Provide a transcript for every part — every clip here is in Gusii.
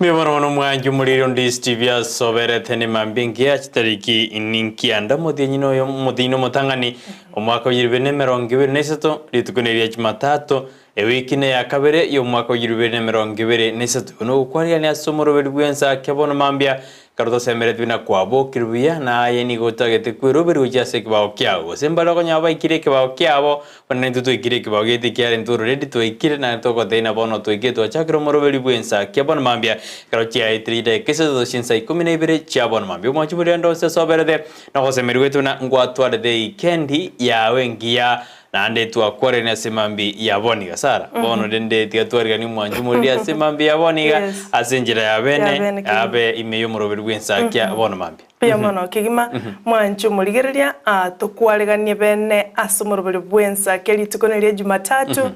Mbuya mono mono mwanche omoriri onde Steve asoberete ne mambia engiya chitariki ninkianda omotienyi noyo omotienyi omotang'ani omwaka o 2023 rituko neria Jumatatu ewiki neya kabere y'omwaka o 2023 Igo nogokwarigania ase omoroberi bw'ensa bono mambia Ekero tosemeretie buna kwabokire buya, na aye nigo otagete kweroberia gochia ase ekebao kiao. Gose mbare okonyora baikire ekebao kiabo, buna naintwe twaikire ekebao giaito ekiagera intwe already twaikire, naende togotebia ng'a bono twaikire twachakire omoroberi bw'ensa kia bono mambia, ekero chiaetire chidakika isato gose chinsa ikomi na ibere chia bono mambia. Omwanchi bore onde onsi ase oberete, na ogosemeria gwaito buna ngwatwarete eikendi yao engiya, Naende twakwarerania ase mambia ya bono iga. Sara, bono rende tiga twariganie omwancho omoriri ase mambia ya bono iga, Yes. ase enchera ya Ya bene, bene kegima. abe ime y'omoroberi bw'ensakia bono mambia. Mbuya mono kegima, mwanche omorigereria, ah, tokwareganie bene ase omoroberi bw'ensakia rituko neria Jumatatu,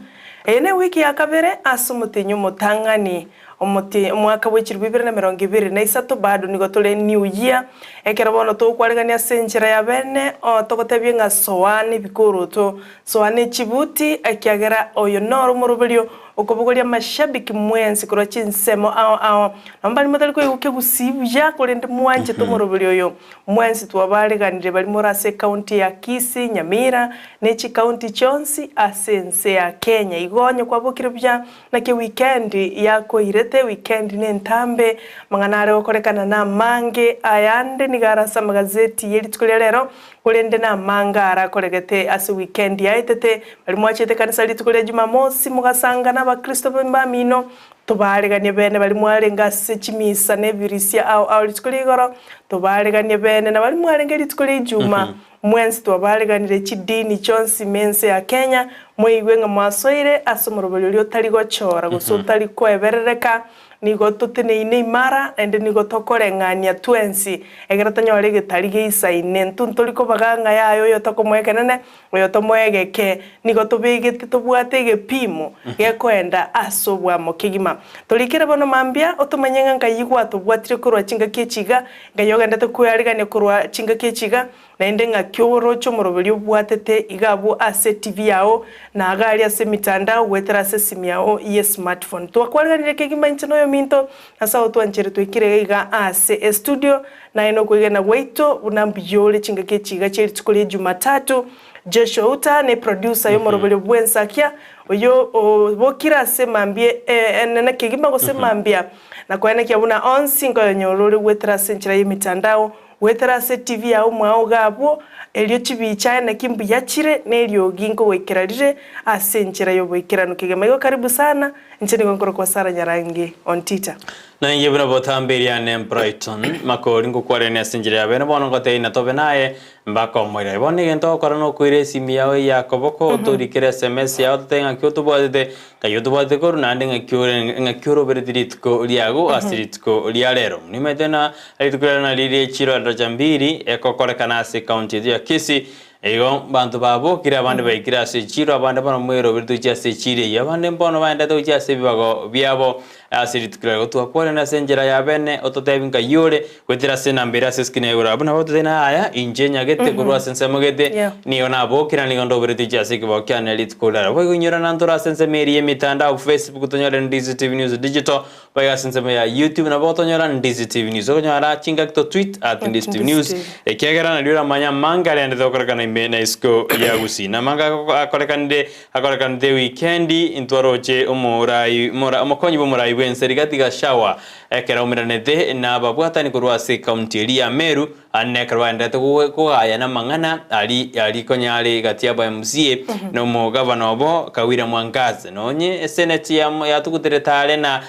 eye newiki ya kabere ase omotienyi omotang'ani Omote omwaka bwe chilifu ibere na emerongo ebere na isato bado nigo tore New Year. Ekero bono togokwaregania ase enchera ya bene, oo togotebie ng'a soa nebikoroto, soa ne chibuti, ekiagera oyo noro omoroberio okobogoria amashabiki mwensi korwa chinsemo ao ao. Nabo mbaria motari koigwa kegusii buya korende mwanchete omoroberio oyo. Mwensi twabareganire baria more ase ecounty ya Kisii, Nyamira, ne chicounty chionsi ase ense ya Kenya. Igo onye kwabokire buya Naki ewikendi yakoirete, ewikendi nentambe, amang'ana are gokorekana namange, ayande nigo are ase amagazeti ye rituko ria rero, korende namange arakoregete ase ewikendi yaetete. Baria mwachete ekanisa rituko ria Jumamosi mogasanga nabakristo bamino, tobareganie bene baria mwarenge ase chimisa na ebirisia ao ao rituko ria igoro, tobareganie bene na baria mwarenge rituko ria Ijuma. Mwensi twabareganire chidini chionsi ime ense ya Kenya, moigwe ng'a mwasoire ase omoroberi oria otari gochora gose otari koeberereka, nigo toteneine imara naende nigo tokoreng'ania twensi ekero tonyore egetari geisaine. Intwe ntori kobaga ng'a yaya oyo tokomoa ekenene, oyo tomoe egeke. Nigo tobegete tobwate egepimo gekoenda ase oboamo kegima. Torikere bono mambia otomanye ng'a nkai gwatobwatire korwa chingaki echi iga, nkai ogendete kwearigania korwa chingaki echi iga, naende ng'aki oroche omoroberi obwatete iga abwo ase etibi yao na iga aria ase emitandao goetera ase esimi yao ye smartphone. Twakwariganirie kegima inche na oyominto, ase agotwancheire twaikire iga ase estudio, naye nokwegena gwaito buna mbuya ore chingaki echi iga chie rituko ria Jumatatu. Joshua Uta ne producer y'omoroberio bw'ensakia, oyio obokire ase mambia enene kegima gose mambia, na koenekia buna onsi nkoyonyora ore goetera ase enchera y'emitandao, goetera ase TV yao mwao iga abwo, erio chibicha eneki mbuya chire na eriogi nkogoikera rire ase enchera y'oboikeranu kegima. Igo karibu sana, inche nigo nkorokwa Sarah Nyarangi Ontita. Na inche buna botambe eriane Brighton, Makori ngokwarerania ase enchera ya bene, bono ngotebia ng'a tobe naye, Mbakomoiraria. Bono egento ogokora nokoira esimi yao eya koboko, otorikere sms yao ototebie ng'aki otobwatete, ng'ai otobwatete korwa naende ng'aki ore ng'aki orobereti rituko riago ase rituko ria rero. Nimaete ng'a rituko ria rero nario rie chirodocha mbiri ekokorekana ase ecounty yaito ya Kisii, igo abanto babokire abande baikire ase echiro abande bono mwerobereti gochia ase echiro eyio, abande mbono baendete gochia ase ebibago biabo Ase rituko riria gotwakwanire ase enchera ya bene, ototebi nkai ore, goetera ase enamba ere ase esukini ya igoro. Abwo nabo ototebie ng'a yaya, inche nyagete korwa ase ensemo gete, Yeah. nigo nabokire na nigo ndoberete inche ase ekebao kiane rituko riria. Boigo inyora nantore ase ensemo eria y'emitandao, Facebook tonyore Ndizi TV News Digital, boigo ase ensemo ya YouTube nabo otonyora Ndizi TV News. Okonyora chingaki to tweet at Ndizi TV Ndizi News, TV. ekiagera nario oramanye amanga arendete gokorekana ime na isiko ya Gusii. Na amanga akorekanire Akorekanete ewikendi intwaroche omorai mora omokonyi bw'omorai bw'ense Rigathi Gachagua ekero aumeranete nababwatani korwa ase ekaunti eria ya Meru ande ekero baenderete kogayana amang'ana ari ari konya are gati y'aba MCA na omogavana obo Kawira Mwangaza. Nonye eseneti yatuguterete are na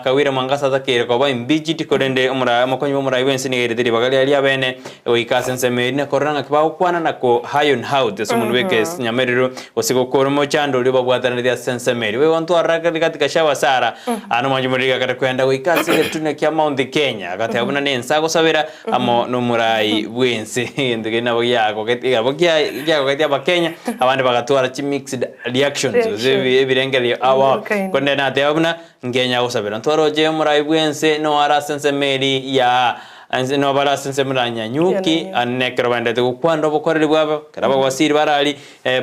Kawira Mwangaza atakeire koba impeached korende omora omokonyi bw'omorai bw'ense nigo airete ribaga riaye riabene goika ase ensemo eria na korora ng'aki bagokwana na ko iron out ase omonwe bw'ekes nyamerero gose gokora omochando oria obabwatanetie ase ensemo eria. Boigo ntwarora Rigathi Gachagua Sarah aa nomwanchi omoriri akare kwenda goika ase egetunwa kia Mount Kenya agateba buna nense agosabera amo nomorai bw'ense egento keria nabo giagogetie nabo giagogetie abakenya abande bagatwara chi mixed reactions gose Reaction. ebirengererio ao ao. Kind. Korende nateba buna Nkenya gosabera. Ntwaroche omorai bw'ense noare ase ensemo eria ya. Inse nigo bare ase ensemo ya Nyanyuki, ane ekero baenderete gokwana obokoreri bwabo, ekero abawaziri bare aria,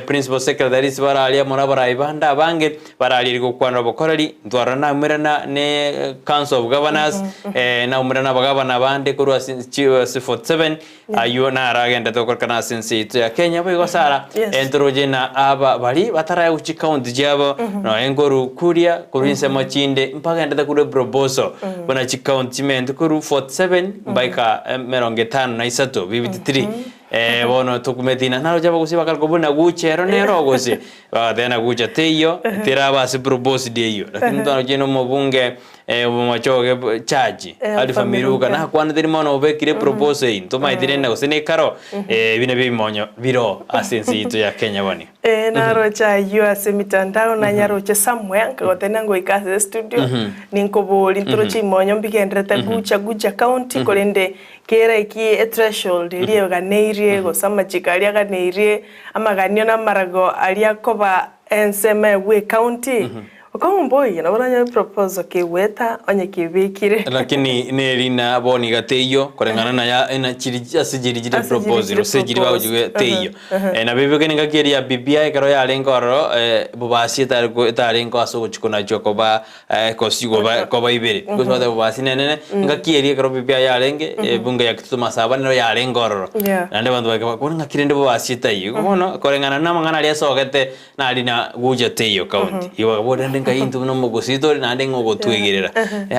principal secretaries bare aria amo na abarai bande abange bare aria gokwana obokoreri, ntwarora naumerana ne council of governors, naumerana abagavana bande korwa ase chi ase 47, aywo naro agenderete gokorekana ase ense yaito ya Kenya. Boigo Sarah, ntoroche na aba baria batarae gochia chicounty chiabo, nonya nkorwa Kuria, korwa ensemo chinde, mbagenderete korwa eproposal buna chicounty chimente korwa 47 mpaka emerongo etano na isato, 53. Bono tokumeti ng'a naroche abagusii bakarokwa buna gucha ero nero gose, bagateba ng'a gucha teiyo, teraba ase proposed eyio. Lakini ntwaroche na omobunge omochoge chachi, Alpha Miruka, nakwanete rimo obekire eproposal eyio, ntomaeti rende gose nekaro, ebi nabio ebimonyo biro ase ense yaito ya Kenya bono. Ee, naroche ayio ase emitandao, nanyaroche somewhere, nkagotebia ngoika ase estudio, ninkoboria ntoroche imonyo mbigenderete Gucha, Gucha County, korende kera eki ethreshold eria eganeirie, gose amachiko aria aganeirie, amaganio na amarago aria akoba ensemo egwe ecounty, Okong'u mboiyo, nabo oranyore proposal kegweta onye kebekire. Lakini nerina bono iga teiyo koreng'ana na ya na chiri ase chiri chire Ase chiri proposed chire gose chiri proposed. bagochigwe teiyo. Nabo ebeke nengaki eria ya BBI ekero yarenge ororo bobasi etari ko etarenge ase ogochia konachwa koba kosi koba koba ibere. Gose bateba bobasi nenene, engaki eria ekero BBI yarenge ebunge ya Kitutu Masaba nero yarenge ororo. Naende abanto bakaba ng'aki rende bobasi etaiyo. Igo bono koreng'ana na amang'ana aria asogete Nari na gocha teiyo county. Igo bakaboria naende nkai intwe buna omogusii tore naende ng'a ogotwegerera.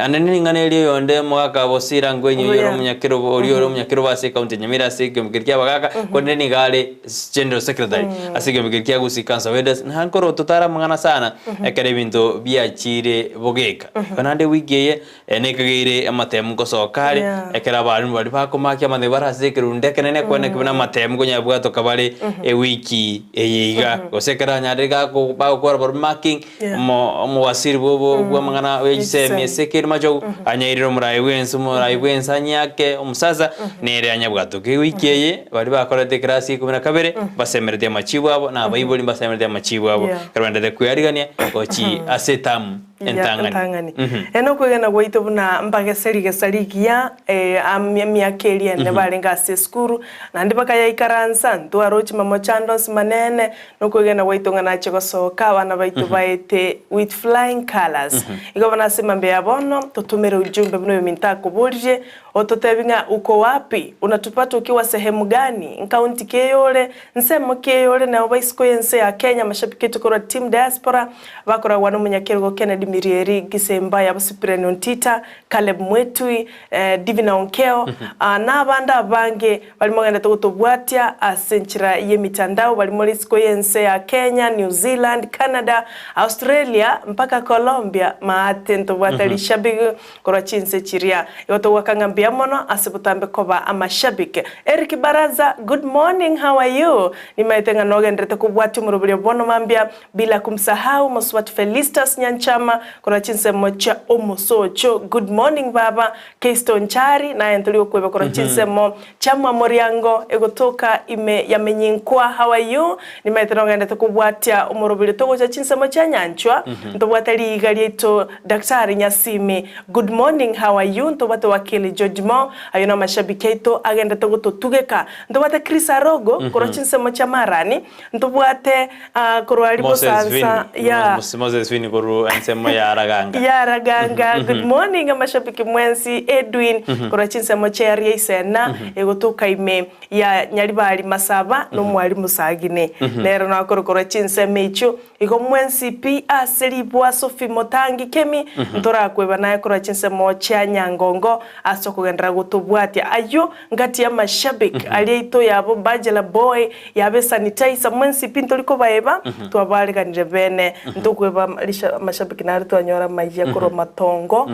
Ande ning'ana eria oyonde omogaka Bosire Angwenyi oyio ore omonyakerobo oria ore omonyakerobo ase ecounty ya Nyamira ase ekeombe keria kia abagaka korende nigo are general secretary ase ekeombe keria kia Gusii Council of Elders na nkoro totare amang'ana sana ekero ebinto biachire bogeka. Igo naende ewiki eye Nekageire amatemu ngosoka are, ekero abalimu baria bakomakia amatemu bare ase ekerundu ekenene kweneki buna amatemu konya bwatoka bare ewiki eye iga. Gose ekero anyarire gako bagokora barobwo marking, omo omowasiri bwo bwo bw'amang'ana bwe chisemi ase ekerimo machogu, anyairire omorai bwense omorai bwense anyeake omosasa, nere anyabwatoke. Ewiki eye baria bakorete ekerasi ya ikomi na kabere, mbasemeretie amachibu abo, na abaibori mbasemeretie amachibu abo, ekero baendete kwearigania gochia ase etamu. Ya Entang'ani. entang'ani. Ere nokwegena gwaito buna mbagese rigesa rigiya emiaka eria ene barenge ase esukuru, naende bakayaikaransa, ntwaroche mamochando onsi manene, nokwegena gwaito ng'a nache gosoka abana baito baete with flying colours. Igo bono ase mambia ya bono, totomere ujumbe buna oyominto akoboririe, ototebi ng'a uko wapi, unatupata ukiwa sehemu gani, nkaunti ki eyore, nsemo ki eyore nabo ba isiko y'ense ya Kenya, mashabiki aito korwa team diaspora, Bakoragwa nomonyakerogo Kennedy Mirieri, Gisemba yabo Cyprian Ontita, Caleb Mwetui, Divina Onkeo, na abande abange baria mogenderete gotobwatia ase enchera y'emitandao baria more isiko y'ense ya Kenya, New Zealand, Canada, Australia mpaka Colombia maate ntobwate rishabiki korwa chinse chiria. Igo togoaka ng'a mbuya mono ase botambe koba amashabiki. Eric Baraza, good morning, how are you? Nimaete ng'a nogenderete kobwatia omoroberio bono mambia Bila kumsahau mosubati Felistus Nyanchama korwa chinsemo chia Omosocho. Good morning baba. Keisto Nchari naye ntori gokweba korwa chinsemo chia Mwamoriango egotoka ime ya Menyinkwa. How are you? Nimaete nogendete kobwatia omoroberio togocha chinsemo chia Nyanchwa. Ntobwate riiga riaito Daktari Nyasimi. Good morning how are you? Ntobwate Wakili George Mo. Ayio namashabiki aito agendete gototugeka. Ntobwate Chris Arogo korwa chinsemo chia Marani. Ntobwate korwa aria Moses bosansa Vini. ya Mos- Moses Vini korwa ensemo ya Raganga. ya Raganga. Good morning amashabiki mwensi Edwin korwa chinsemo chia aria Isena egotoka ime ya Nyaribari Masaba na omwalimu Sagini nero nakore korwa chinsemo echio igo mwensi pi ase ribwa Sophie Motangi Kemi ntorakweba naye korwa chinsemo chia Nyangongo ase okogenderera gotobwatia ayio ngati y'amashabik aria aito yabo Bajela Boy Yabe sanitizer mwensi pi ntori kobaeba, twabareganire bene. Ntokweba risha amashabiki nare twanyora amaiya korwa matongo,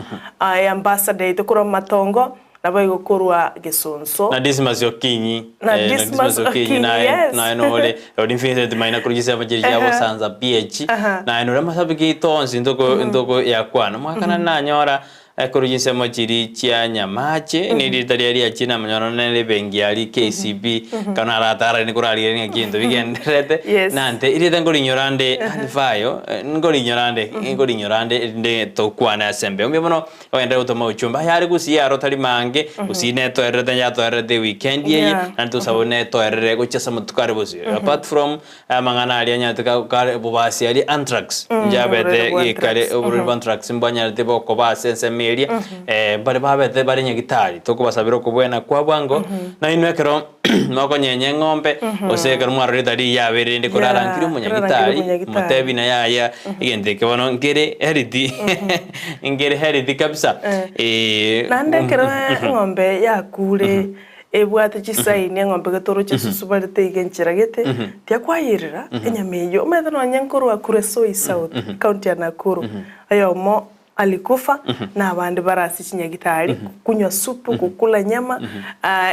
ambassador yaito korwa matongo, naboigo korwa gesonso. Na Dismas Okinyi. Na eh, Dismas Okinyi, naye yes. naye nore ori Vincent Maina kuri gisema chiri chia Bosanza PH Aha. naye nore amashabiki aito onsi ntoko ntoko yakwana mwakana nanyora. Korwa chinsemo chiria chia Nyamache, ne erieta riaye riachire namanyora nere ebenki aria KCB, ekero naratarire nikorarigereria ng'a kinto bigendererete, Yes. nante erieta nkorinyora nde Alifayo, nkorinyora nde nkorinyora nde erinde tokwane ase embeo. Mbuya mono ogenderere gotoma ochumbe. Aya are gusii aro tari mange, gusii netoererete yatoererete ewikendi eye, Yeah. naende tosabe netoerere gochia ase amatuko are bosio. Apart from Amang'ana aria anyarete kare bobasi aria anthrax njabete oborwaire bwa gekare anthrax. oborwaire bwa anthrax mbwanyarete bokoba ase ensemo eria mbare babete bare nyagitari tokobasabera okobwena kwa bwango nainwe ekero mokonyenya eng'ombe gose ekero mwarorire etari yabeire rende Yeah, korarankire korarankirie omonyagitari omonyagitari. motebi naye yaya egento eke bono nkere healthy nkere healthy kabisa Naende ekero eng'ombe yakure Ebwate chisaini eng'ombe getoroche esusubarete iga enchera gete, tiakwayerera enyama eyio. Omanyete nonye nkorwa Kuresoi South, county ya Nakuru, oyomo alikufa na abande bare ase chinyagitari kunywa supu, kukula nyama,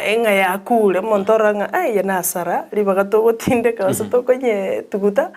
eng'a yakure, omonto orora ng'a eye nasara ribaga togotindeka gose tokonyetuguta.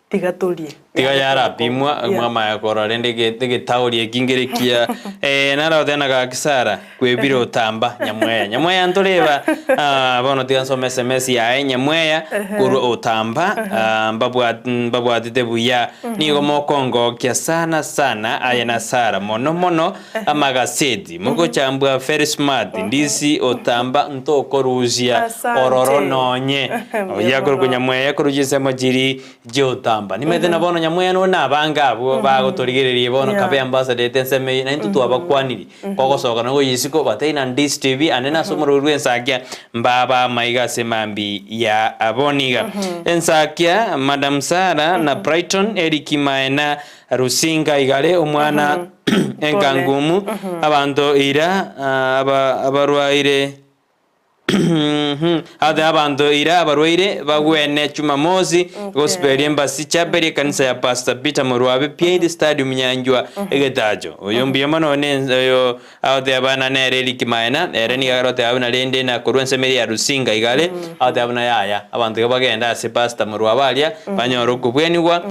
Tiga torie. Tiga yarapimwa Yeah. mwamaya korora rende ege- egetaori eki nkere ekiya eh, naro goteba gaki Sarah kwebire otamba nyamweya nyamweya ntoreba ah, bono tiga nsome sms yaye nyamweya korwa otamba ah, mbabwa- mbabwatete buya nigo mokongokia sana sana aye na Sarah mono mono amagaseti mogochambwa very smart ndisi otamba ntokorusia Asante. ororo nonye Mbuya oya korwa mono. nyamweya korwa chinsemo chiri chiotamba nimanyete na bono nyamweya nonya na abange abwo bagotorigereria bono Yeah. kabe ambassador ete ensemo eye naintwe twabakwaniri kogosoka na goyia isiko batebie na ndisi tv ande nase omorweri bwa ensakia mbaba amaiga ase mambi ya abwo niga ensakia madam Sarah na Brighton Eric Maena Rusinga igare omwana enkangumu abanto ira abarwaire ate abanto ira abarwaire bagwene Chumamosi Gospel Embassy Chapel ekanisa ya Pastor Peter Morwabe Piaidi Stadium Nyanjwa Egetacho. Oyo mbuya mono ne oyo agoteba buna nere Eric Maena ere nigo agoteba buna rende nakorwa ensemo eria ya Rusinga igare agoteba buna yaya abanto iga bagende ase Pastor Morwabe aria banyore okobwenigwa.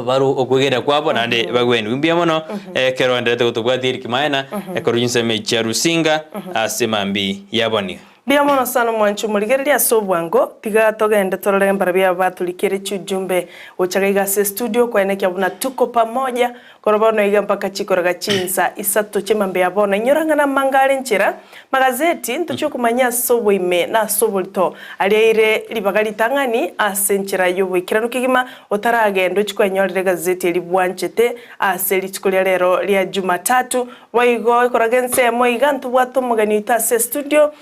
Barwe okwegena kwabo naende bagwenigwe. Mbuya mono ekero oenderete gotobwatia Eric Maena ekorwa chinsemo echi chia Rusinga ase mambi yaboniga. Mbuya mono sana omwanchi omorigereria ase obwango, tiga togende torore mbarabio aba batorikere chiujumbe gocha gaiga ase estudio koenekia buna tuko pamoja korwa bono iga mpaka chikoroga chinsa isato chimambia ya bono. Inyora ng'a namanga are nchera magazeti ntochie okomanya ase oboime na ase oborito aria aire ribaga ritang'ani ase enchera y'oboikeranu kegima Otaragenda ochie kwenyorera egazeti eria bwanchete ase rituko ria rero ria Jumatatu. Boigo ekoraga ensemo iga ntobwate omogeni oito ase estudio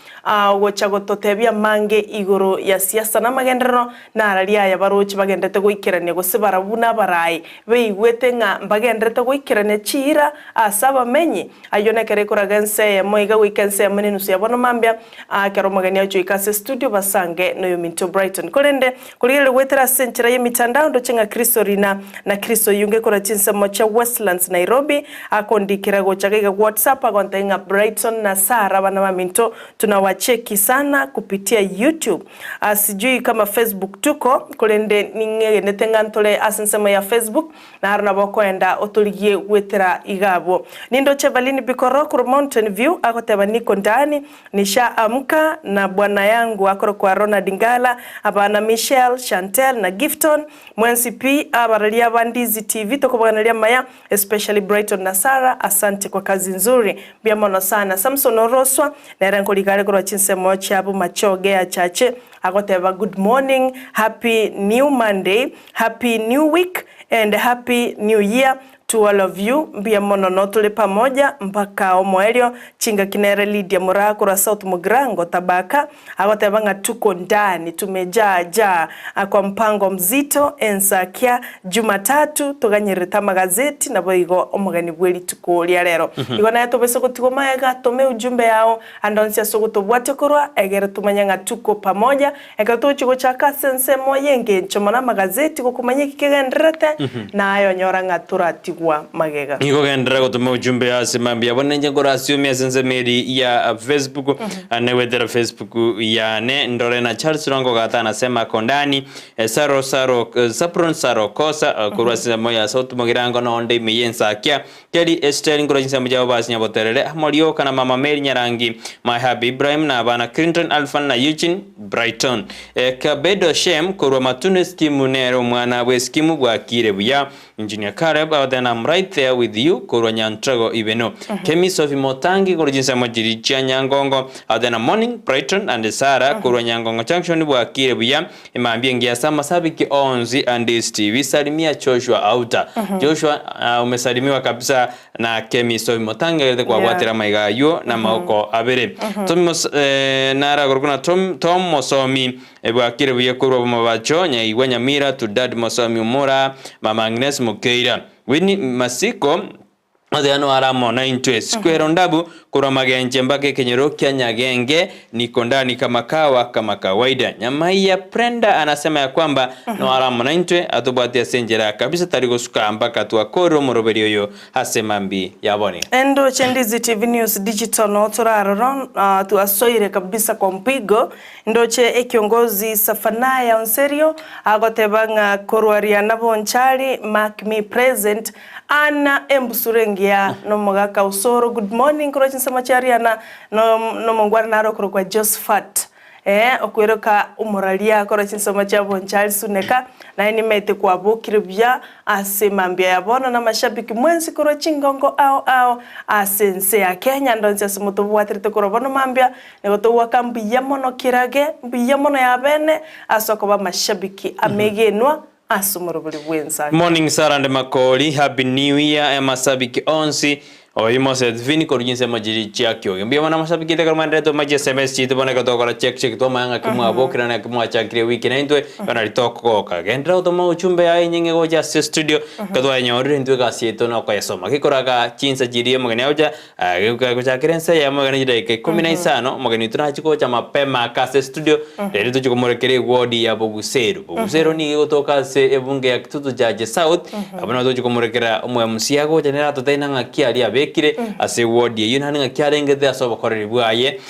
ogocha gototebia amange igoro ya siasa na amagenderero nararia aya baroche bagenderete goikerania gose barabwo buna abarai beigwete ng'a mbagenderete goikerania chiira ase abamenyi. Ayio nekero ekoraga ense eyemo iga goika ense eyemo nenusu ya bono mambia ekero omogeni agocha goika ase estudio basange noyominto Brighton. Korende Korigereria goetera ase enchera y'emitandao ndoche ng'a Kristo Rina na Kristo Oyunge korwa chinsemo chia Westlands Nairobi akondikera gocha gaiga WhatsApp agontebia ng'a Brighton na Sarah abana baminto tunawacheki sana kupitia YouTube. Ah, sijui kama Facebook tuko korende ning'egenete ng'a ntore ase ensemo ya Facebook Naro nabo okoenda otorigie gwetera iga abwo. Nindoche Evalini Bikoro korwa Mountain View agoteba niko ndani, nisha amka na bwana yangu akorokwa Ronald Ngala, abana Michelle, Chantel na Gifton, mwensi pi abararia ba Ndizi TV tokobaganeria amaya especially Brighton na Sarah asante kwa kazi nzuri. Mbuya mono sana. Samson Oroswa nere nkoriga are korwa chinsemo chia Bomachoge ya Chache agoteba good morning, happy new Monday, happy new week And happy new year to all of you mbuya mono notore pamoja mpaka omoerio chingaki nere Lydia Moraa korwa South Mugirango Tabaka agoteba ng'a tuko ndani tumejaa jaa kwa mpango mzito ensakia Jumatatu toganyererete amagazeti naboigo omogeni bwe rituko ria rero igo naye tobaise gotigwa magega tome ujumbe yao ande onsi ase ogotobwatia korwa egere tomanye ng'a tuko pamoja. mambia, ekero togochia gochaka ase ensemo y'engencho mono amagazeti gokomanya eki kegendererete, naye onyora ng'a toratigwa magega. Nigo genderera gotoma ujumbe ase mambia bono inche nkorasiomia ase ensemo eri ya Facebook negwetera Facebook yane ndore na Charles Rongo Gata anasema ako ndani Saro Saro Sapron Saro Kosa korwa ase ensemo ya South Mugirango nonde ime y'ensakia Kelly Esther nkorwa chinsemo chiabo basinya boterere amo rioka na mama Mary Nyarangi my hubby Ibrahim na abana Clinton Alphan na Eugene Brighton Kabedo Shem korwa Matunu Skimu nere omwana bw'eskimu bwakire buya Engineer Caleb out then I'm right there with you korwa Nyantrago Ibeno Kemi Sophie Motangi korwa chinsemo chiri chia Nyangongo out then morning Brighton and Sarah korwa Nyangongo Junction bwakire buya Emambia engiya ase amasabiki onsi a Ndizi TV salimia Joshua Auta Joshua uh, umesalimiwa kabisa na Kemi Sophie Motangi agerete kwabwatera amaiga aywo na amagoko abere Tom Mos- eh, naragorokwa na Tom, Tom Mosomi Ebwakire buya korwa bomobacho, Nyaigwa Nyamira to Dad Mosomi Omura, Mama Agnes Mokeira, Winnie Masiko, Othe ano are amo naintwe. Sikwero ndabu korwa magenche mpaka ekenyoro kia Nyagenge, niko ndani kama kawa kama kawaida. Nyamaiya Prenda anasema ya kwamba no are amo naintwe atobwate ase enchera kabisa tari gosuka mpaka twakorire omoroberi oyo ase mambi ya boni. Endoche Ndizi TV News Digital noo tore aroro, twasoire kabisa kwa mpigo Ndoche ekiongozi Safanaya Onserio agoteba ng'a korwa riana Bonchari mark me present Anna embusuro engiya nomogaka Osoro good morning korwa chinsemo chia riana nomongwana naro okorokwa Josphat eh okweroka omoraria korwa chinsemo chia Bonchari Suneka naye nimaete kwabokire buya Ase mambia ya bono namashabiki mwensi korwa chingongo ao ao ase ense ya Kenya ndonsi ase motobwaterete korwa bono mambia nigo togoaka mbuya mono kerage mbuya mono ya bene ase okoba amashabiki amegenwa ase omorobori bw'ensake. Morning Sarah and Makori, Happy New Year amasabiki onsi Oyo Mose Vini korwa chinsemo chiria chia kioge. Mbuya mono amashabiki aito ekero mwaenderete tomache SMS chiaito bono ekero togokora check check twamanya ng'aki mwabokire na ng'aki mwachakire ewiki naintwe bono nari tokogoka. Genderera gotoma ujumbe yaye enyinge gocha ase studio ekero twayenyorire intwe egasi yaito nokoyesoma. Gekoraga chinsa chiria omogeni agocha gochakera ensa eyemo iga ne chidakika ikomi na isano omogeni oito nachie gocha mapema ake ase studio rero tochie komorekera eward ya Boguseru. Boguseru nigo egotoka ase ebunge ya Kitutu Chache South Abwo nabo togochia komorekera omoMCA agocha nere atotebie ng'aki aria abekire ase eward eyio naende ng'aki arengete ase obokoreri bwaye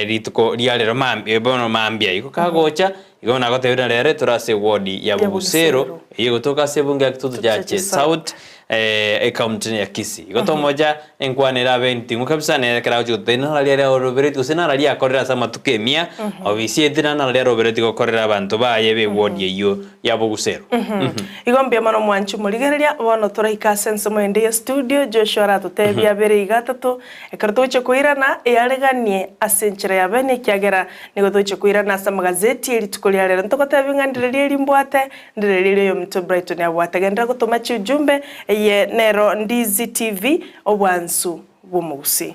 rituko ria rero mambia bono mambia igo kagocha igo bono agotebia buna rero tore ase eward ya Bogusero eyio egotoka ase ebunge ya Kitutu Chache South ecounty ya Kisii. Igo tomocha enkwana erabe enting'u kabisa nere ekero agochia gototebia nararia aria oroberetie gose nararia akorire ase amatuko emia obisi ete nararia aroberetie gokorera abanto baye be eward eyio ya Bogusero. Igo mbuya mono mwanche omorigereria, bono toraike ase ensemo ende ye studio, Joshua aratotebie abere iga atato, ekero togochia koirana, eareganie ase enchera ya bene ekiagera nigo togochia koirana ase amagazeti ye rituko ria rero. Ntogotebie ng'a ndirerie eri mbwate, ndirerie eri oyominto Brighton abwate. Genderera gotoma chiujumbe, eye nero Ndizi TV, obwansu bw'omogusii.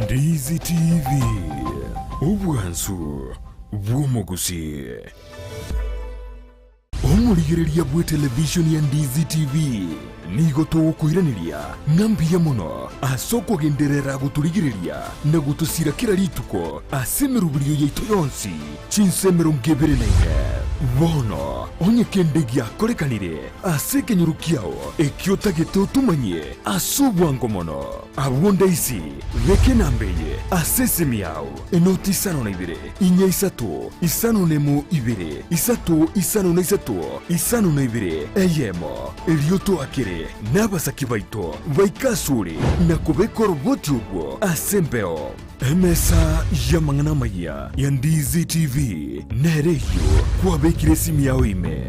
Ndizi TV, obwansu bw'omogusii. Omorigereria bw'etelevishoni ya Ndizi TV nigo togokoiraneria ng'a mbuya mono ase okogenderera gotorigereria na gotosira kera rituko ase emeroberio yaito yonsi chinsa 24. Bono onye kende giakorekanire ase ekenyoro kiao ekio otagete otomanyie ase obwango mono, abwo ndaisi beka enamba eye ase esimi yao. Enoti isano na ibere, inya isato, isano nemo ibere, isato isano na isato, isano na ibere, eyemo. Erio toakere nabasaki baito baike asore na kobeka oroboti orwo ase embeo. Emesa y'amang'ana amayia ya Ndizi TV nere eyio kwabekire esimi yao ime.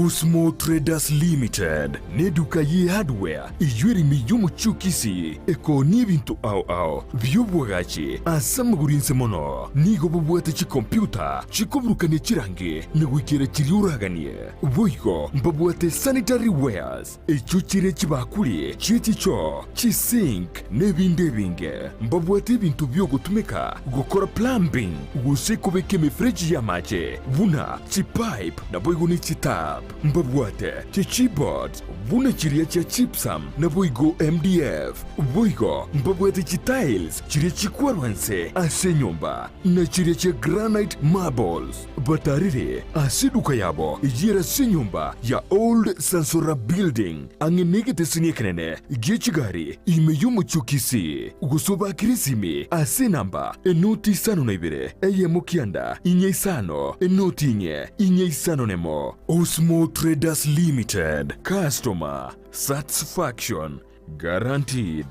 Osmo Traders Limited neduka ye hardware eyio ere ime y'omochie o Kisii ekoonia ebinto ao ao bi'obwagachi ase amagoro inse mono. Nigo bobwate chikompyuta chikoburukania chirangi na goikera chiria oraganie. Boigo mbabwate sanitary wares echio chire chibakuri chie chichoo, chisink, na ebinde ebinge. Mbabwate ebinto bi'ogotumeka gokora plumbing gose kobeka emefereji y'amache buna chipipe naboigo ne chitap. Mbabwate chichipboards buna chiria chia gypsum naboigo MDF. Boigo mbabwate chitiles chiria chikwarwa inse ase enyomba na chiria chia granite marbles. Batarire ase eduka yabo eyio ere ase enyomba ya Old Sansora Building ang'e negeteseni ekenene gie chigari ime y'omochie o Kisii, gose obakire esimi ase enamba enoti isano na ibere eyemo kianda inye isano enoti inye inye isano nemo. Osmo Traders Limited, Customer Satisfaction Guaranteed.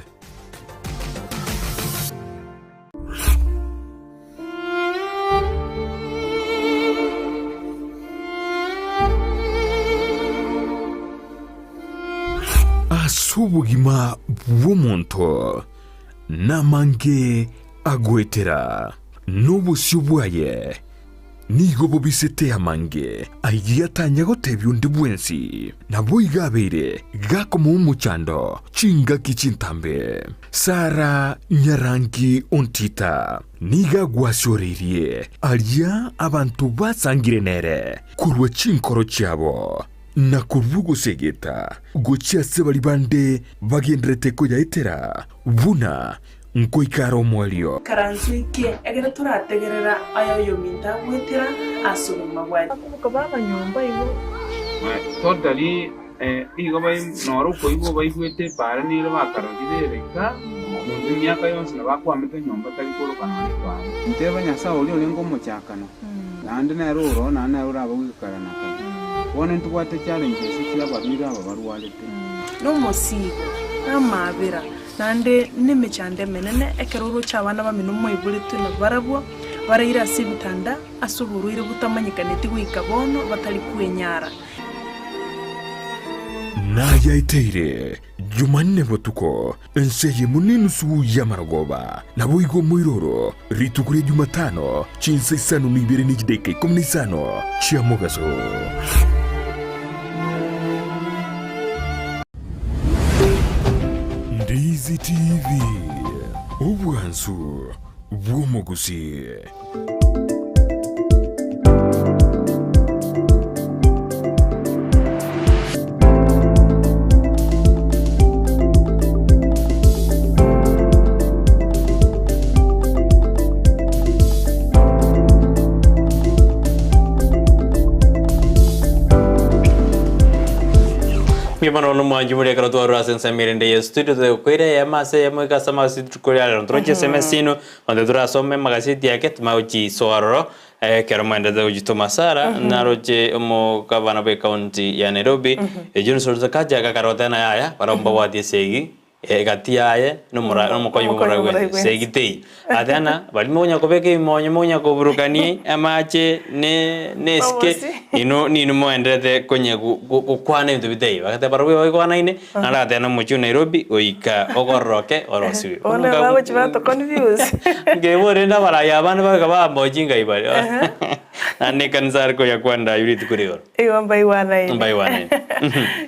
Ase obogima bw'omonto namange agoetera, na obosio bwaye nigo bobisete amange ayio atanya gotebia onde bwensi. Naboigo abeire gakomoa omochando chingaki chintambe. Sara nyarangi ontita nigo agwasioreirie aria abanto basangire nere korwa chinkoro chiabo, na korwa ogosegeta gochia ase baria bande bagendererete koyaetera buna nkoika are omoerio. Ikaranso eke, ekero torategerera aya oyominto agwetera ase obogima bwaye. Bakoboka baba nyomba igo. Totally nigo noro okoigwa baigwete epaara nere bakarorire ere iga, omonto emiaka yonsi nabo akwamete nyomba tari koroka nonya epaara. Nteba Nyasae oria orenge omochakano, naende nere oro, naende nere orabe goika kare na kare. Bono ntobwate challenges chi'abarwaire aba barwarete. Nomosiigo, namaabera, naende nemechando emenene, ekero oroche abana bamino moiboretwe nabarabwo, baraire ase ebitanda ase oborwaire botamanyekaneti goika bono, batari kwenyara. Nayaeteire Jumanne botuko, ense eyemo nenusu y'amarogoba, naboigo omoiroro, rituko ria Jumatano, chinsa isano na ibere ne chidaeka ikomi na isano chia mogaso. Ndizi TV, obwansu bw'omogusii. Mbuya mono nomwanchi moria ekero twarure ase ensemo erende ye studio togokoira eyemo ase eyemo ase amagazeti rituko ria rero ntoroche SMS ino Onde torasome amagaseti ake timagochisoa ororo, ekero moendete gochitoma Sara naroche omogavana bw'ecounty ya Nairobi, Johnson Sakaja agakarota ng'a yaya barabwo mbabwati esegi egati yaye nomora nomokonyi Omokonyi bw'omorai bw'omorai bwensi bwensi. segi teiyo. Agateba ng'a baria mokonya kobeka ebimonyo mokonya koburukania amache ne nesike Obosie. inwe ninwe moenderete konya go- go- gokwana ebinto bitaiyo. Agateba barabwo baigwanaine. Naende agateba nomochie o Nairobi goika ogororoke orosiwe. Bono bagochia bato confuse. Nkebua rende abarai abande bagoika bambochia ngai bare. Naende ekanisa are koya kwanda aywo rituko rigoro. Igo mbaigwanaine. Mbaigwanaine.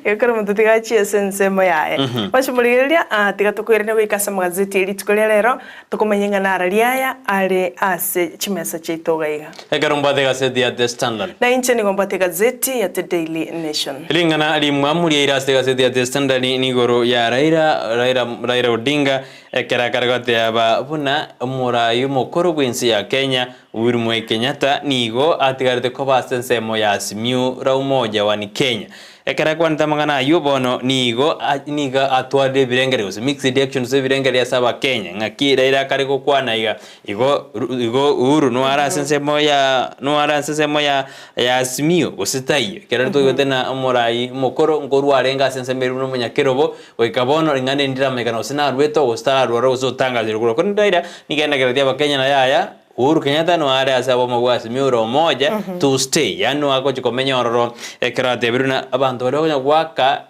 Igo kera omonto tiga achie ase ensemo yaye. Bachimorigereria, tiga tokoirane goika ase amagazeti e rituko ria rero, Tokomanya ing'ana ara riaya are ase chimesa chiaito iga iga. Ekero mbwate egazeti ya The Standard. Na inche nigo mbwate egazeti ya The Daily Nation. Ring'ana rimwamu riaire ase egazeti ya The Standard nigoro ya Raila, Raila, Raila Odinga ekero akare goteaba buna omorai omokoro bw'ense ya Kenya Uhuru Muigai Kenyatta nigo atigarete koba ase ensemo ya Azimio la Umoja One Kenya. Ekero akwanete amang'ana ayio bono nigo nigo atwarire ebirengererio gose mixed reactions ebirengererio ase abakenya ng'aki Raila akare gokwana iga igo igo Uhuru noare ase ensemo ya noare ase ensemo ya ya Azimio gose taiyo. Ekero toigwete na omorai omokoro nkorwa arenge ase ensemo eria buna omonyakerobo goika bono ring'ana eri ndiramanyekana gose narwete oo gose tararware gose otangasire korwa. Korende Raila nigo aendekeretie abakenya na yaya. Uhuru Kenyatta no are ase obomo bwa Azimio la Umoja to stay, yaani no agochi komenya ororo ekero atebirwe na abanto baria bakonya goaka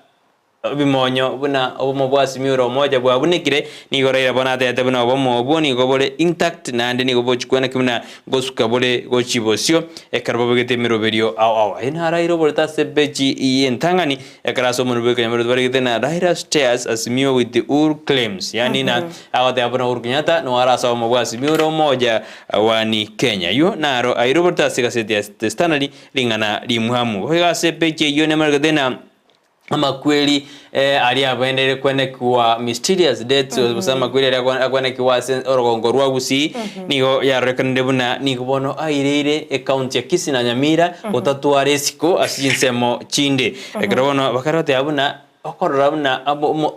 ebimonyo buna obomo bwa Azimio la Umoja bwabunekire, nigo Raila bono atebete buna obomo obwo nigo bore intact naende nigo bochi kweneki buna ngosuka bore gochia bosio ekero babegete emeroberio ao ao. Ayio naro Raila oborete ase epeji y'entang'ani ekero ase omonwe bw'ekenyamorero baregete na Raila stares Azimio with Uhuru claims, yaani na agoteba buna Uhuru Kenyatta nigo are ase obomo bwa Azimio la Umoja One Kenya. Ayio naro Raila oborete ase egaseti ya The Standard ring'ana rimwamu. Boigo ase epeji eyio nemaregete na Amakweri aria abendeire kwenekigwa mysterious deaths gose amakweri aria akwenekigwa ase orogongo rwa Gusii nigo yarorekanire buna nigo bono aireire ecounty ya Kisii na Nyamira gotatwara esiko ase chinsemo chinde. Ekero bono bakare goteba buna okorora buna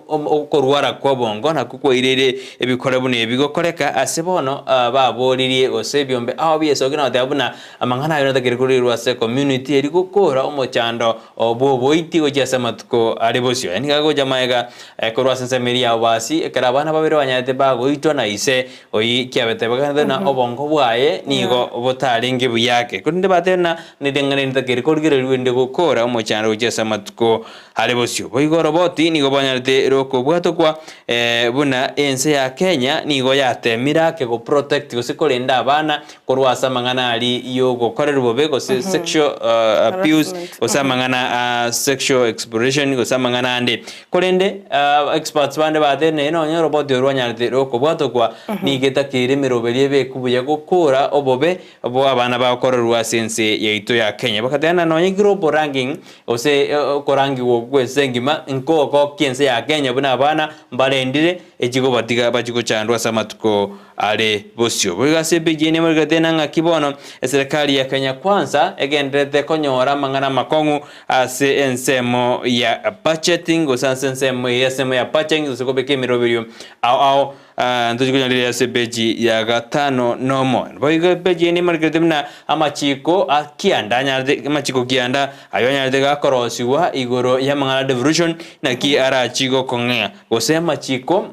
okorwara kwa obongo nakwo kwaireire ebikore buna ebi gokoreka ase bono baboririe gose ebiombe ao biesokire na goteba buna amang'ana ayio natakeire korirwa ase ecommunity eria gokora omochando Obw'oboiti gochia ase amatuko are bosio. Yaani gagocha magega korwa ase ensemo eria y'obobasi, ekero abana babere banyarete bagoitwa na ise oyio kiabete bagenderete na obongo bwaye nigo botarenge buya ake. Korende batebe ng'a nering'ana eri ritakeri korigererigwa erinde gokora omochando gochia ase amatuko are bosio. Boigo oroboti nigo bwanyarete rokobwatokwa buna ense ya Kenya nigo yatemire ake go protect gose korenda abana Korwa ase amang'ana aria y'ogokorerwa bobe, gose sexual abuse, Harassment. gose amang'ana a sexual exploitation, gose amang'ana ande. Korende experts bande batebire naye nonye oroboti orwo rwanyarete rokobwatokwa, nigo etakeire emeroberio ebekwe buya gokora obobe bwa abana bagokorerwa ase ense yaito ya Kenya. Bagateba ng'a nonye global ranking gose okorangigwa okwo kwa ense engima, nkogokia ense ya Kenya buna abana mbarendire, echikobatiga bachie gochandwa ase amatuko are bosio. Boigo ase epeji eye nemorikete ng'a ng'aki bono eserekari ya Kenya Kwanza egendererete konyora amang'ana amakong'u ase ensemo ya budgeting gose ase ensemo eye ensemo ya budgeting gose kobeka emeroberio ao ao ntochi konyora ase epeji ya gatano nomo. Boigo epeji eye nemorikete buna amachiko a kianda anyarete amachiko kianda aywo anyarete gakorosigwa igoro y'amang'ana devolution naki arachie gokong'ea gose amachiko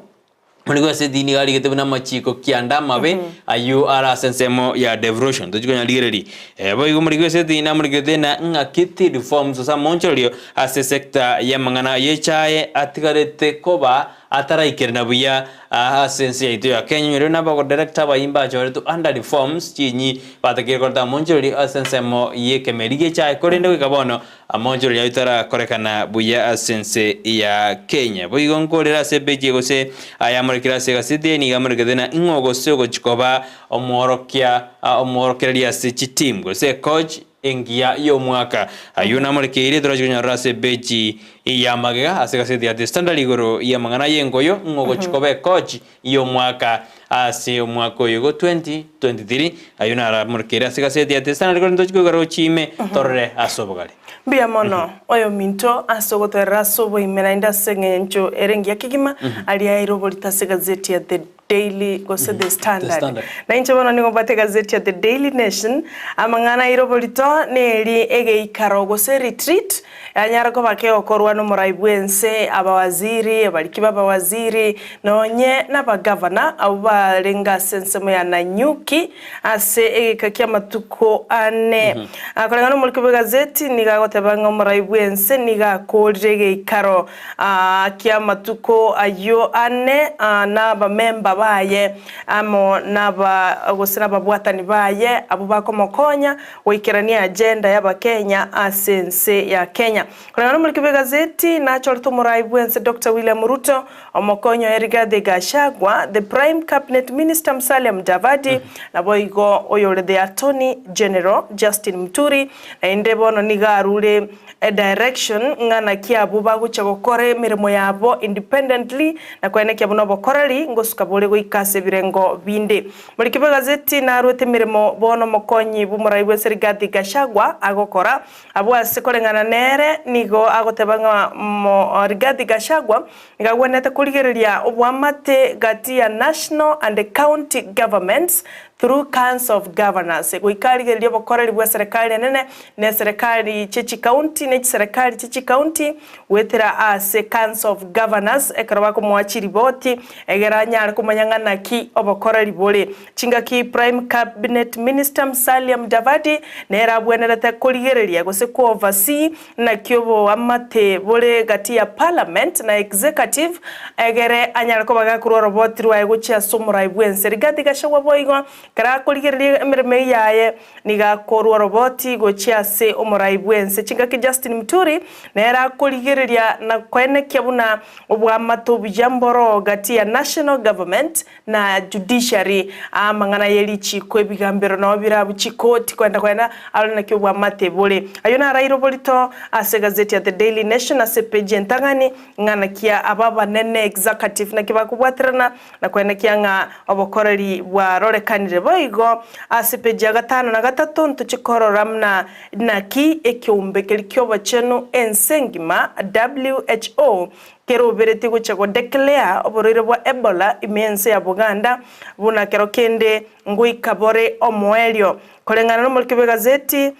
Omorwoti ase edini nigo arigete buna amachiko kianda amabe ayio are ase ensemo ya devolution. Tochi konya rigereria. Eh, boigo omorwoti ase edini namorigete na ng'aki ti reforms gose amonchorerio ase sector y'amang'ana y'echae atigarete koba ataraikerana buya ase ense yaito ya Kenya. Onye rero nabago director abayio mbachoretwe under reforms chinyi batakeire koreta amonchorerio ase ensemo y'ekemeri gi'echae korende goika bono Amaonchorerio ayio tarakorekana buya ase ense ya Kenya. Boigo nkorera ase epeji eye gose ayamorekire ase egaseti eye nigo amorekete na ing'o gose ogochia koba omworokia omworokereria ase chiteam gose ecoach engiya y'omwaka. Ayio namorekeire torachi konyorora ase epeji ya magega ase egaseti ya The Standard igoro y'amang'ana y'engoyo ng'o ogochia koba ecoach y'omwaka ase omwaka oyo igo 2023, ayio naramorekeire ase egaseti ya The Standard korende tochie koigora gochia ime torore ase obogare. Mbuya mono oyominto ase ogotoerera ase oboime naende ase eng'encho ere engiya kegima aria aire oborito ase egazeti ya The Daily gose The Standard. Standard. Na inche bono nigo mbwate egazeti ya The Daily Nation, amang'ana aire oborito neri egeikaro gose retreat Yanyare koba kegokorwa nomorai bw'ense, abawaziri, abariki b'abawaziri, nonye nabagavana abwo barenge ase ensemo ya Nanyuki ase egeka ki'amatuko ane. Koreng'ana nomoriki bw'egazeti nigo agoteba ng'a omorai bw'ense nigo akorire egeikaro ki'amatuko ayio ane nabamemba baye amo naba gose nababwatani baye abwo bakomokonya Goikerania agenda y'Abakenya ase ense ya Kenya. Koreng'ana nomoriki bw'egazeti, nachorete omorai bw'ense Doctor William Ruto, omokonyi oye Rigathi Gachagua, the Prime Cabinet Minister Musalia Mudavadi, naboigo oyore the Attorney General Justin Muturi, naende bono nigo arure edirection ng'a naki abwo bagochia gokora emeremo yabo independently na koenekia buna obokoreri ngosuka bore goika ase ebirengo binde. Moriki bw'egazeti narwete emeremo bono omokonyi bw'omorai bw'ense Rigathi Gachagua agokora. Abwo ase koreng'ana nere nigo agoteba ng'a Rigathi Gachagua nigo agwenerete korigereria oboamate gati ya national and county governments through. through Council of Governors. Goika arigererie obokoreri bw'eserekari enene na eserekari chie chikaunti ne chiserekari chie chikaunti goetera ase Council of Governors ekero bakomoa chiripoti egere anyare komanya ng'a naki obokoreri bore. Chingaki Prime Cabinet Minister Musalia Mudavadi nere abwenerete korigereria gose ko oversee naki oboamate bore gati ya Parliament na Executive egere anyare koba gakorwa oroboti rwaye gochia ase omorai bwense. Rigathi Gachagua boigo ekero akorigereria emeremo eyio yaye nigo akorwa oroboti gochia ase omorai bwense. Chingaki Justin Muturi nere akorigereria na koenekia buna oboamate obuya mboro gati ya National Government na judiciary, amang'ana ye richiiko ebigambero nao birabu chikoti kwenda kwenda arore naki obwamate bore. Ayio naraire oborito ase egazeti ya The Daily Nation ase epeji entang'ani ng'a naki aba abanene executive naki bakobwaterana na koenekia ng'a obokoreri bwarorekanire. Boigo ase epeji ya gatano na gatato ntoche korora muna naki ekeombe keria kiobochenu ense engima, WHO, Keroberetie gochia go declare oborwaire bwa Ebola ime y'ense ya Buganda buna kero kende ngoika bore omoerio. Koreng'ana nomoriki bw'egazeti,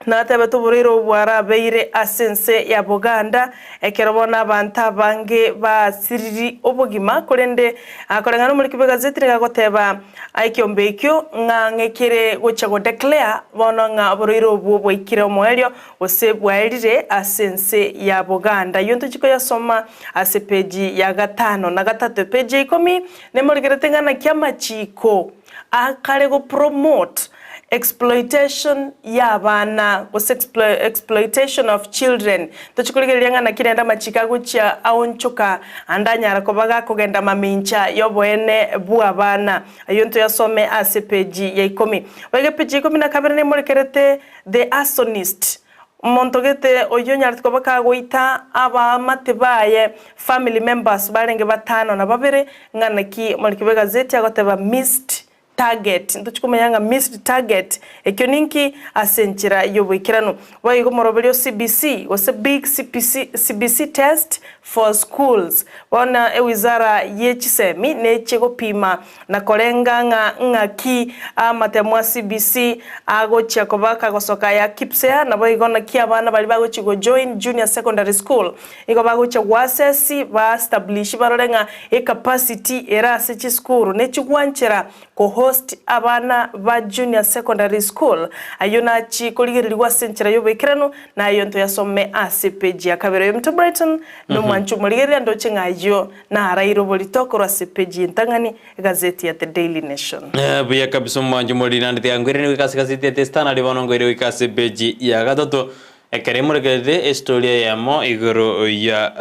natebete oborwaire obo bwarabeire ase ense ya Buganda ekero bono abanto abange basiriri obogima korende koreng'ana nomoriki bw'egazeti nigo agoteba ekiombe ekio ng'a ng'e kere gochia go declare bono ng'a oborwaire obwo bwaikire omoerio gose bwaerire ase ense ya Boganda. Ayio ntochie koyasoma ase epeji ya gatano na gatato. Epeji ya ikomi nemorigerete ng'a naki amachiko akare go promote exploitation ya abana gose exploitation of children. Tochie korigereria ng'a naki rende amachiko agochia aonchoka ande anyara koba gakogenda mamincha y'oboene bw'abana. Ayio ntoyasome ase epeji ya ikomi. Boigo epeji ya ikomi na kabere nemorekerete The arsonist, omonto gete oyio onyarete koba kagoita abaamate baye, family members, barenge batano na babere, ng'a naki omoriki bw'egazeti agoteba missed target. Ntochi komanya ng'a missed target ekio ninki ase enchera y'oboikeranu. Boigo omoroberio o CBC gose big CPC, CBC test for schools. Bono ewizara ye chisemi neche gopima na korenga ng'a ng'aki amatemo a CBC agochia koba kagosoka aya KPSEA, naboigo naki abana baria bagochia go join junior secondary school igo bagochia go assess ba establish barore ng'a ecapacity ere ase chisukuru nechigwanchera ko host abana ba junior secondary school. Ayio nachi korigererigwa ase enchera y'oboikeranu, na ayio ntoyasome ase epeji ya kabere. Oyominto Brighton nomwancha omorigereria ndoche ng'a ayio naraire oborito korwa ase epeji y'entang'ani egazeti ya The Daily Nation. Buya kabisa omwancha omoriri naende tiga nkoiranie goika ase egazeti ya The Standard bono nkoire goika ase epeji ya gatato. Ekero emorekerete esitori eyemo igoro ya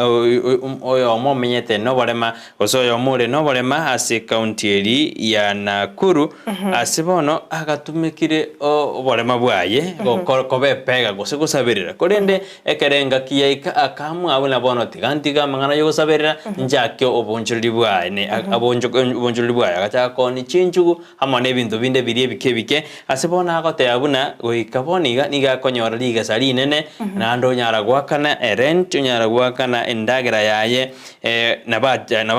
oyomo omenyete noborema, gose oyomo ore noborema ase ekaunti eri ya Nakuru, ase bono agatumekire oborema bwaye koba epega gose gosaberera. Korende ekero engaki yaika akamua buna bono tiga ntige amang'ana y'ogosaberera nchake obonchoreri bwane obonchoreri bwaye. Agachaka koonia chinchugu amo nebinto binde biria ebike ebike, ase bono agoteba buna goika bono iga nigo akonyora rigesa rinene, naende onyara goakana erent, onyara goakana endagera yaye, nabo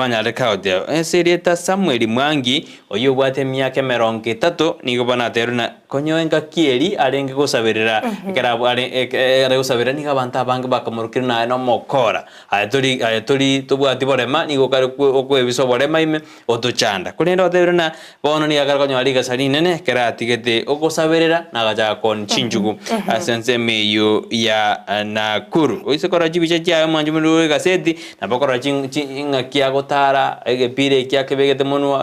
anyare kagoteba. Ase erieta Samuel Mwangi, oyio obwate emiaka emerongo etato, nigo bono atebirie buna konya engaki eria arenge gosaberera, ekero abwo are are gosaberera nigo abanto abange bakamorokire naye nomokora, aye tori aye tori tobwati borema, nigo okare okoebisa oborema ime. Otochanda. Korende otebire ng'a bono nigo akare konyora rigesa rinene ekero atigete ogosaberera na agachaka koonia chinchugu ase ensemo eyio ya Nakuru. Oise korora chibicha chiaye omwanchi omoriri bwe egaseti, nabo okorora ng'aki agotara egepira ekio akebegete monwa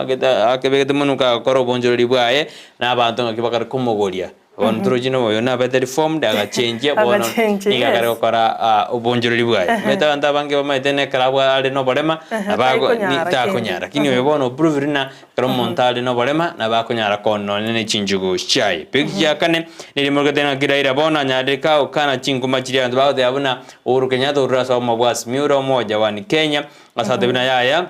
akebegete monwa kagokora obonchoreri bwaye, na abanto ng'aki bakare komogoria. Bono torochi na oyo nabete reformed agachenchia bono Agachenchia, nigo akare yes. gokora ah, obonchoreri bwaye. Omanyete abanto abange bamaete na ekero abwo are noborema nabo ago- ni- Takonyara takonyara. kende. Lakini oyo bono oprovire ng'a ekero omonto are noborema nabo akonyara kona nonye ne chinchugu chiaye. Picture ya kane nigo emorogete ng'aki Raila bono anyarire kagokana chinkuma chiria abanto bagoteba buna Uhuru Kenyatta orure ase obomo bwa Azimio ore omoja one Kenya, ase agateba buna yaya.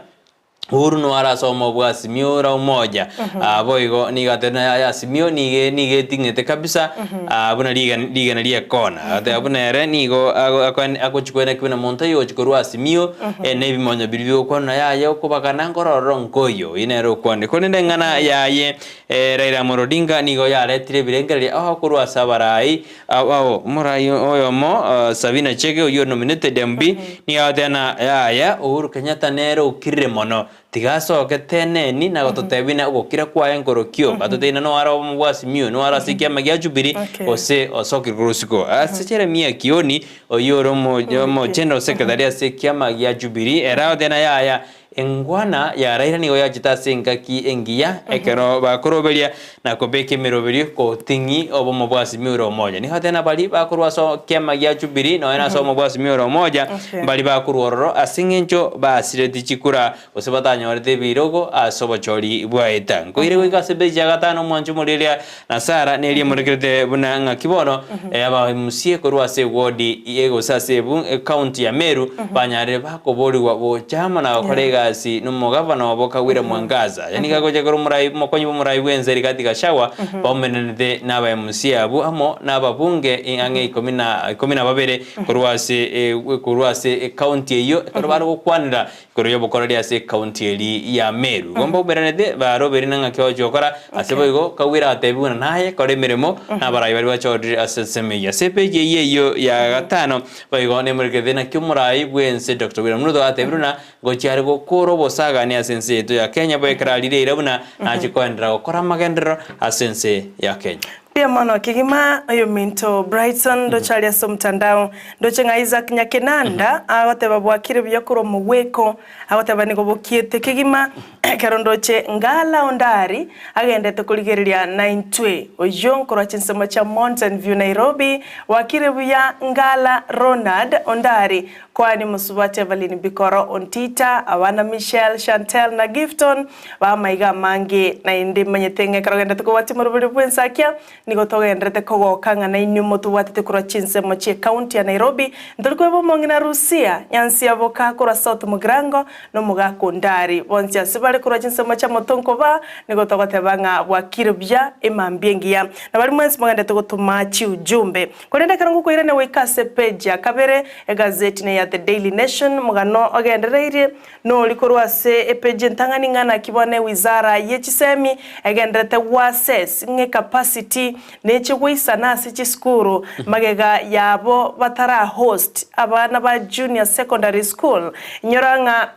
Uhuru noyo arasome obwa Azimio la Umoja. Ah, boigo nigo atebire na yaya Azimio nigo nigo eting'ete kabisa ah, buna rigena rigena ri'ekona. Agateba buna ere nigo ago akoen agochi koeneki buna monto oyo ogochi korwa Azimio eh, na ebimonyo biria bigokwanwa na yaya okobagana nkorororo nkoiyo. Oyio nere okwanire. Korende eng'ana yaye eh, Raila Amolo Odinga nigo yaretire ebirengererio ao korwa ase abarai Ao omorai oyomo Sabina Chege oyio nominated MP nigo agoteba na yaya Uhuru Kenyatta nere okirire mono tiga asoke teneni na gototebia buna ogokira kwaye nkorokio atotebie na noare obomo bwa Azimio noare ase ekiama gia Jubilee gose osokire korwa isiko. Ase Jeremiah Kioni oyio ore omo general secretary ase ekiama gia Jubilee ere agoteba na yaya Engwana ya Raila nigo yachete ase engaki engiya ekero bakoroberia na kobeka emeroberio koting'i obomo bwa Azimio la Umoja. Nigo tena baria bakorwa ase ekiama gia Jubilee nonya nase obomo bwa Azimio la Umoja mbari bakorwa ororo ase eng'encho basireti chikura gose batanyorete ebirogo ase obochori bwaeta. Nkoire goika ase ebeji ya gatano omwancho omoria na Sara neria emorekerete buna ng'aki bono abamusie korwa ase ewodi ye gose ase ebu ecounty ya Meru banyarire bakoborigwa gocha amo na gokora egasi nomogavana obo Kawira Mwangaza. Aya nigo agocha korwa omorai omokonyi bw'omorai bw'ense Rigathi Gachagua baumeranete na abaMCA abwo amo na ababunge ang'e ikomi na ikomi na babere korwa ase korwa ase ecounty eyio ekero bare gokwanera Igoro y'obokoreri ase ekaunti eri ya Meru. Igo mbaumeranete baroberi na ng'aki ogochia gokora, ase boigo Kawira agatebigwa ng'a naye kora emeremo nabarai baria bachorire ase ensemo eyio. Ase epeji eyio eyio ya gatano boigo nemorekerete naki omorai bw'ense Doctor William Ruto agatebirwe ng'a ngochia are gokora obosagani ase ense yaito ya Kenya bo ekero arire eira buna nachie koenderera gokora amagenderero ase ense ya Kenya. Mbuya mono kegima oyominto Brighton ndoche aria ase omotandao ndoche ng'a Isaac Nyakenanda agoteba bwakire buya korwa omogweko agoteba nigo bokiete kegima ekero ndoche Ngala Ondari agendete korigereria naintwe oyio nkorwa chinsemo chia Mountain View Nairobi bwakire buya Ngala Ronald Ondari Kwani mosubati Evelyn Bikoro Ontita, abana Michelle, Chantel na Gifton b'amaiga amange. Naende manyete ng'a ekero ogenderete kobwatia omoroberi bw'ensakia, nigo togendererete kogoka ng'a nainwe motobwatete korwa chinsemo chi'ecounty ya Nairobi, ntori kweba omong'ina Rusia, Nyansiaboka korwa South Mugirango, na omogaka Ondari. Bonsi ase bare korwa chinsemo chia Motonkoba, nigo togoteba ng'a bwakire buya, emambia engiya. Na baria mwensi mogenderete gotoma chiujumbe. Korende ekero ngokoirania goika ase peji ya kabere, egazeti neya The Daily Nation, omogano ogendereirie nori korwa ase epeji entang'ani ng'a naki bono ewizara ye chisemi egendererete goassess ng'a ecapacity neche goisana ase chisukuru magega yabo batara host abana ba junior secondary school. Inyora ng'a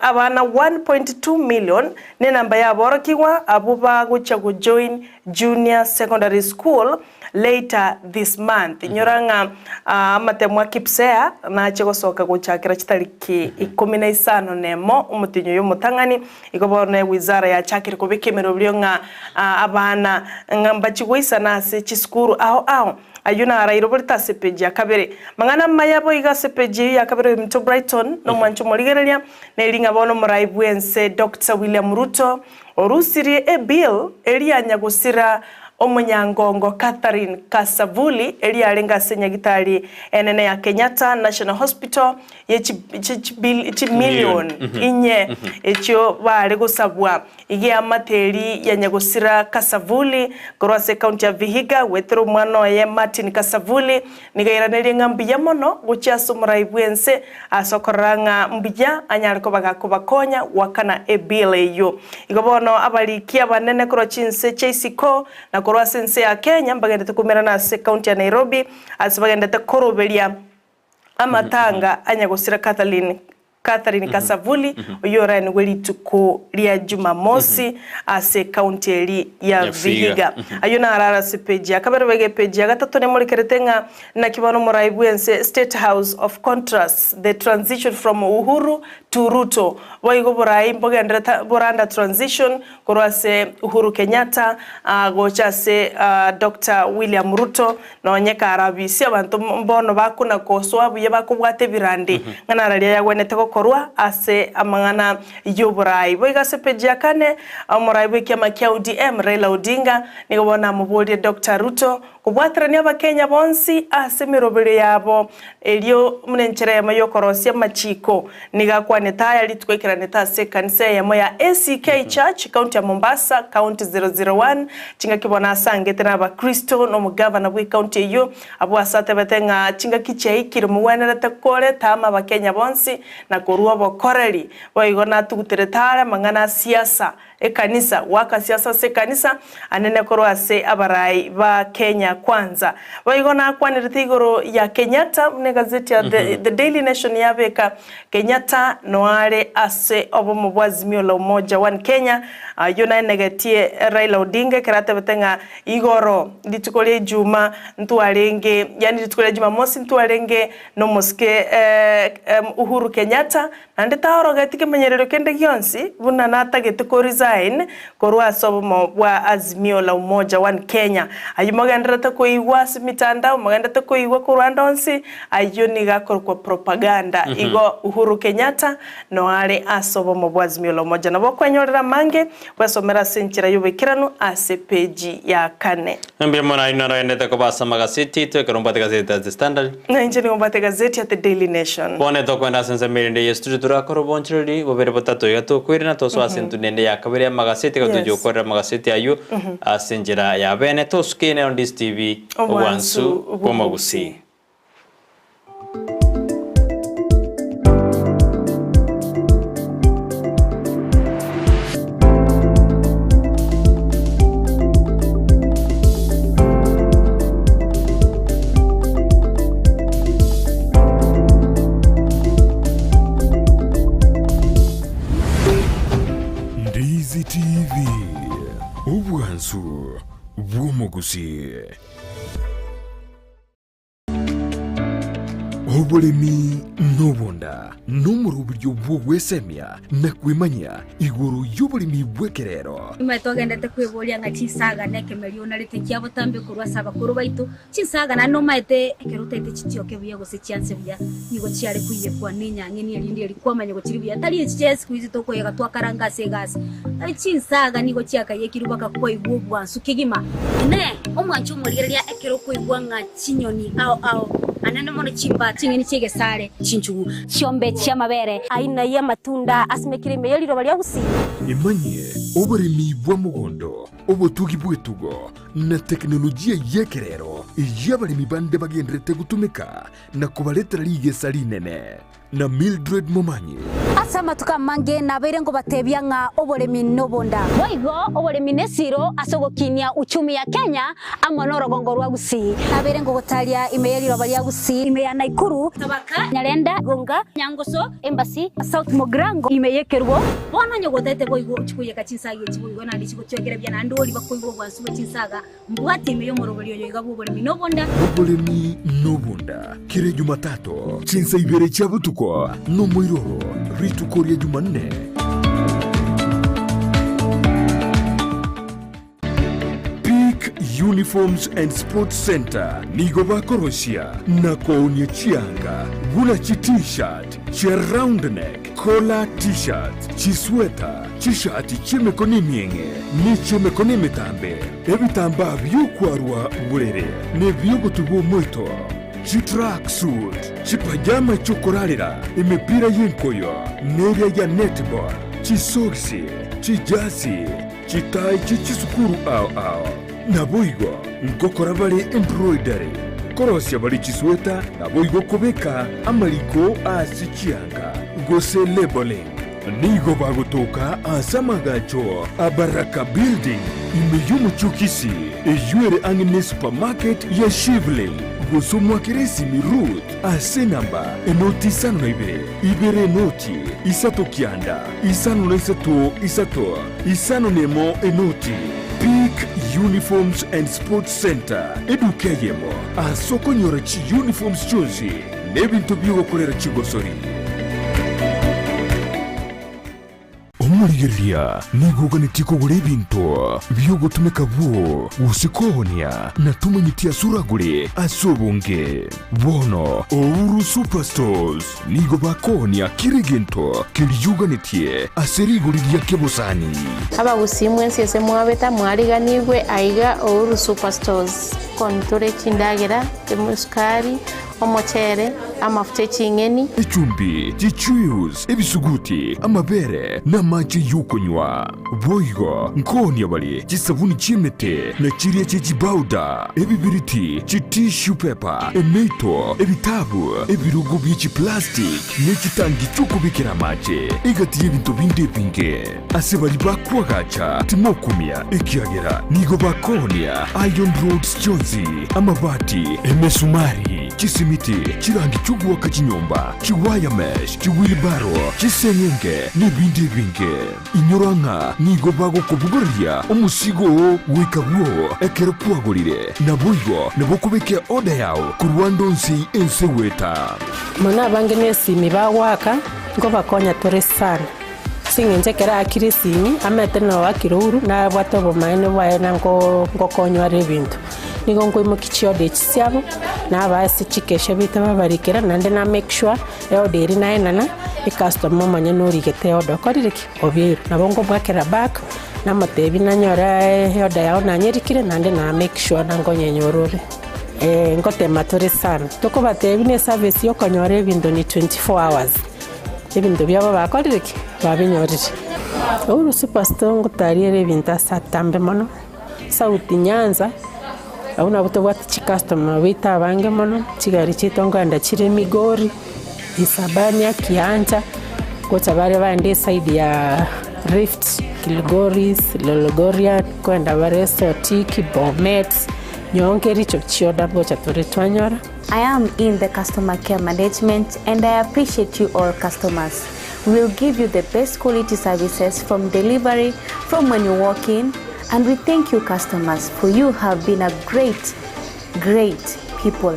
abana 1.2 million nenamba yaborokigwa abwo bagochia gojoin junior secondary school Later this month. Inyora ng'a amatemo a Kipsea nache gosoka gochakera chitariki ikomi na isano nemo omotienyi oyo omotang'ani. Igo bono ewizara yachakire kobeka emeroberio ng'a abana ng'a mbachie goisana ase chisukuru ao ao. Ayio naraire oborito ase epeji ya kabere. Mang'ana amaya boigo ase epeji eyio ya kabere oyominto Brighton nomwancha omorigereria neri ng'a bono omorai bwense Doctor William Ruto Orusirie ebill eria nyagosira omonyangongo Catherine Kasavuli eria arenge ase nyagitari enene ya Kenyatta National Hospital ye chimilion inye echio bare gosabwa igeamate eri ya nyagosira Kasavuli korwa ase ekaunti ya Vihiga goetera omwana oye Martin Kasavuli Nigo airanerie ng'a mbuya mono gochia ase omorai bw'ense ase okorora ng'a mbuya anyare koba gakobakonya goakana ebill eyio. Igo bono abariki abanene korwa chinse chia isiko na korwa ase ense ya Kenya mbagenderete koumerana ase ekaunti ya Nairobi ase bagenderete koroberia amatanga a nyagosira Catherine Catherine Kasavuli, oyio oraenigwe rituko ria Jumamosi ase ekaunti eri ya Ya Vihiga. Vihiga. Ayio naro ase epeji ya kabere boigo epeji ya gatato nemorekerete ng'a naki bono omorai bw'ense State House of Contrasts, the transition from Uhuru to Ruto. Boigo oborai mbogenderete boranda transition korwa ase Uhuru Kenyatta gocha ase Doctor William Ruto Nonye karabisia abanto mbono bakuna kosoa buya bakobwata ebirandi, ng'a nararia yagwenerete gokorwa ase amang'ana y'oboraai. Boigo ase peji ya kane, omoraai bw'ekiama kia ODM, Raila Odinga, nigo bono amoborie Doctor Ruto Kobwaterania Abakenya bonsi ase emeroberio yabo, erio buna enchera eyemo y'okorosia amachiko. Nigo akwanete aya rituko aikeranete ase ekanisa eyemo ya ACK Church, county ya Mombasa, county 001, chingaki bono asangete n'Abakristo na omogavana bw'ecounty eyio, abwo ase atebete ng'a chingaki chiaikire mogwenerete koreta amo Abakenya bonsi na korua obokoreri. Boigo natuguterete are amang'ana a siasa Ekanisa, goaka siasa ase ekanisa, anene korwa ase abarai ba Kenya Kwanza. Boigo nakwanerete igoro ya Kenyatta buna egazeti ya The, The Daily Nation yabeka, Kenyatta noare ase obomo bwa Azimio la Umoja One Kenya, ayio naenegetie Raila Odinga ekero atebete ng'a igoro rituko ria Ijuma ntwarenge, yaani rituko ria Jumamosi ntwarenge nomosike Uhuru Kenyatta Naende taorogeti kemenyererio kende gionsi buna natagete ko resign korwa ase obomo bwa Azimio la Umoja One Kenya. Ayio mogendererete koigwa ase emitandao, mogendererete koigwa korwa ande onsi, ayio nigo akorokwa propaganda. Igo Uhuru Kenyatta noare ase obomo bwa Azimio la Umoja. Nabo okwenyorera amange, bwesomere ase enchera y'oboikeranu ase page ya kane. Mbuya mono aye norogendete koba ase amagaseti aito ekero mbwate egazeti ya The Standard. Na inche nigo mbwate egazeti ya The Daily Nation. Bono tokoenda ase ensemo erinde ye studio torakore obonchoreri bobere botato iga tokoirana tosoe ase entunda ende ya kabere y'amagaseti iga tochia gokorera amagaseti ayio ase enchera ya bene tosuke nero Ndisi TV obwansu bw'omogusii. Ndizi TV, obwansu bw'omogusii. Oboremi nobonda nomoroberio bw'ogwesemia na kwemanyia igoro y'oboremi bw'ekerero. Nigo togenderete kweboria ng'a chinsaga na ekemerio onarete kia botambe korwa ase abakoro baito. Chinsaga naende nomaete ekero otaete chitioke buya gose chianse buya, nigo chiare koiyekwa nenyang'eni erinde eri kwamanya gochiri buya. Tari echi chia siku hizi tokoyega twakaranga ase egasi. Chinsaga nigo chiakayekirwe mpaka kwaigwa obwansu kegima. Inee! Omwancha omorigereria ekero okoigwa ng'a chinyoni ao ao, anene mono chimbata, ching'eni chi'egesare, chinchugu, chiombe chi'amabere, aina y'amatunda asimekire ime ye riroba ria Gusii. Emanyie oboremi bwa mogondo, obotugi bw'etugo, na tekinolojia y'ekerero eyio abaremi bande bagendererete gotumeka na kobaretera rigesa rinene. Na Mildred Momanyi. Ase amatuko amange nabeire nkobatebia ng'a oboremi nobonda. Boigo oboremi nesiro ase ogokinia uchumi ya Kenya amo norogongo rwa Gusii. Nabeire ngogotaria ime ye riroba ria Gusii, ime ya Naikuru, Tabaka, Nyarenda, Gonga, Nyangoso, Embasi, South Mugirango, ime y'ekerubo. Bono onye gotete boigo ochie koiyeka chinsaga echi boigo naende chigochwekera buya naende oria bakoigwa obwansu bwe chinsaga Mbwate ime y'omoroberi oyo iga bw'oboremi nobonda. Oboremi nobonda, kera Ejumatatu, chinsa ibere chia botuko, nomoiroro, rituko ria Jumanne. Peak Uniforms and Sports Centre nigo bakorosia na koonia chianga buna chi T-shirt, chia round neck, collar T-shirts, chisweta, chishati chi'emekono emieng'e, ne chi'emekono emetambe, ebitambaa bi'okwarwa borere, na ebi'ogotuba omoito, chitracksuit, chipajama chi'okorarera, emepira y'enkoyo, na eria ya netball, chisogisi, chijasi, chitai chie chisukuru ao ao. Naboigo ngokora bare embroidery, korosia bare chisweta, naboigo kobeka amariko ase chianga, gose labelling. Nigo bagotoka ase amagacho a Baraka Building ime y'omochie o Kisii, eyio ere ang'e ne supermarket ya Shivling, gose omwakere esimi Ruth ase enamba enoti isano na ibere, ibere enoti, isato kianda, isano na isato isato, isano na emo enoti. Peak Uniforms and Sports Centre, eduka eyemo ase okonyora chiuniforms chionsi na ebinto bi'ogokorera chigosori. Omorigereria nigo oganetie kogora ebinto bi'ogotumeka bwoo gose koonia, na tomanyeti ase oragore ase obonge. Bono Ouru Superstores nigo bakoonia kera egento keria oganetie ase rigori ria kebosani. Abagusii mwensi ase mwabeta mwariganigwe aiga Ouru Superstores. Kontore chindagera, esukari, Omochere, amafuta e ching'eni. Echumbi, chichuius, ebisuguti, amabere, na amache y'okonywa. Boigo nkoonia bare chisabuni chi'emete, na chiria chie chibauda, ebibiriti, chitissue paper, emeito, ebitabu, ebirogo bie chiplastic, ne chitangi chi'okobekera amache, egati y'ebinto binde ebinge. Ase baria bakoagacha timokumia, ekiagera nigo bakoonia iron rods chionsi, amabati, emesumari, chisimiti, chirangi chi'ogoaka chinyomba, chiwire mesh, chiwheelbarrow, chiseng'enge, na ebinde ebinge. Inyora ng'a nigo bagokobogoreria omosigo oo goika bwoo ekero kwagorire. Naboigo nabo okobeka eorder yao korwa ande onsi ense goeta. Mono abange nesimi bagoaka, nkobakonya tore sana. Ase eng'encho ekero aakire esimi, amaete na oakire ouru, nabwate obomaene bwaye na nko nkokonywa are ebinto. Nigo nkoimokia chioda echi chiabo, nabaa ase chikesha baito babarikera, naende na make sure, eoda eria naenana, ecustomer omonyene origete eoda okorire ki? Obeirwe. Nabo nkobwakera back, namotebia nanyora eoda yao nanyerikire, naende na make sure na nkonyenyora ore. Ngotema tore sana, tokobatebia buna eservice ya okonyora ebinto ni 24 hours. Ebinto biabo bakorire ki? Babinyorire. Uhuru Superstore ngotariere ebinto ase atambe mono, South Nyanza, abwo nabwo tobwate chicustomer baito abange mono, chigari chiaito nkoenda chire Migori, Isabania, Kiancha, gocha bare baende eside ya Rift, Kilgoris, Lologorian, nkoenda bare Sotik, Bomet, Nyonga ericho chioda ngocha tore twanyora. I am in the customer care management and I appreciate you all customers. We will give you the best quality services from delivery, from when you walk in, and we thank you customers for you have been a great, great people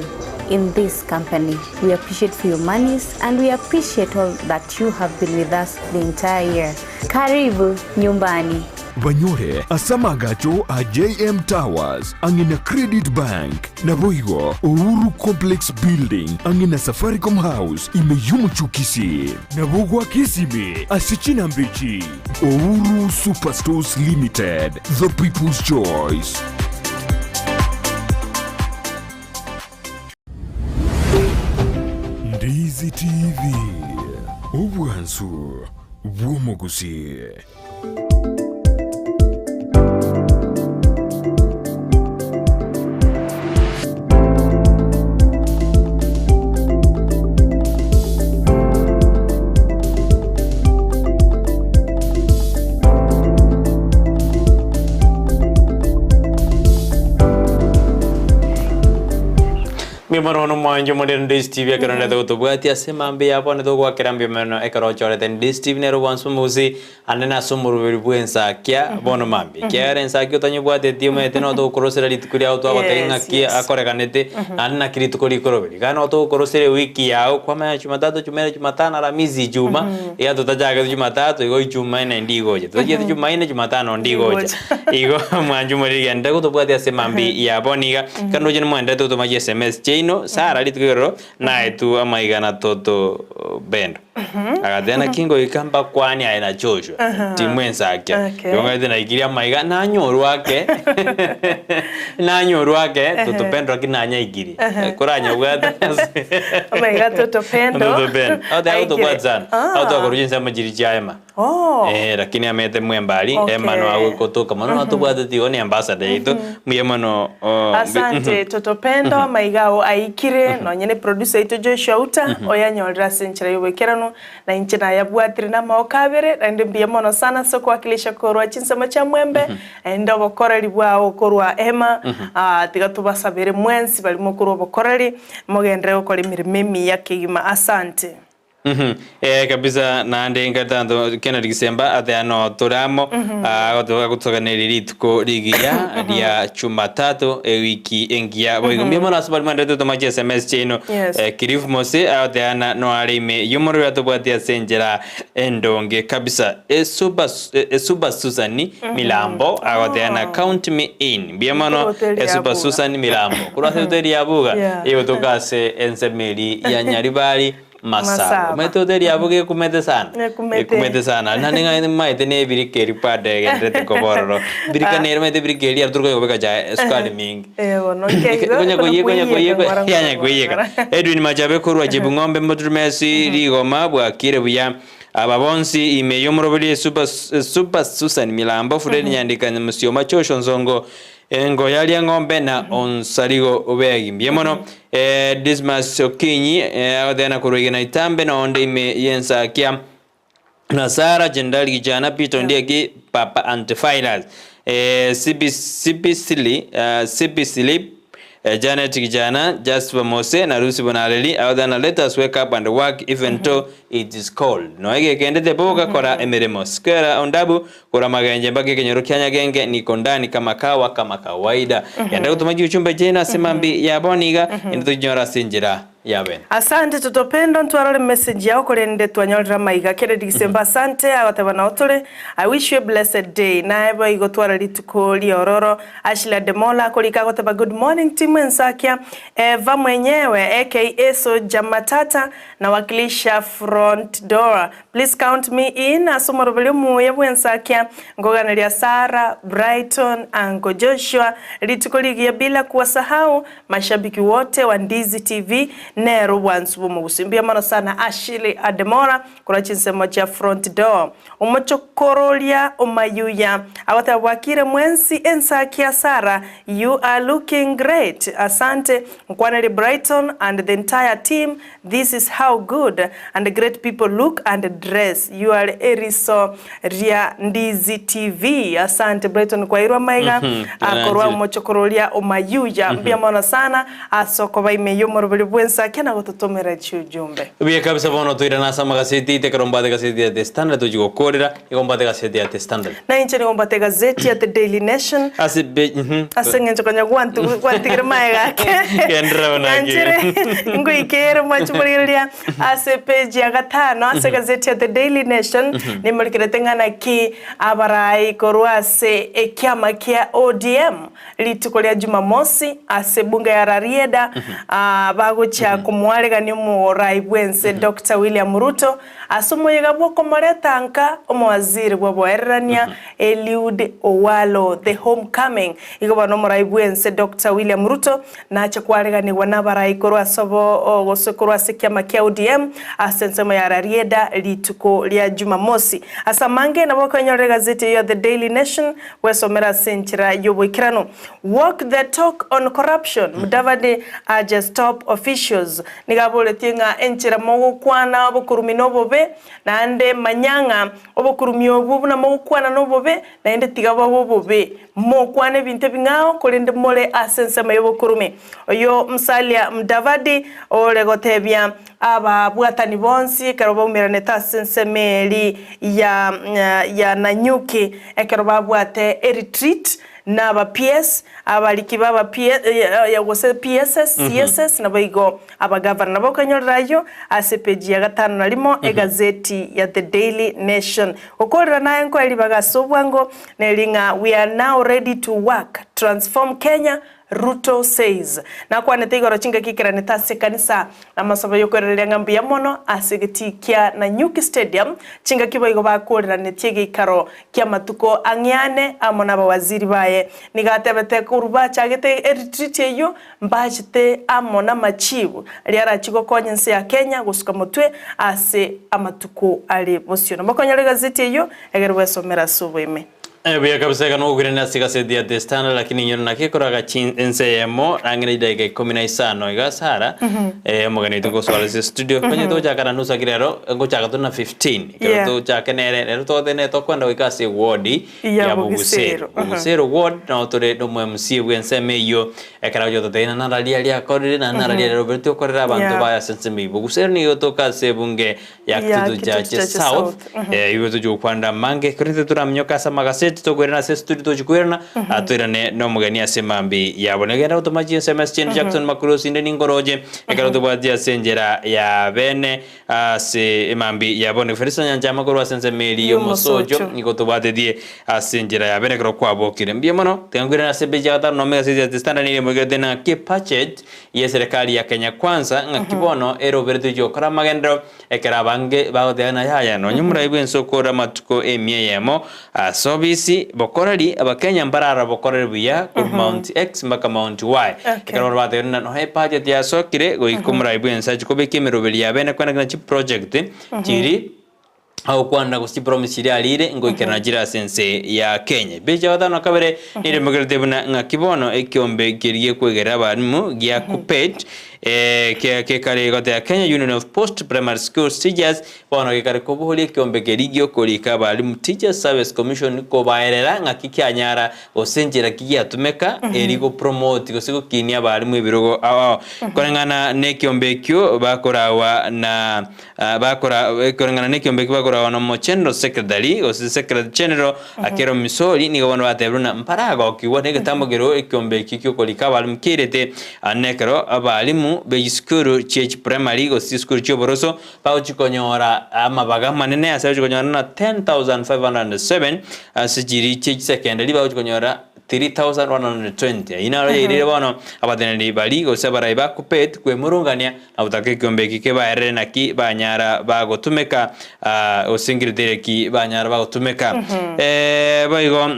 in this company. We appreciate for your monies and we appreciate all that you have been with us the entire year. Karibu nyumbani. Banyore ase amagacho a JM Towers ang'e na Credit Bank. Naboigo Uhuru Complex Building ang'e na Safaricom House ime y'omochie o Kisii. Nabo goaka esimi ase chinamba echi. Uhuru Superstores Limited, the people's choice. Ndizi TV, obwansu bw'omogusii. Mbuya mono bono mwanche omorero Ndisi TV ekero ndete gotobwatia ase mambia ya bono togoakera mbuya mono ekero ochorete Ndisi TV nere obwansu omogusi Ande nase omoroberi bw'ensakia bono mambia, ekiagera ensakia otanyebwatetie omanyete noo togokorosera rituko riao twagotebia Yes, ng'aki yes. akorekanete, naende naki rituko rikoroberi. Iga noo togokorosera ewiki yao kwamanya jumatatu, jumaine, jumatano, aramisi, ijuma, iga totachagete jumatatu igo ijumaine ndigocha, totachiete jumaine, jumatano ndigocha. Igo mwanche omoriri gotobwatia ase mambia ya bono iga, ekero ndoche nimwenderete gotoma chi sms chiaino, Sarah rituko igoro Naetwe amaiga na Toto Bendo. Agateba naki ngoika mbakwanie aye na Joshua timwensakia. Okay. Igo ng'aete naikirie amaiga nanyorwa ake nanyorwa ake Toto Bendo lakini nanyaikirie. Koranyabwate ase Amaiga Toto Bendo. Toto Bendo. Agotebi Aikire. agotobwati sana. Ah. Agotwaka korwa chinsemo chiria chia Emma. Oh. Eh, lakini amete mwembari Okay. Emma no agotoka mono natobwateti igo ni ambassador yaito mbuya mono oh, Asante Toto Pendo amaiga ao aikire nonye ne producer yaito Joshua Uta oyanyorire ase enchera y'oboikeranu na inche nayabwatire namagoko abere naende mbuya mono sana ase okowakilisha korwa chinsemo chia Mwembe naende obokoreri bwao korwa Emma ah, tiga tobasabere mwensi baria mokorwa obokoreri mogenderere gokora emeremo emiya kegima asante. Mhm. Eh, kabisa naende nkatanto Kennedy Gisemba ate ano tore amo agotoganeria rituko rigiya ria Jumatatu ewiki engiya boigo mbuya mono ase baria mwanderete gotoma chi SMS chiaino Yes. eh, Cliff Mose agoteana noare ime y'omorero atobwatie ase enchera endonge kabisa Esuba Esuba Susan Milambo agoteana count me in mbuya mono Hoteli ya Esuba Buga. Susan Milambo korwa ase hoteli ya Buga Yeah. egotoka ase ensemo eri ya Nyaribari Masaba. Masaba. Omanyete hoteli ya Buga ekumete sana Ekumete. ekumete sana naende ng'a maete na ebirika eri bado egenderete koba ororo birika nere omanyete ebirika eria tori konya kobeka chae esukari mingi Eh, bono nkeigo, Konya konya koyia konya koyia koiyeka ng'ora yanya ng'ora koiyeka ng'ora. Edwin Machabe korwa Chebung'ombe Moturumesi Rigoma bwakire buya aba bonsi ime y'omoroberi Super, Super Susan Milambo Fred Nyandika Musioma Chosho Nsongo Engo yaria ng'ombe na onsarigo obegi mbuya mono eh, Dismas Okinyi eh, agotena korwa igena itambe na onde ime y'ensakia na Sara Jendali Kijana Peter Ondieki Papa Antivirus eh, CB, CB Silly, eh, CB Sleep eh, Janet Kijana Jasper Mose na Lucy Bonareli agotena let us wake up and work even though it is cold no egekendete boga kora emeremo Skera Ondabu kora magenje mpaka ekenyoro kia Nyagenge niko ndani kama kawa kama kawaida yenda gotoma chiuchumbe chiaino ase mambi ya bono iga ende tochinyora ase enchera ya bene Asante tutopendo ntwarore message yao korende twanyorera maiga Kennedy Gisemba asante agoteba nao tore I wish you a blessed day naye boigo twara rituko riororo Ashley Ademola akorika agoteba good morning team Ensakia Eva mwenyewe aka Soja Matata nawakilisha front door please count me in ase omoroberi omuya bwensakia nkoganeria Sarah Brighton Uncle Joshua rituko rigiya bila kuwasahau mashabiki wote wa Ndizi TV nere obwansu bw'omogusi mbuya mono sana Ashley Ademora korwa chinsemo chia front door omochokororia omayuya agoteba bwakire mwensi ensakia Sarah you are looking great asante nkwanere Brighton and the entire team this is how good and great people look and dress you are eriso ria Ndizi TV asante Brighton kwairwa amaiga akorwa omochokororia omayuya mbuya mono sana ase okoba ime y'omoroberi bw'ensake na gototomera chiujumbe. Buya kabisa bono toirana ase amagaseti ekero mbwate gaseti ya The Standard tochi gokorera igo mbwate gaseti ya The Standard. Na inche nigo mbwate egazeti ya The Daily Nation Ase be mhm. ase eng'encho konya gwantu gwantigire maega ake Genderera buna ake. Nyanchire ngoikere mwanche morigereria ase page ya gatano ase egazeti ya The Daily Nation nimorikerete ng'a naki abarai korwa ase ekiama kia ODM rituko ria Jumamosi ase ebunge ya Rarieda bagochia komoaregania omorai bw'ense Doctor William Ruto ase omoyega bw'okomoreta nka omowaziri bw'oboererania Eliud Owalo the homecoming. Igo bono omorai bw'ense Doctor William Ruto nache kwareganigwa nabarai korwa ase obo gose korwa ase ekiama kia ODM ase ensemo ya Rarieda rituko ria Jumamosi. Ase amange nabo okoenyorera egazeti eyio ya The Daily Nation gwesomera ase enchera y'oboikeranu. Walk the talk on corruption, Mudavadi urges top officials. Nigo aboretie ng'a enchera mogokwana obokurumi nobobe, naende manya ng'a obokurumi obwo buna mogokwana nobobe, naende tiga bobe obobe. Mokwane ebinto ebing'ao, korende more ase ensemo y'obokurumi. Oyo Musalia Mudavadi ore gotebia ababwatani bonsi ekero baumeranete ase ensemo eri ya ya Nanyuki ekero babwate eretreat na aba PS, abariki ba aba PS gose PSs, CSs naboigo abagavana. Nabo okonyorera ayio ase epeji ya gatano na rimo egazeti ya The Daily Nation. Gokorera naye nkoe ribaga ase obwango neri ng'a we are now ready to work, transform Kenya, Ruto says. Nakwanete igoro chingaki ikeranete ase ekanisa namasabo y'okoiraneria ng'a mbuya mono ase egetii kia Nanyuki Stadium, chingaki boigo bakooreranetie egeikaro ki'amatuko ang'e ane amo nabawaziri baye. Nigo atebete korwa bachagete eretreat eyio mbachete amo namachibu aria arachie gokonya ense ya Kenya gosuka motwe ase amatuko are bosio. Nabo okonyora egazeti eyio egere bwesomere ase oboime. Buya kabisa iga nogokirania ase egaseti ya The Standard lakini inyore naki ekoraga chin ense eyemo ang'e ne chidakika ikomi na isano iga Sarah eh, omogeni oito gosoa ase studio onye togochaka na nusu lakini rero ngochaka tore na 15 ekero Yeah. tochake nere rero togote nere tokwenda goika ase eward Ya ya Bogusero. Bogusero Bogusero ward nabo tore na omo MCA bwa ensemo eyio ekero agocha gototebia ng'a nararia riakorire na nararia riroberetie okorera abanto Yeah. baye ase ensemo eyio. Bogusero nigo egotoka ase ebunge ya Ya Kitutu Kitutu Chache Chache South, South, mhm. eh, igo tochi gokwanera amange ekero intwe toraminyoke ase amagaseti tokoirana ase estudio tochi koirana ah, toirane na omogeni ase emambi yabo. Nigenda gotoma chinsms chiane Jackson Makurusi inde ninkoroche ekero tobwati ase enchera ya bene ase emambi ya bono. Felista Nyanchama korwa ase ensemo eria y'omosocho Y'omosocho. nigo tobwatetie ase enchera ya bene ekero kwabokire. Mbuya mono, tiga nkoirane ase epeji ya gatano nomo egaseti ya The Standard nigo emoikerete naki ebudget y'eserekari ya Kenya Kwanza ng'aki bono eroberetwe gokora amagenderero ekero abange bagoteba ng'a yaya nonye omorai bw'ense okore amatuko emia eyemo ase obisi bokoreri abakenya mbarara bokoreri buya korwa Mount X mpaka Mount Y. Ekero bono batebire ng'a nonya ebudget yasokire goika omorai bw'ense ache kobeka emeroberi ya bene kwene ng'a chiproject chiri Agokwana gose chipromise chiria arire ngoikerana chire ase ense ya Kenya. Epeji ya gatano na kabere niremekerete buna ng'aki bono ekiombe keria gekwegerera abalimu gia KUPPET eh, kia kekare goteba Kenya Union of Post Primary Schools Teachers bono gekare koboria ekiombe keria giokorika abalimu Teachers Service Commission kobaerera ng'aki kianyara gose enchera ki giatumeka eri gopromote gose gokinia abalimu ebirogo ao ao. Koreng'ana na ekiombe ekio bakorawa na Bakora koreng'ana nekiombe ekio bakoragwa na omogeneral secretary, gose secretary general, Akelo Misori, nigo bono batebirie buna mbaragokigwa negetambo kereo ekiombe ekio giokorika abalimu kiairete nekero abalimu be chisukuru chie chiprimary gose chisukuru chioboroso bagochia konyora amabaga amanene ase bagochia konyora na 10,507 ase chiria chie chisecondary bagochia konyora 3,120. Ayio naro yairire bono abateneneri baria gose abarai ba Kuppet kwemurungania na gotaka ekiombe eke kebaerere naki banyara bagotumeka gose nkiriteri ki banyara bagotumeka. Boigo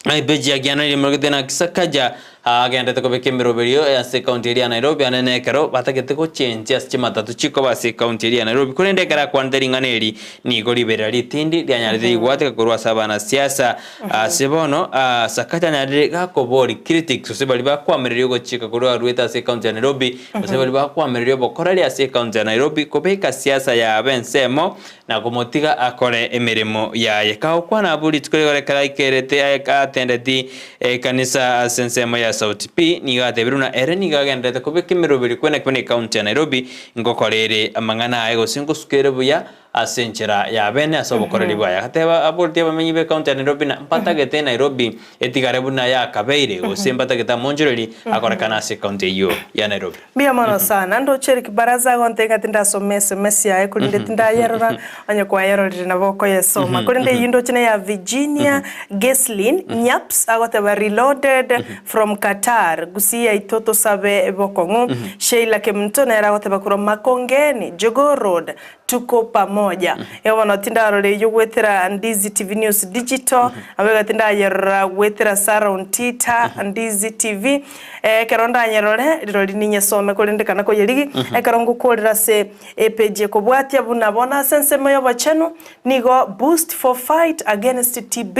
epeji ya kiana eria naki Sakaja agenderete kobeka emeroberio ase ekaunti eria ya Nairobi ande nekero batagete gochenchia ase chimatatu chikoba ase ekaunti eria ya Nairobi korende ekero akwanete ring'ana eri nigo riberera ritindi rianyarete rigwateka korwa ase abanasiasa Ase bono, Sakaja anyarire gakoboria critics gose baria bakoamereria ogochika korwa aruete ase ecounty ya Nairobi gose baria bakoamereria obokoreri ase ecounty ya Nairobi kobeka siasa yabo ensemo na komotiga akore emeremo yaye. Kagokwana abwo rituko rigo ekero aikerete atendeti ekanisa ase ensemo ya Sauti P nigo atebire buna ere nigo agenderete kobeka emeroberi kwene kwene ecounty ya Nairobi ngokora ere amang'ana aye gose ngosuka ere buya Ase enchera ya bene ase obokoreri bwaye agateba aboreti abamenyi b'ecounty ya Nairobi na mbatagete Nairobi etigare buna yakabeire gose mbatagete amonchoreri akorekane ase ecounty eyio ya Nairobi. Mbuya mono sana. Ndoche Eric Baraza agontebia ng'a tindasoma SMS yaye korende tindayerora, onye kwayerorire nabo okoyesoma. Korende eyio ndoche neya Virginia Geslin Nyaps agoteba reloaded from Qatar, Gusii yaito tosabe bokong'u. Sheila Kemunto nere agoteba korwa Makongeni, Jogoo Road, Tuko pamoja. Igo bono tindarora eyio goetera Ndizi TV News Digital, nabo iga tindayerora goetera Sarah Ontita, Ndizi TV. Ekero ndanyerore, rirorio ninyesome korende kana koyerigi, ekero ngokorera ase epage ekobwatia buna bono ase ensemo y'obochenu, nigo Boost for fight against TB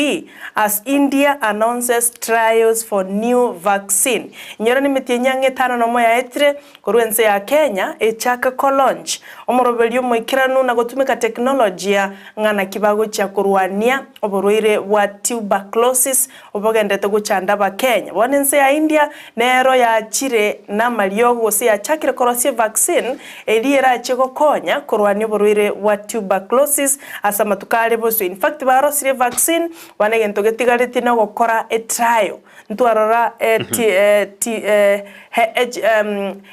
as India announces trials for new vaccine. Inyora nemetienyi ang'e etano nomo yaetire, Korwa ense ya Kenya echake ko launch omoroberio omoikeranu na gotumeka teknolojia ng'a naki bagochia korwania oborwaire bwa tuberculosis obogenderete gochanda abakenya. Bono ense ya India nero yachire namariogo gose yachakire korosia evaccine eria erachie gokonya korwania oborwaire bwa tuberculosis ase amatuko are bosio. In fact barosirie evaccine bono egento getigaretie nogokora etrial. Ntwarora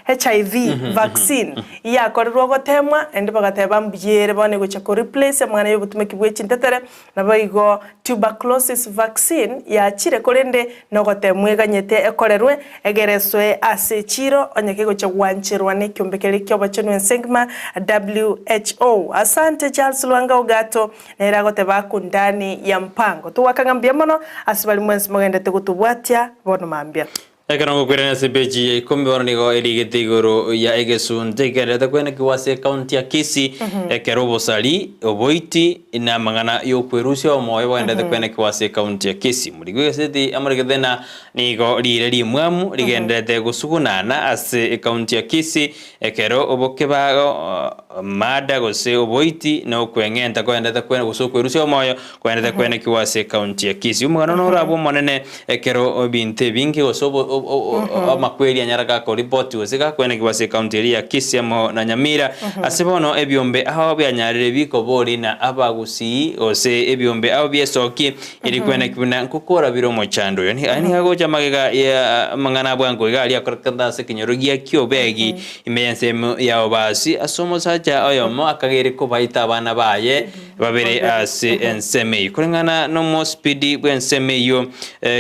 HIV vaccine yakorerwe ogotemwa naende bagateba mbuya ere bono egochia ko replace amang'ana ya obotumeki bwe chintetere, naboigo tuberculosis vaccine yachire korende nogotemwa eganyete ekorerwe egere esoe ase echiro onye kegochia gwancherwa na ekiombe keria kia obochenu ense engima WHO. Asante Charles Lwanga Ogato. Nere agoteba aku ndani ya mpango. Togoaka ng'a mbuya mono ase baria mwensi mogendete gotobwatia bono mambia. Ekero ngokwirana ase epeji ya ikomi bono nigo erigete igoro ya egesunte ekerete kwenekigwa ase ekaunti ya Kisii ekero obosari, oboiti na amang'ana y'okwerusia omoyo bogenderete kwenekigwa ase ekaunti ya Kisii. Morigwe egeseti amoregete na nigo riire rimwamu rigenderete gosugunana ase ekaunti ya Kisii ekero obokebago, murder gose oboiti na okweng'enta kogenderete gose okwerusia omoyo Kwenerete kwenekigwa ase ekaunti ya Kisii. Omogano noro abwo omonene ekero ebinto ebinge gose amakweri anyara gakoripoti gose gakwenekigwa ase ekaunti eria ya Kisii amo na Nyamira. Ase bono ebiombe ao bianyarire bikobori na abagusii gose ebiombe ao biesoki eri kweneki buna nkokora bire omochando oyo. Aya nigo agocha magega ya amang'ana a bwango iga aria akorekete ase ekenyoro gia Kiobegi ime y'ensemo ya Obasi ase omosacha oyomo akageire kobaita abana baye Babere ase ensemo eyio. Koreng'ana nomosipidi bw'ensemo eyio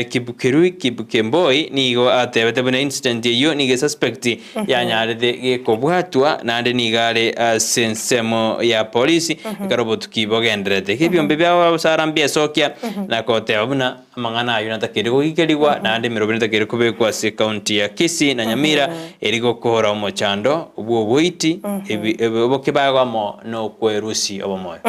Kipkirui Kipkemboi nigo atebete buna incident eyio nigo esuspect yanyarete gekobwatwa naende nigo are ase ensemo ya polisi ekero obotuki bogendererete. Iga ebiombe biabo abasara mbiesokia na goteba buna Amang'ana ayio natakeire goikerigwa, naende emerobio netakeire kobekwa ase ekaunti ya Kisii na Nyamira eri gokoora omochando bw'oboiti, obokebago amo nokwerusia obomoyo.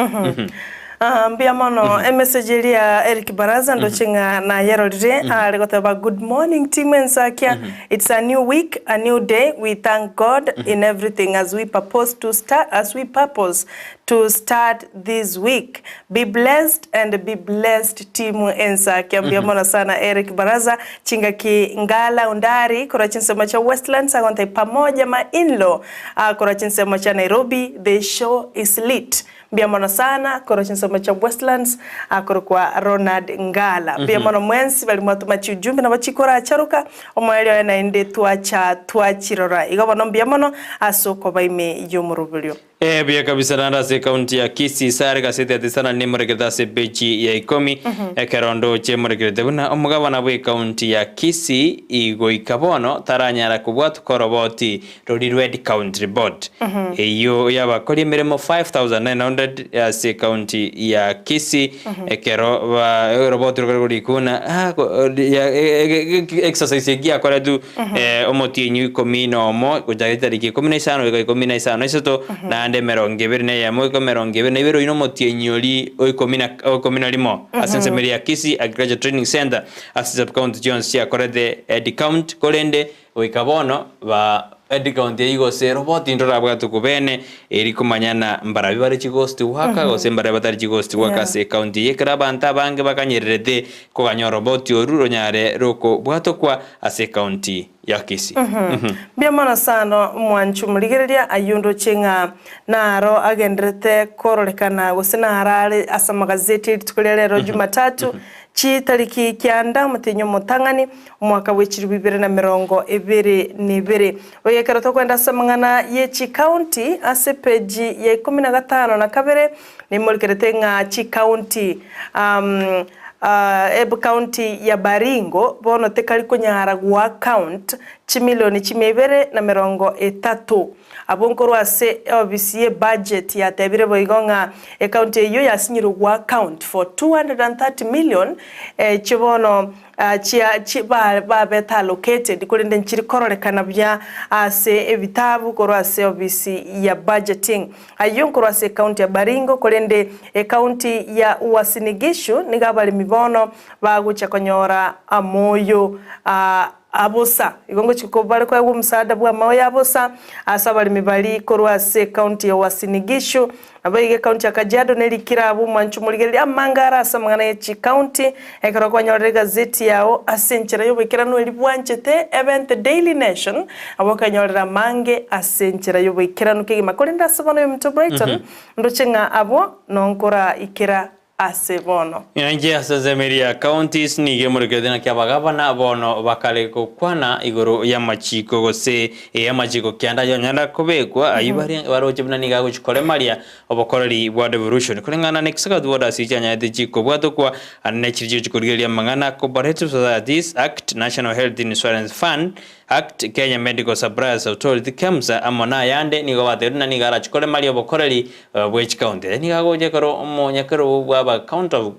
Aha, mbuya mono. Emessage eria ya Eric Baraza ndoche ng'a nayerorire are goteba good morning team Ensakia it's a new week a new day we thank God in everything as we purpose to start as we purpose to start this week be blessed and be blessed team Ensakia mbuya mono sana Eric Baraza chingaki Ngala Undari korwa chinsemo chia Westlands agonte pamoja ma inlaw korwa chinsemo chia Nairobi the show is lit mbuya mono sana korwa chinsemo chia Westlands akorokwa Ronald Ngala mbuya mono mwensi bari mwatoma chiujumbe nabo chikoracharoka omoerio oye naende twacha twachirora igo bono mbuya mono ase okoba ime y'omoroberio. Ee, buya kabisa naende ase ekaunti ya Kisii sare gaseti ya Tisana nemorekete ase epeji ya ikomi ekero ndoche emorekerete buna omogabana bw'ekaunti ya Kisii igoika bono taranyara kobwatwa koroboti rori rw'Ed Country Board eyio y'abakori emeremo 5900 ase ekaunti ya Kisii ekero ba oroboti rokare korikuna exercise eki yakoretwe Omotienyi o ikomi na omo, gochaka chitariki ikomi na isano goika ikomi na isano na isato, naende emerongo ebere na eyemo goika emerongo ebere na ibere, oyio nomotienyi oria o ikomi na o ikomi na rimo, ase ensemo eria ya Kisii Agriculture Training Centre, ase chisubcounty chionsi chiakorete head count, korende goika bono ba head count eyio gose roboti ntorabwate kobene eri komanyana mbarabwo bare chighost worker gose mbarabwo batari chighost worker ase ecounty eye, ekero abanto abange bakanyererete koganya oroboti oru ronyare rokobwatokwa ase ekaunti ya Kisii. Mbuya mono sana omwanchi omorigereria ayio ndoche ng'a naro agenderete kororekana gose naro are ase amagazeti erituko ria rero Jumatatu chitariki kianda omotienyi omotang'ani omwaka bwe chilifu ibere na merongo ebere na ebere. Boigo ekero tokoenda ase amang'ana ye chikaunti ase epeji ya ikomi na gatano na kabere nimorikerete ng'a chikaunti Ekaunti ya Baringo bono tekari konyara goaccount chimilioni chimia ibere na merongo etato. Abwo nkorwa ase eofisi ye budget yatebire boigo ng'a ekaunti eyio yasinyirwe goaccount for 230 million echio bono chia babete allocated korende nchiri kororekana buya ase ebitabu korwa ase ofisi ya budgeting. Ayio nkorwa ase ekaunti ya Baringo, korende ekaunti ya Uasin Gishu nigo abaremi bono bagochia konyora amoyo a bosa. Igo ngochia bare koegwa omosaada bw'amaoyo a bosa ase abaremi baria korwa ase ekaunti ya Uasin Gishu. Naboigo ekaunti ya Kajiado nerikire abwo omwancho omorigereria amange are ase amang'ana ye chikaunti. Ekero kwanyorire egazeti yao ase enchera y'oboikeranu eria bwanchete ebe The Daily Nation, nabo okenyorera amange ase enchera y'oboikeranu kegima. Korende ase bono oyominto Brighton, ndoche ng'a abwo nonkoraikera ase bono. Inche ase ensemo eria ya counties nigo emorekerete naki abagavana bono bakare gokwana igoro y'amachiko gose ee amachiko kianda ayonyara kobekwa ayio bare baroche buna nigo agochi koremaria Obokoreri bwa devolution koreng'ana na Executive Orders chianyarete chikobwatokwa ande ne chiria chikorigereria amang'ana Cooperative Societies Act, National Health Insurance Fund Act, Kenya Medical Suppliers Authority, KEMSA, amo nayande nigo batebirie buna nigo arachikoremaria obokoreri bwe chikaunti. Aya nigo agocha ekero omonyakerogo bwa aba county of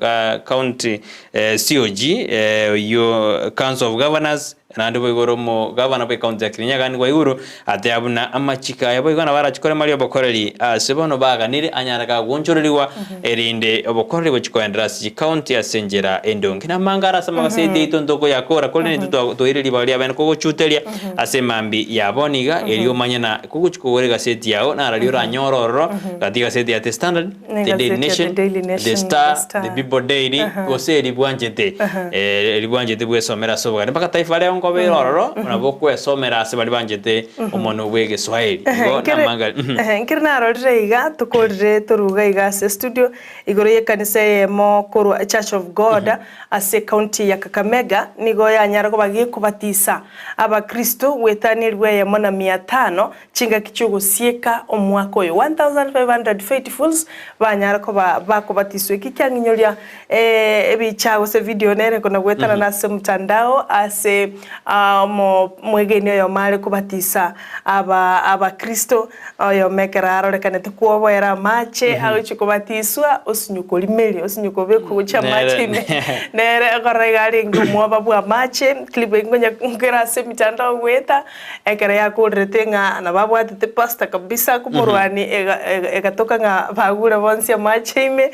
county COG oyio Council of Governors. Naende boigo ore omogabana bw'ecounty ya Kirinyaga nigo aigure ateba buna amachiko aya boigo nabo arache korema obokoreri ase bono baganire anyare kagoonchorerigwa erinde obokoreri bochie koenderera ase chicounty ase enchera endonge. Namange are ase amagaseti aito ntokoyakora korende intwe twa toire ribaga riabene kogochuteria ase emambi ya bono iga erio omanye na kogochia kogora egaseti yao nararia oranyore ororo gati egaseti ya The Standard, The Daily Egazeti ya The Nation, Daily The Nation, The Star, The Star. People Daily, gose eri bwanchete eh, eri bwanchete bwesomera ase obogare mpaka Taifa Leo nkobeire ororo nabo okwesomera ase baria banchete omonwa bwa egeswahili. Igo Nkere namanga mhm. ehe, nkere narorire iga tokorire toruga iga ase studio igoro y'ekanisa eyemo korwa Church of God ase ecounty ya Kakamega nigo yanyara koba gekobatisa abakristo goetania elifu eyemo na mia tano Chingaki chi'ogosieka omwaka oyo 1500 faithfuls banyare koba bakobatiswa. Eki kiang'inyoria ebicha gose video nere kona goetanana ase mtandao ase omwegeni oyomo are kobatisa aba abakristo oyomo ekero arorekanete kwoboera amache agochia kobatiswa osinywa korimeria osinywa kobekwa gochia amache ime nere okorora iga arenge omwoba bwa amache clip eywo nkonya nkere ase emitandao goeta. Ekero yakorerete ng'a nababwatete pastor kabisa komorwania ega- ega- egatoka ng'a bagure bonsi amache ime,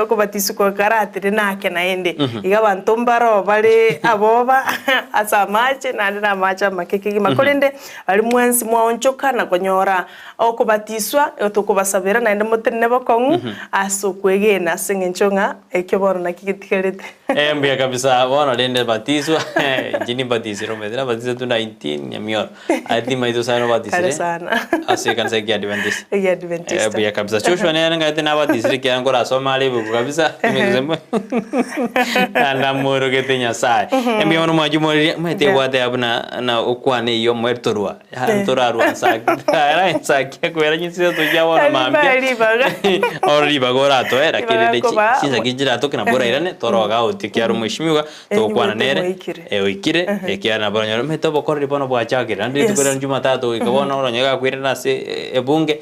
okobatiswa kwakaratire nake naende. Iga abanto mbaro bare aboba ase amache naende na amache amake kegima. Korende baria mwensi mwaonchoka na konyora okobatiswa, igo tokobasabera naende motenene bokong'u ase okwegena ase eng'encho ng'a ekio bono naki getigarete. Eh, mbuya kabisa bono rende batiswa inche nimbatisire omanyete nabatisetwe 19 nyamioro aye timaete sana Kare obatisire sana. ase ekanisa ya kiadventista Ekiadventista. Eh, buya kabisa Joshua nere ngaete nabatisire ekiagera nkorasome are ebuku kabisa timanyeti gose mbo namworogete Nyasaye embuya mono mwanche moririe omanyete Yeah. ebwate buna na okwane eywo omoerio torwa Yaani torarwa nsaki torara ensaki ekwera chinsa tochia bono mambia Ribaga. oro ribaga oratoe lakini Ribaga rende koba- chinsa kinchiratoke nabo orairane toroga out ekiagera omweshimiwa togokwana Enyuwete nere moikire. oikire ekiagera nabo oranyore omanyete obokoreri bono bwachakire naende rituko Yes. riria jumatatu goika bono oranyore gakoirana ase ebunge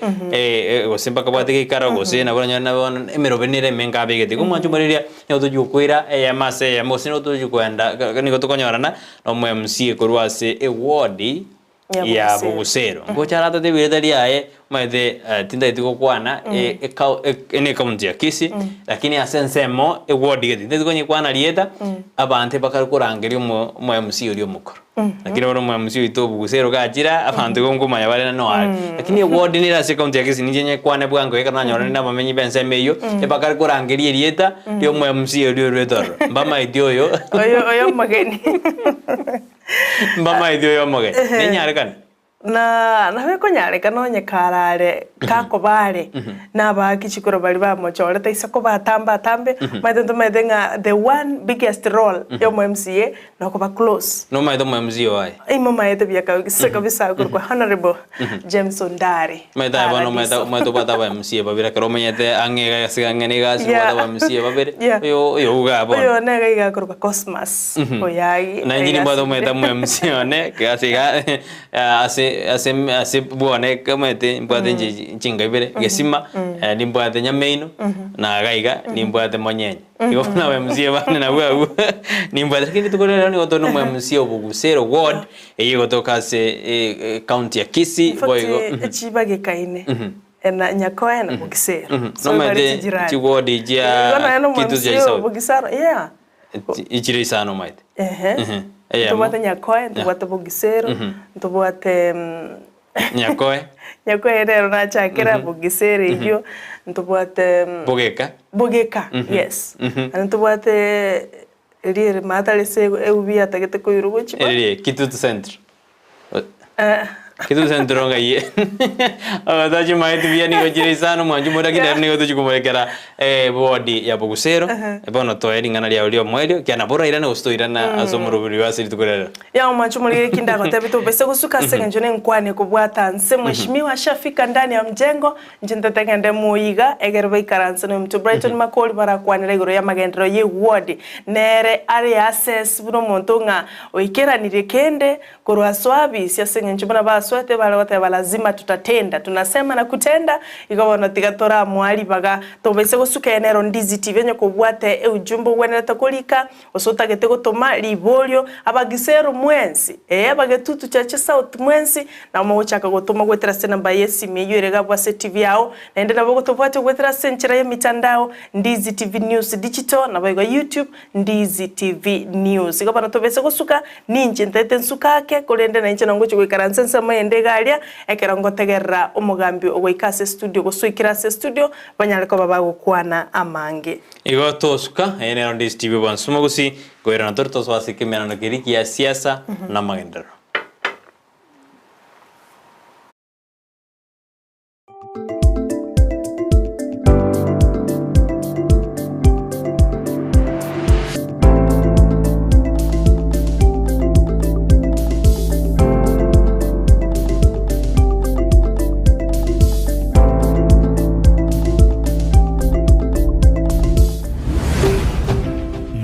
gose mpaka abwate geikaro gose nabo oranyore nabo bono emeroberio nere emenge abegete. Igo omwancho omoreri nigo tochia gokoira eyemo ase eyemo gose nigo tochia koenda nigo tokonyorana na omo MCA korwa ase eward Ya ya Bogusero. Bogusero. Ngocha aratotebie erieta riaye, omanyete eh, tintageti gokwana e- ekao- e- ne ekaunti ya Kisii, lakini ase ensemo eward gete tintageti konyekwana rieta, abanto bakare korangeria omo omo MCA oria omokoro. Lakini bono omo MCA oito o Bogusero gachire, abanto igo nkomanya bare noyo are. Lakini eward nere ase ekaunti ya Kisii ninche nyekwane bwango ekero nanyorire na abamenyi ba ensemo eyio, ebakare korangeria erieta ria omo MCA oria orwete ororo. Mbamaeti oyo. Oyo oyo omogeni. Mbamaeti oyo omogeni. Nenyarekane? Na nabo ekonyarekana onye karare kakoba are nabaaki chikura baria bamochorete ase koba atambe atambe, omanyete ntomaete ng'a the one biggest role ya omo MCA nokoba close. Nomaete omo MCA oye? Imomaete buya kabisa kabisa akorokwa Honourable James Ondari Omanyete aye bono omanyete Paradiso. omanyete obwate aba MCA babere ekero omenyete ang'e iga ase ang'e na egasi Yeah. obwate aba MCA babere, Yeah. oyo oyo igaa bono. Oyo nere iga akorokwa Cosmas Oyagi Nainche iga nimbwate asibire. omanyete omo MCA one ase iga ase ase ase bwane omanyete mbwate inche chinka ibere gesima, nimbwate Nyamaino, na iga iga nimbwate Monyenye. Igo bono aba MCA bane nabwo abwo nimbwate lakini rituko ria rero nigo tore na omo MCA o Bogusero ward, Eyio egotoka ase ecounty ya Kisii In fact, boigo. echibagekaine ena Nyakoe na Bogisero. So Nomanyete bare chijirani. chiward chia Igo naende Kitutu omwamc cha South. Bogisero, yeah. Ichire isano omanyete. Ehe. Eyemo. Ntobwate Nyakoe, ntobwate Bogisero, ntobwate Nyakoe. Nyakoe rero nachakera Bogisero eyio, ntobwate Bogeka. Bogeka, yes. Naende ntobwate Erio ere maata ase eubi atagete koirwa gochia bo. Erio Kitutu Central. Eh. Kitutu Central ng'ai Ogotachi maeti buya nigo chire isano mwanchi more lakini ere nigo tochi komorekera eward ya Bogusero bono toe ring'ana riao ria omoerio ekiagera nabo orairane gose toirana ase omorobori oyo ase rituko ria rero. Ya omwanchi omoriri eki ndagotebete obaise gosuka ase eng'encho nenkwane kobwata nse mheshimiwa ashafika ndani ya mjengo Inche ntete ngende moiga, ekero baikaranse nomonto Brighton Makori barakwanera igoro y'amagenderero y'eward, nere are assess buna omonto ng'a oikeranirie kende korwa ase oabisi ase eng'encho buna basoa. basoete bare goteba lazima tutatenda, tunasema na kutenda, igo bono tiga toramoa ribaga tobaise gosuka eye nero Ndizi TV onye kobwate eujumbe ogwenerete korika gose otagete gotoma riborio, abagisero mwensi, ee abagetutu chache south mwensi, nabo mogochaka gotoma goetera ase enamba y'esimi eyio ere iga abwo ase etibi yao, naende nabo ogotobwatia goetera ase enchera y'emitandao, Ndizi TV News Digital, naboigo YouTube, Ndizi TV News. Igo bono tobese gosuka, ninche ntaete nsuke ake, korende nainche nongochia goikaransa ensemo eyende iga aria, ekero ngotegerera omogambi ogoika ase estudio gose oikire ase estudio, banyare koba bagokwana amange. Igo tosuka, eye nero Ndizi TV obwansu mogusi, koirana tore tosoa ase ekemerano keria kia siasa na amagenderero.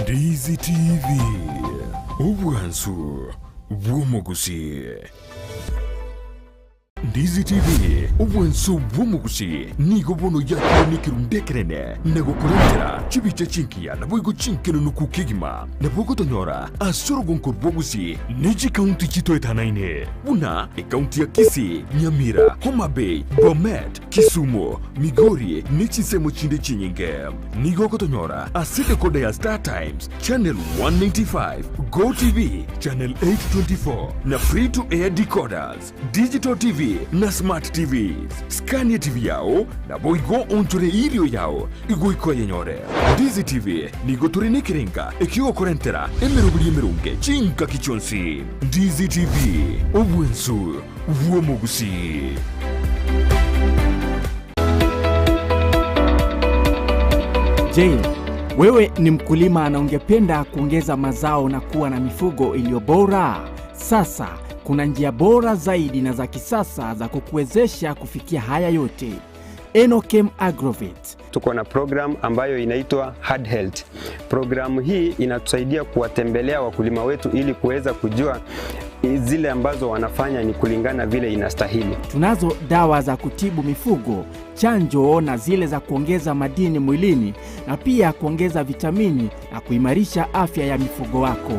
Ndizi TV, obwansu bw'omogusii. Ndizi TV, obwanso bw'omogusii, nigo bono yakire nekerundu ekenene na gokorentera chibicha chingiya naboigo chinkenenuku kegima. Nabo ogotonyora ase orogonko rw'ogusii ne chikaunti chitoetanaine buna ekaunti ya Kisii, Nyamira, Homa Bay, Bomet, Kisumu, Migori ne chinsemo chinde chinyinge. Nigo ogotonyora ase decoder ya Star Times, Channel 195, Go TV, Channel 824 na Free to Air decoders. Digital TV na Smart TVs. Skania TV yao, naboigo onchore erio yao igoika oyenyore. Ndizi TV nigo tore nekerenga ekiogokorentera emeroberi emeronge chingaki chionsi. Ndizi TV, obwensu bw'omogusii. Je, wewe ni mkulima na ungependa kuongeza mazao na kuwa na mifugo iliyo bora? Sasa kuna njia bora zaidi na za kisasa za kukuwezesha kufikia haya yote. Enokem Agrovet. Tuko na program ambayo inaitwa Hard Health. Programu hii inatusaidia kuwatembelea wakulima wetu ili kuweza kujua zile ambazo wanafanya ni kulingana vile inastahili. Tunazo dawa za kutibu mifugo, chanjo na zile za kuongeza madini mwilini na pia kuongeza vitamini na kuimarisha afya ya mifugo wako.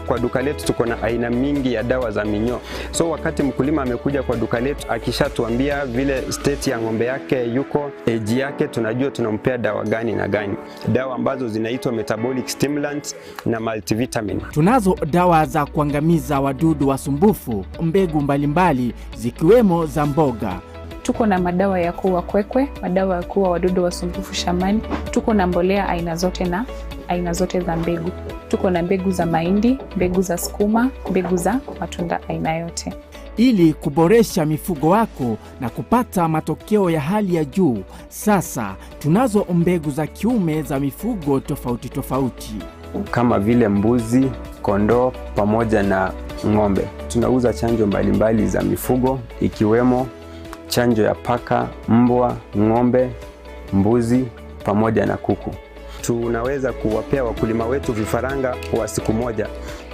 Kwa duka letu tuko na aina mingi ya dawa za minyoo. So wakati mkulima amekuja kwa duka letu akishatuambia vile state ya ng'ombe yake yuko, age yake, tunajua tunampea dawa gani na gani, dawa ambazo zinaitwa metabolic stimulants na multivitamin. Tunazo dawa za kuangamiza wadudu wasumbufu, mbegu mbalimbali zikiwemo za mboga. Tuko na madawa ya kuua kwekwe, madawa ya kuua wadudu wasumbufu shambani. Tuko na mbolea aina zote na aina zote za mbegu. Tuko na mbegu za mahindi, mbegu za sukuma, mbegu za matunda aina yote. Ili kuboresha mifugo wako na kupata matokeo ya hali ya juu, sasa tunazo mbegu za kiume za mifugo tofauti tofauti. Kama vile mbuzi, kondoo pamoja na ng'ombe. Tunauza chanjo mbalimbali za mifugo ikiwemo chanjo ya paka, mbwa, ng'ombe, mbuzi pamoja na kuku. Tunaweza kuwapea wakulima wetu vifaranga wa siku moja.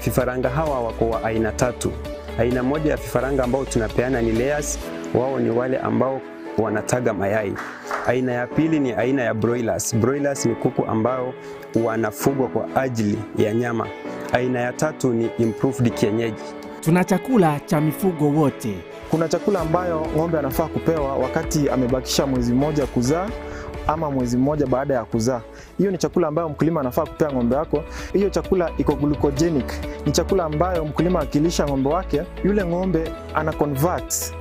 Vifaranga hawa wako wa aina tatu. Aina moja ya vifaranga ambao tunapeana ni layers, wao ni wale ambao wanataga mayai. Aina ya pili ni aina ya broilers. Broilers ni kuku ambao wanafugwa kwa ajili ya nyama. Aina ya tatu ni improved kienyeji. Tuna chakula cha mifugo wote. Kuna chakula ambayo ng'ombe anafaa kupewa wakati amebakisha mwezi mmoja kuzaa ama mwezi mmoja baada ya kuzaa. Hiyo ni chakula ambayo mkulima anafaa kupea ng'ombe wako. Hiyo chakula iko glucogenic, ni chakula ambayo mkulima akilisha ng'ombe wake, yule ng'ombe ana convert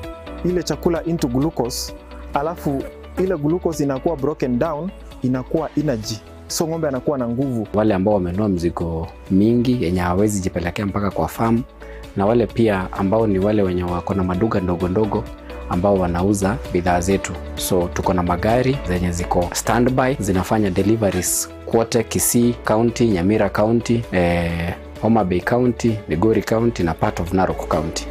ile chakula into glucose, alafu ile glucose inakuwa broken down, inakuwa energy, so ng'ombe anakuwa na nguvu. Wale ambao wamenunua mzigo mingi yenye hawawezi jipelekea mpaka kwa farm, na wale pia ambao ni wale wenye wako na maduka ndogo ndogo ambao wanauza bidhaa zetu. So tuko na magari zenye ziko standby zinafanya deliveries kwote Kisii County, Nyamira County, Homa Bay County, Migori County na part of Narok County.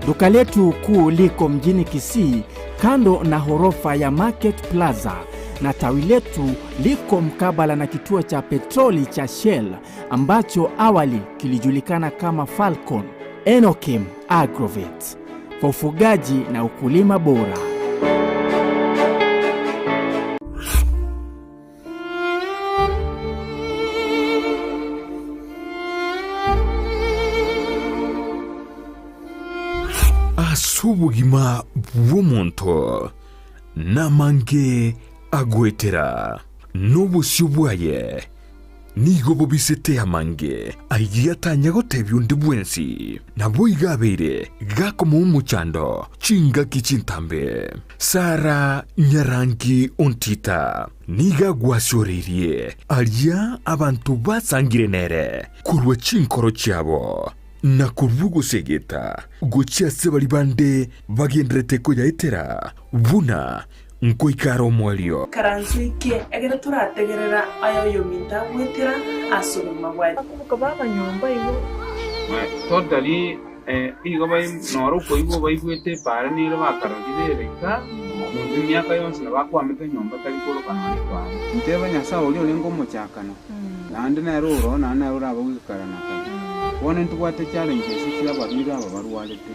Duka letu kuu liko mjini Kisii kando na horofa ya Market Plaza na tawi letu liko mkabala na kituo cha petroli cha Shell ambacho awali kilijulikana kama Falcon. Enokem Agrovet, kwa ufugaji na ukulima bora. Ase obogima bw'omonto namange agoetera, na obosio bwaye nigo bobisete amange ayio atanya gotebia onde bwensi. Naboigo abeire gakomoa omochando chingaki chintambe. Sara nyarangi ontita nigo agwasioreirie aria abanto basangire nere korwa chinkoro chiabo, na korwa ogosegeta gochia ase baria bande bagendererete koyaetera, buna nkoika are omoerio. Ikaranso eke, ekero torategerera aya oyominto agwetera ase obogima bwaye. Bakoboka b'abanyomba igo. Totally igo noro okoigwa baigwete epaara nere bakarorire ere iga, monto emiaka yonsi nabo akwamete nyomba tari koroka nonya epaara. Nteba Nyasae oria orenge omochakano, naende nere oro, naende nere orabe goika kare na kare. Bono ntobwate challenges chi'abarwire aba barwarete.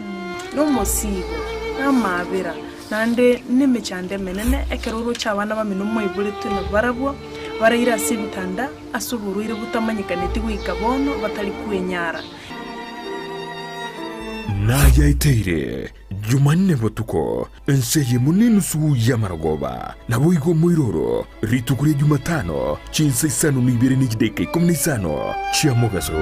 Nomosiibo, namaabera, naende nemechando emenene, ekero oroche abana bamino moiboretwe nabarabwo, baraire ase ebitanda ase oborwaire botamanyekaneti goika bono, batari kwenyara. Nayaeteire Jumanne botuko, ense eyemo nenusu y'amarogoba, naboigo omoiroro, rituko ria Jumatano, chinsa isano na ibere ne chidakika ikomi na isano chia mogaso.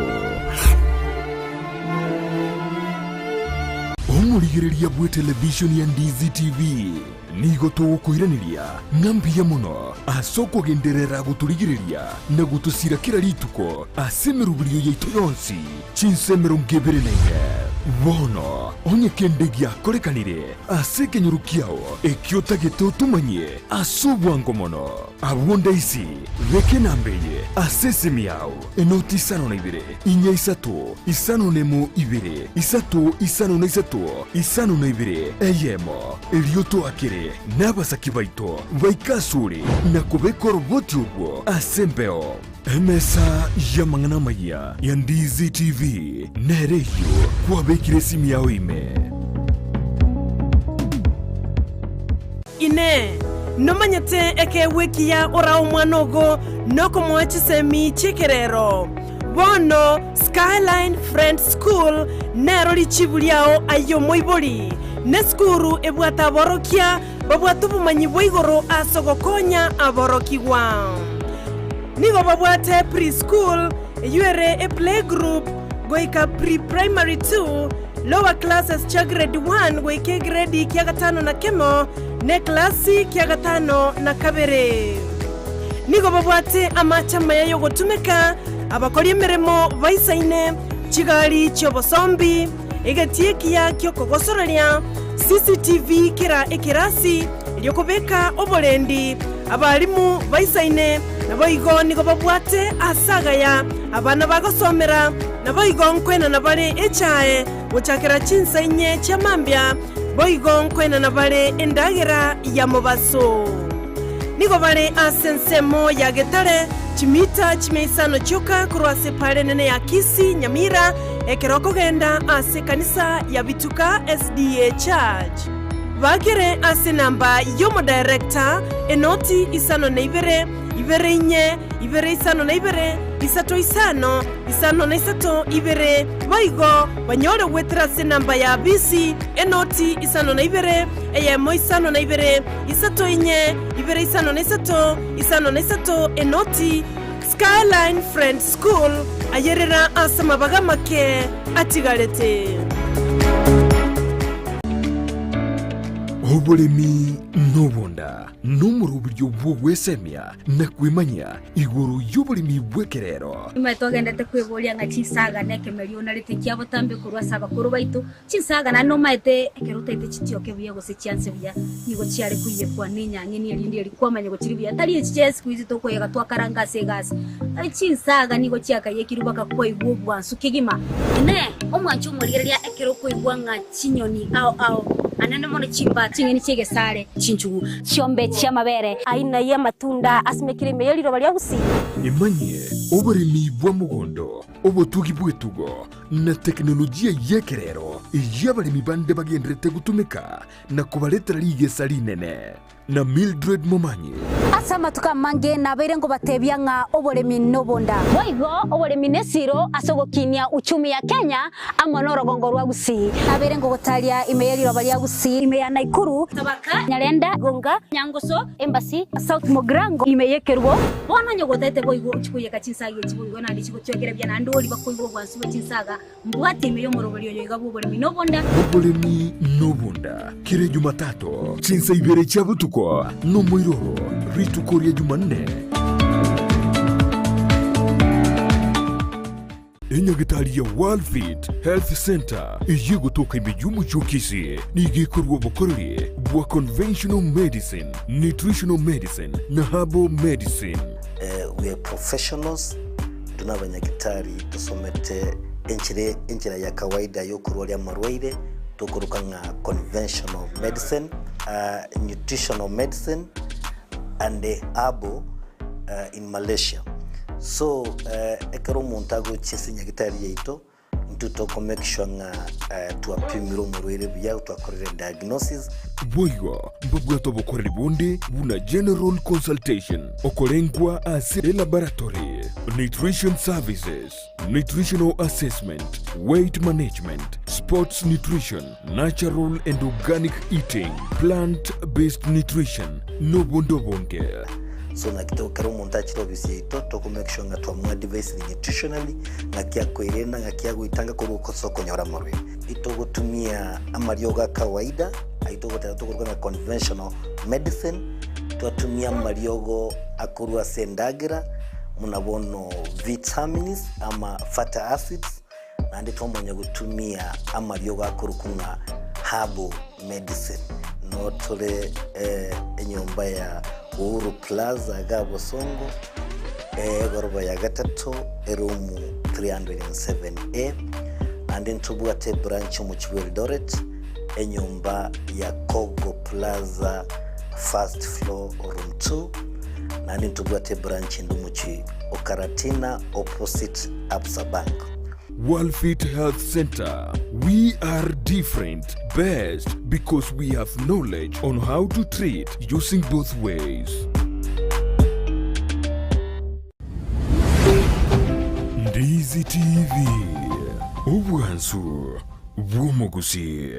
Omorigereria bw'etelevishoni ya Ndizi TV nigo togokoiraneria ng'a mbuya mono ase okogenderera gotorigereria na gotosira kera rituko ase emeroberio yaito yonsi chinsa 24. Bono onye kende giakorekanire ase ekenyoro kiao ekio otagete otomanyie ase obwango mono, abwo ndaisi beka enamba eye ase esimi yao, enoti isano na ibere, inya isato, isano nemo ibere, isato isano na isato, isano na ibere, eyemo. Erio toakere nabasaki baito baike asore na kobeka oroboti orwo ase embeo. Emesa y'amang'ana amayia ya Ndizi TV nere eyio kwabekire esimi yao ime. Inee! Nomanyete ekeegwa ekiya orae omwana ogo nokomoa chisemi chi'ekerero? Bono Skyline Friends School nero richibu riao aye omoibori, nesukuru ebwate aborokia babwate obomanyi bwa igoro ase ogokonya aborokigwa. Nigo babwate pre-school, eyio ere eplaygroup goika pre-primary 2, lower classes chia grade 1 goika egredi kia gatano na kemo, na eklasi kia gatano na kabere. Nigo babwate amache amaya y'ogotumeka, abakori emeremo baisaine, chigari chi'obosombi, egetii ekiya gi'okogosoreria, CCTV kera ekerasi, erio kobeka oborendi, abalimu baisaine, naboigo nigo babwate aase agaya abana bagosomera, naboigo nkoenana bare echae gochakera chinsa inye chia mambia, boigo nkoenana bare endagera ya mobaso. Nigo bare ase ensemo ya Getare, chimita chimia isano chioka korwa ase epaara enene ya Kisii, Nyamira, ekero okogenda ase ekanisa ya Bituka SDA Church. Bakere ase enamba y'omodirector, enoti isano na ibere, ibere inye, ibere isano na ibere, isato isano, isano na isato, ibere, boigo banyore goetera ase enamba ya bisi, enoti isano na ibere, eyemo isano na ibere, isato inye, ibere isano na isato, isano na isato, enoti, Skyline Friends School, ayerera ase amabaga amake atigarete. Oboremi nobonda nomoroberio bw'ogwesemia na kwemanyia igoro y'oboremi bw'ekerero. Nyuma togendete kweboria ng'a chinsaga nekemerio onarete kia botambe korwa ase abakoro baito, Chinsaga naende nomaete ekero otaete chitioke buya gose chianse buya, nigo chiare koiyekwa nenyang'eni erinde eri kwamanya gochiri buya, tari echi chia siku hizi tokoyega twakaranga ase egasi. Chinsaga nigo chiakayekirwe mpaka kwaigwa obwansu kegima. Inee! Omwancha omorigereria ekero okoigwa ng'a chinyoni ao ao, anene mono chimba, ching'eni chi'egesare, chinchugu, chiombe chi'amabere, aina y'amatunda asimekire ime ye riroba ria Gusii. Emanyie oboremi bwa mogondo, obotugi bw'etugo, na tekinolojia y'ekerero. Eyio abaremi bande bagenderete gotumeka na kobaretera rigesa rinene. Na Mildred Momanyi. Ase amatuko amange nabeire nkobatebia ng'a oboremi nobonda. Boigo oboremi nesiro ase ogokinia uchumi ya Kenya amo norogongo rwa Gusii. Nabeire ngogotaria ime ye riroba ria Gusii, ime ya Nakuru, Tabaka, Nyarenda, Gonga, Nyangoso, Embasi, South Mugirango, ime y'ekerubo. Bono onye gotagete boigo ochie koiyeka chinsaga echi boigo naende chigotwekera buya naende oria bakoigwa obwansu bwe chinsaga. Mbwate ime y'omoroberio oyo iga bw'oboremi nobonda. Oboremi nobonda, kera Ejumatatu, chinsa ibere chia botuko, nomoiroro, rituko ria Jumanne. Enyagitari ya Worldfit Health Centre eyio egotoka ime y'omochie o Kisii nigo ekorua obokoreri bwa conventional medicine, nutritional medicine na herbal medicine. We are professionals, intwe nabanyagitari tosomete enchera enchera ya kawaida yokorwaria amarwaire tokoroka ng'a conventional medicine, nutritional medicine and herbal in Malaysia. So ekero omonto agochia ase enyagitari yaito, Intwe toko make sure ng'a twapimire omorwaire buya, twakorire diagnosis. Boigo mbabwate obokoreri bonde buna general consultation, okorengwa ase elaboratory, nutrition services, nutritional assessment, weight management, sports nutrition, natural and organic eating, plant based nutrition, nobonde obonge. So naki to kera omonto achire ofisi yaito toko make sure ng'a twamoadvisire nutritionally ng'aki akoerenda ng'aki agoitanga korwa ase okonyora amarwaire. Itogotumia amariogo a kawaida ayio togoteba tokoruga ng'a conventional medicine, twatumia amariogo akorwa ase endagera buna bono vitamins ama fatty acids, naende twamanya gotumia amariogo akorokwa ng'a herbal medicine. Noo tore enyomba ya Uhuru Plaza iga Bosongo, egoroba ya gatato, eroom 307A. Naende ntobwate ebranch omochie bwa Eldoret, enyomba ya Kogo Plaza first floor room 2. Naende ntobwate ebranch ende omochie o Karatina opposite Absa Bank. Worldfit Health Centre, we are different, best because we have knowledge on how to treat using both ways. Ndizi TV, obwansu bw'omogusii.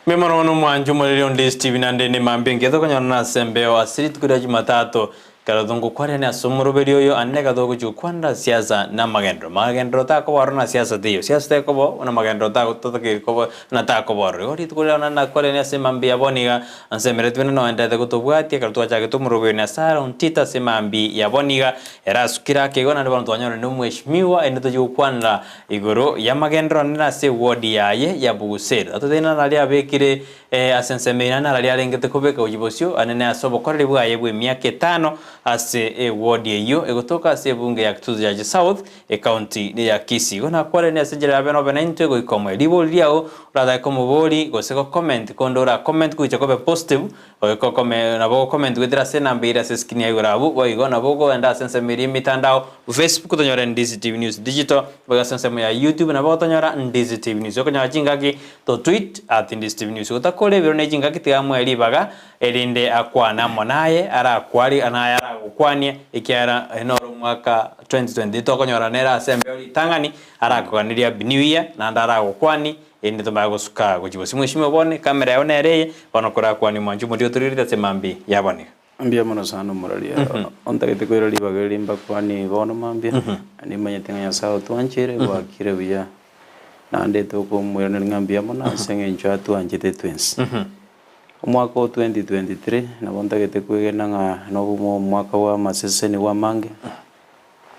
Mimono mono omwancho omoreri onde Stephen ande ne mambia engiya tokonyora ase embeo ase rituko ria Jumatatu Ekero tongokwarania ase omoroberi oyo, aande nigo togochia gokwanera siasa na amagenderero. Magenderero takoba ororo na siasa teiyo. Siasa tekoba oo, na magenderero tago totakeire koba na takoba ororo. Igo rituko riria naende nakwarania ase mambia ya bono iga, nsemeretie buna noenderete gotobwatia ekero twachagete omoroberi na Sarah Ontita ase mambia ya bono iga, ere asukire ake igo naende bono twanyorire na omweshimiwa ende tochia gokwanera igoro y'amagenderero naende ase eward yaye ya Buguseri. Tatoteine naria abekire Ee, ase ensemo eye naro arengete kobeka gochia bosio anene ase obokoreri bwaye bw'emiaka etano ase ewodi eyio egotoka ase ebunge ya Kitutu Chache South, ecounty ya Kisii. Igo nakwareranie ase enchera ya bene obe naintwe goika omoyo. Ribori riao oratake komobori gose go comment konde ora comment goicha kobe positive goika okome nabo ogo comment goetera ase enamba ere ase escreen ya igoro abwo boigo nabo okogenda ase ensemo eria emitandao Facebook tonyore Ndizi TV News Digital boigo ase ensemo ya YouTube nabo otonyora Ndizi TV News. Okonyora chingaki To tweet at ndiztvnews gotakora ebiro ne chingaki tiga amoe ribaga erinde akwane amo naye arakwari naye aragokwanie ekiagera oyo noro omwaka 2023 tokonyora nere ase embeo ritang'ani arakoganeria happy new year naende aragokwani erinde tomanye gosuka gochia bosio mweshimiwa bono ekamera yao nere eye bono korakwanie mwanche omoria otorigerete ase mambia yaboneka. Mbuya mono sana omoraria ontagete koira ribaga eri mbakwanie bono mambia, nimanyete ng'a Nyasae otwancheire gwakire buya, naende tokomoiraneria ng'a mbuya mono ase eng'encho atwanchete twensi. Omwaka o 2023 nabo ntagete kwegena ng'a nobo omwaka bwa amaseseni amange,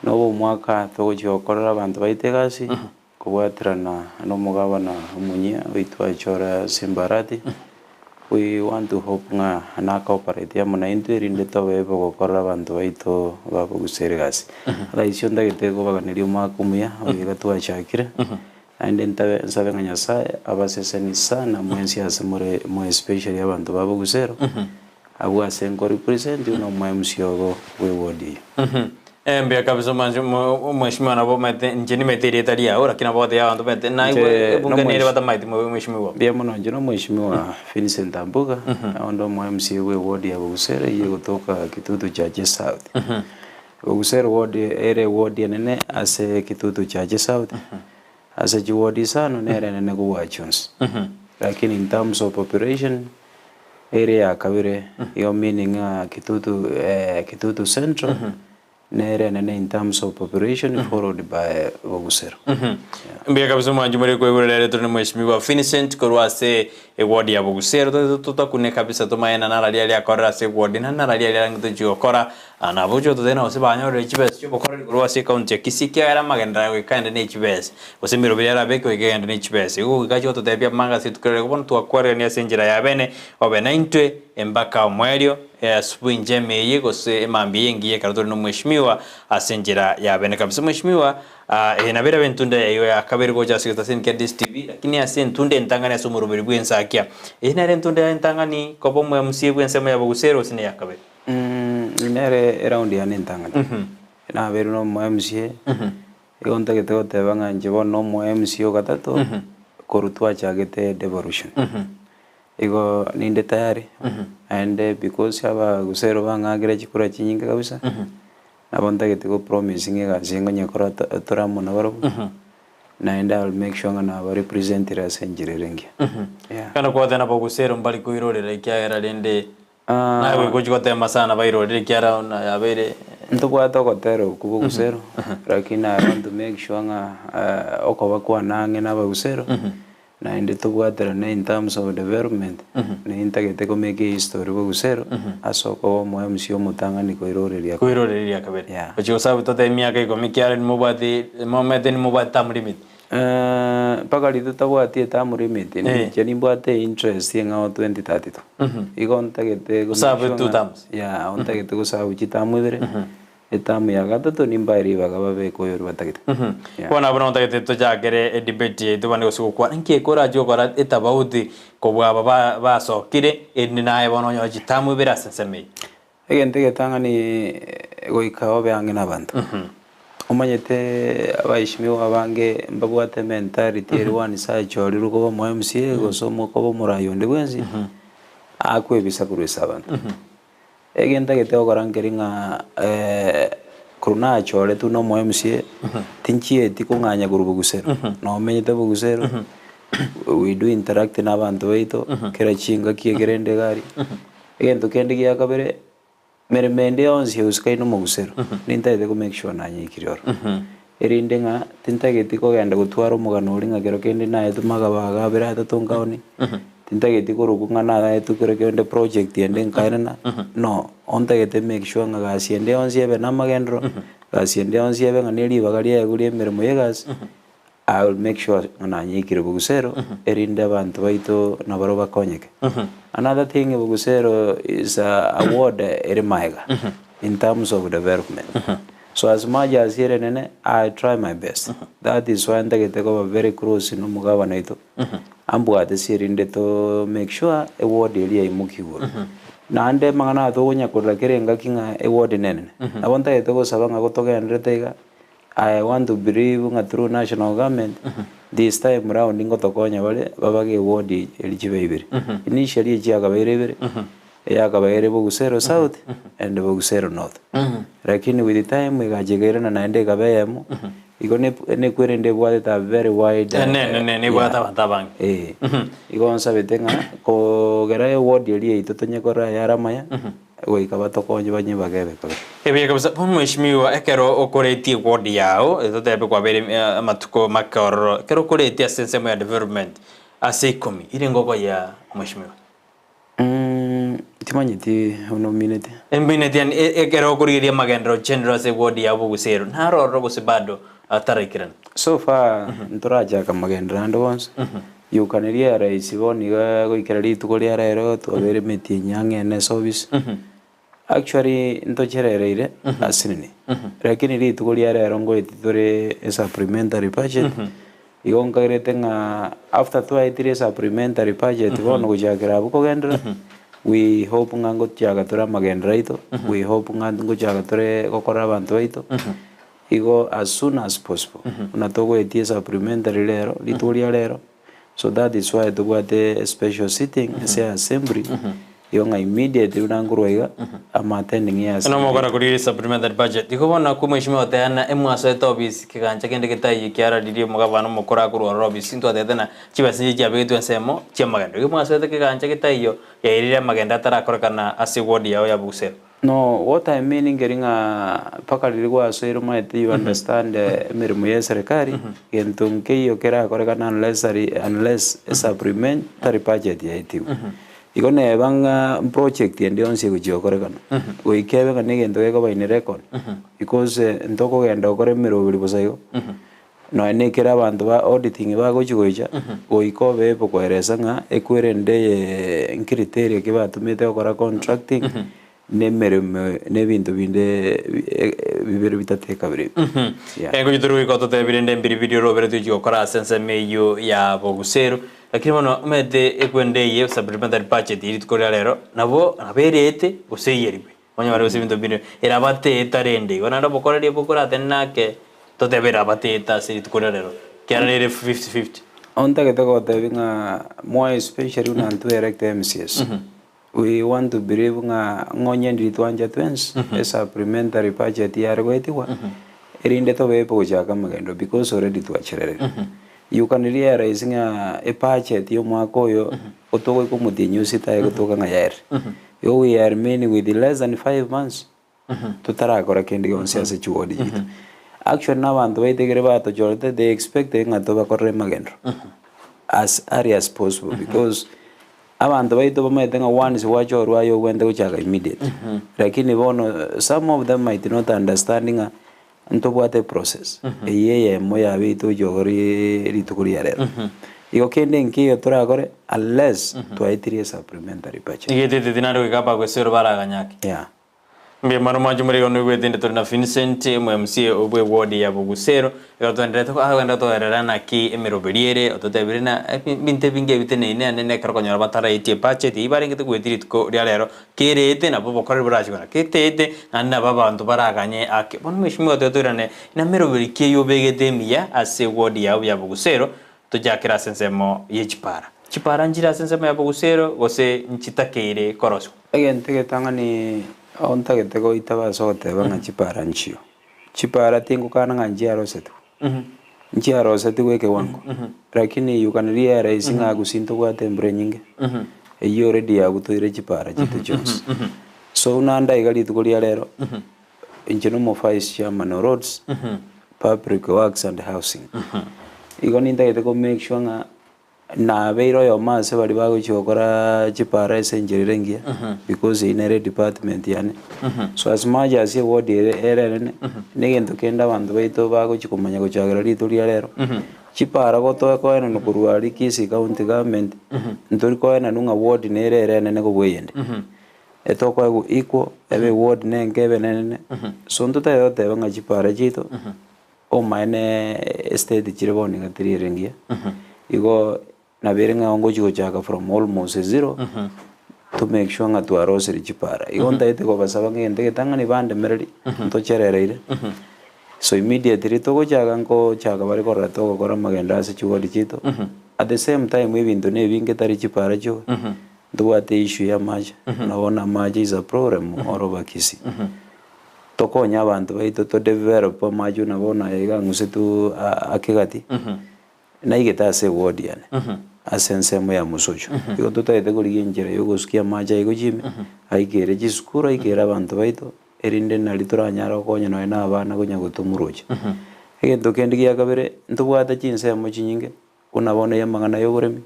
nobo omwaka togochia gokorera abanto baito egasi, kobwaterana na omogabana omonyia oito achore ase Mbarati. We want to hope ng'a na cooperate amo naintwe erinde tobe able gokorera abanto baito babogusa egasi. Otherwise ntagete kobaganeria omwaka omuya oyo iga twachakire, naende ntabe nsabe ng'a Nyasaye abaseseni sana mwensi ase more more especially abanto ba Bogusero, abwo ase nko represent buna omo MC obo bwe ward eyio. Eh, mbuya kabisa omwancho mo- omweshimiwa nabo omanyete inche nimanyete erieta riao lakini nabo ogotebia abanto omanyete naigwe Inche ebunge nere nomwesh- batamaeti mwe- mweshimiwa. Mbuya mono inche nomweshimiwa Vincent Ambuga, onde omo MC bwe ward ya Bogusero eyio egotoka Kitutu Chache South. Bogusero ward ere eward enene ase Kitutu Chache South, ase chiward isano nere enene kobua chionsi. Lakini in terms of population, ere ya kabere, igo meaning ng'a Kitutu Kitutu Central nere enene in terms of population followed by Bogusero. Mbuya kabisa omwanchi more koigora rero tore na mweshimiwa Vincent korwa ase eward ya Bogusero totete totakune kabisa tomaye na nararia aria akorera ase eward na nararia aria arangete gochia gokora nabo oche gototebia gose banyorire chibesa chiobokoreri korwa ase ecounty ya Kisii ekiagera amagenderero goika aende ne chibesa gose emeroberi arabeke goika egende ne chibesa igo goika achie gototebia amanga ase rituko riria bono twakwarerania ase enchera ya bene obe naintwe mpaka omoerio Asubuhi njema eye gose emambia eye engiya ekero tore nomweshimiwa ase enchera ya bene kabisa. Mweshimiwa, eye nabo erabe entunda yaigo ya kabere gocha ase egetaseni kia DSTV, lakini ase entunda entang'ani ase omoroberi bw'ensakia. Eye nere entunda yaye entang'ani koba omo MC bw'ensemo ya Bogusero gose neya kabere? Eye nere eround yane entang'ani. Nabeire na omo MC, igo ntagete goteba ng'a inche bono na omo MC o gatato, korwa twachagete devolution. Igo ninde tayari, naende because abagusero bang'akire chikura chinyinge kabisa, nabo ntagete go promise ng'a egasi eye ngonyekora tore amo nabarabwo, naende I will make sure ng'a naba representire ase enchera ere engiya, yeah. Ekero kwateba nabagusero mbari koirorera ekiagera rende naye goika ochie gotema sana bairorere ekiagera buna yabeire. Ntobwate ogotera okwo bogusero, lakini I want to make sure ng'a okoba kwane ang'e na abagusero, Naende tobwaterane in terms of development, nintagete ko make ehistory bogusero ase okoba omo MC omotang'ani koiroreria kabere. Koiroreria kabere. Yeah. Gochia gosabu totebi emiaka ikomi kiaro nimobwati momete nimobwate term limit. Mpaka riria totabwati eterm limit, ninche nimbwate interest eng'ao 2032. Igo ntagete go make Osabe sure two ng'a terms. yeah, ntagete gosabu chiterm ibere. Etamu ya gatato nimbae ribaga babeke oyoria batagete. Yeah. Bono abwo nabo ntagete tochakere edebate yaito bande gose gokwana nki ekorache gokora etabauti kobua aba ba basokire erinde naye bono onyore chitamu ibere ase ensemo eye. Egento egetang'ani goika obe ang'e na abanto. Omanyete abaeshimiwa abange mbabwate ementality eri one sachorirwe koba omo MCA gose omo koba omorai onde bwensi, akwebisa korwa ase abanto. Egento ntagete gokora nkeri ng'a korwa nachoretwe na omo MCA, tinchieti kong'anya korwa bogusero, nomenyete bogusero, we do interact na abanto baito, kera chingaki ekere inde iga aria. Egento kende gia kabere, meremo ende yonsi eusikaine omogusero, nintagete ko make sure nanyeikire ororo. Erinde ng'a tintageti kogenda gotwara omogano oria ng'a kero kende naetwe magabaga abere atato nkaoni, tintageti korokwa ng'a naetwe kero kende project ende nkaenena, no, ontagete make sure ng'a gasi ende yonsi ebe namagenderero, gasi ende yonsi ebe ng'a ne ribaga riaye ria emeremo ya egasi, I will make sure ng'a nanyeikire bogusero, erinde abanto baito nabarobwo bakonyeke. Another thing bogusero is a ward ere maega in terms of development. So as much as ere nene, I try my best. That is why ntagete koba very close na omogabana oito, ambwate ase erinde to make sure eward eria yaimokia igoro. Naende amang'ana aya tokonya korora kera engaki ng'a eward nenene. Nabo ntagete gosaba ng'a gotogenderete iga, I want to believe ng'a through national government, this time round ngotokonya bare, babage eward eria chibe ibere. Initially echiakabeire ibere, Eyakabaeire Bogusero South and Bogusero North. Lakini with time egacha ekairana naende ekaba eyemo, igo ne nekwerende ebwatete a very wide Ne- ne- ne- nebwate yeah. abanto abange. Eh. Igo nsabete ng'a kogera eward eria yaito tonye korora yare amaya, goika batokonye banyebage ebe kabere. Ebuya kabisa. Bono mweshimiwa, ekero okoretie eward yao, totebe kwabeire amatuko make ororo, ekero okoretie ase ensemo ya development, ase ikomi, ire engoko ya mweshimiwa? Timanyeti buna omineti. Emineti yani ekero okorigereria amagenderero general ase ward ya Bogusero, naro ororo gose bado ataraikerana? So far ntorachaka amagenderero ande bonsi, Yukaneria ya rahisi bono iga goikera rituko ria rero twabeire emetienyi ang'e ene ase office. Actually ntocherereire asinini, lakini rituko ria rero ngoeti tore esupplementary budget, igo nkagerete ng'a after twaetire esupplementary budget bono gochakera abwo kogenderera, we hope ng'a ngochaka tore amagenderero aito, we hope ng'a ngochaka tore gokora abanto baito, igo as soon as possible, buna togoetia esupplementary rero, rituko ria rero. So that is why tobwate special sitting ase assembly igo ng'a immediately buna nkorwa iga am attending ye Eno assembly. mogokora korigia supplementary budget. Igo bono nakwo mheshimiwa oteana emwasoete office kegancha kende getaiyo kiararirie omogabana omokoro akorwa ororo office ntwatebete na chibesa inche chiabegetwe ensemo chiamagendo. Igo mwasoete kegancha getaiyo yairire amagendo atarakorekana ase ward yao ya Bugusero. No, what I mean nkeri ng'a mpaka riria gwasoire omanyete you understand emeremo ya eserekari, gento nkeiyo kerakorekane unless ari unless esupplementary budget yaetigwe. Igo neba ng'a project ende yonsi egochia gokorekana, goika ebe ng'a na egento gekoba in record, because ntokogenda gokora emeroberi bosa igo, Nonya nekero abanto ba auditing bagochia gocha, goika obe able koeresa ng'a ekwerende eye ncriteria ki batumete gokora contracting, na emeremo na ebinto binde bibere bitato ekabere ebi. Yeah. Engochi tore goika ototebie rende embiribiri orobere tochia gokora ase ensemo eyio ya boguseru, lakini bono omanyete ekwende eye supplementary budget ye rituko ria rero nabo nabo erete gose eyerigwe. Onyore gose ebinto bire erabateeta rende igo naende obokoreri bokoratenene ake totebe erabateeta ase rituko ria rero ekiagera nere fifty fifty. Ontagete gotebia ng'a more especially buna intwe elect MCAs, we want to believe ng'a ng'onye ndiri twancha twensi, esupplementary budget yare goetigwa, erinde tobe able gochaka amagendo because already twachererire. You can realize ng'a ebudget ya omwaka oyo, otogoika omotienyi osita aye gotoka ng'a yaerire. Igo we are remaining with less than 5 months totarakora kende gionsi ase chiward chiaito. Actually na abanto baito ekere batochorete they expected ng'a tobakorere magenderero as early as possible because abanto baito bamaete ng'a once gwachorwa aye obwenerete gochaka immediately. Lakini bono some of them might not understand ng'a Ntobwate eprocess eyio eyemo yabeete gochia gokora rituko ria rero. Igo kende nkeiyo torakore unless twaetirie esupplementary budget. Nigo etete naende goika abagoesero baraganyake. Yeah. Mbuya mono mwanche more igo noigwete inde tore na Vincent omo MCA obwe ward ya Bogusero igo twenderete agenda gotoerera naki emeroberi ere ototebire na ebinto ebinge ebiteneine ande nekero okonyora bataraetie ebudget eyio barengete goetia rituko ria rero Kerete nabo obokoreri borache kona keteete, naende nabo abanto baraganye ake. Bono mweshimiwa tiga toirane nameroberi ki eyio obegete emiya ase eward yao ya Bogusero, tochakere ase ensemo ye chipara. Chipara nchire ase ensemo ya Bogusero gose nchitakeire korosigwa? Egento egetang'ani oo ntagete goitaba ase ogoteba ng'a chipara nchiyo. Chipara tingokana ng'a nchiarosetigwe, nchiarosetigwe ekewango, lakini you can realize ng'a gusii ntobwate embura enyinge, eyio already yabutoire chipara chiaito chionsi. So buna ande iga rituko ria rero, inche na omo vice chairman o roads, public works and housing, igo nintagete ko make sure ng'a Nabeire oyomo ase baria bagochia gokora chipara ase enchera ere engiya because eyio nere edepartment yane. So as much as eward ere ere enene, na egento kende abanto baito bagochia komanya gochakera rituko ria rero, chipara gotoe koenanwa korwa aria Kisii county government, ntori koenanwa ng'a ward nere ere enene kobua eyende. Etokoegwa equal, ebe eward nenke ebe nenene, so ntotagete goteba ng'a chipara chiaito. Omaene estate chire bono iga teri ere engiya, igo nabo ere ng'a ngochi gochaka from almost zero to make sure ng'a twarosirie chipara. Igo ntagete kobasaba ng'a egento egetang'ani bandemererie, ntocherereire, so immediately togochaka nkochaka bare korora togokora amagendo ase chiward chiaito, at the same time ebinto na ebinge tari chipara chioka, ntobwate issue ya amache, buna bono amache is a problem all over Kisii. Tokonye abanto baito to develop amache buna bono aya iga ang'usetwe ake gati, naigete ase eward yane, ase ensemo ya Mosocho. Igo totagete korigia enchera ya ogosukia amache aye gochia ime, aikere chisukuru, aikere abanto baito, erinde nari toranyare gokonya nonye na abana konya gotomwa roche. Egento kende gia kabere, ntobwate chinsemo chinyinge. Buna bono y'amang'ana y'oboremi.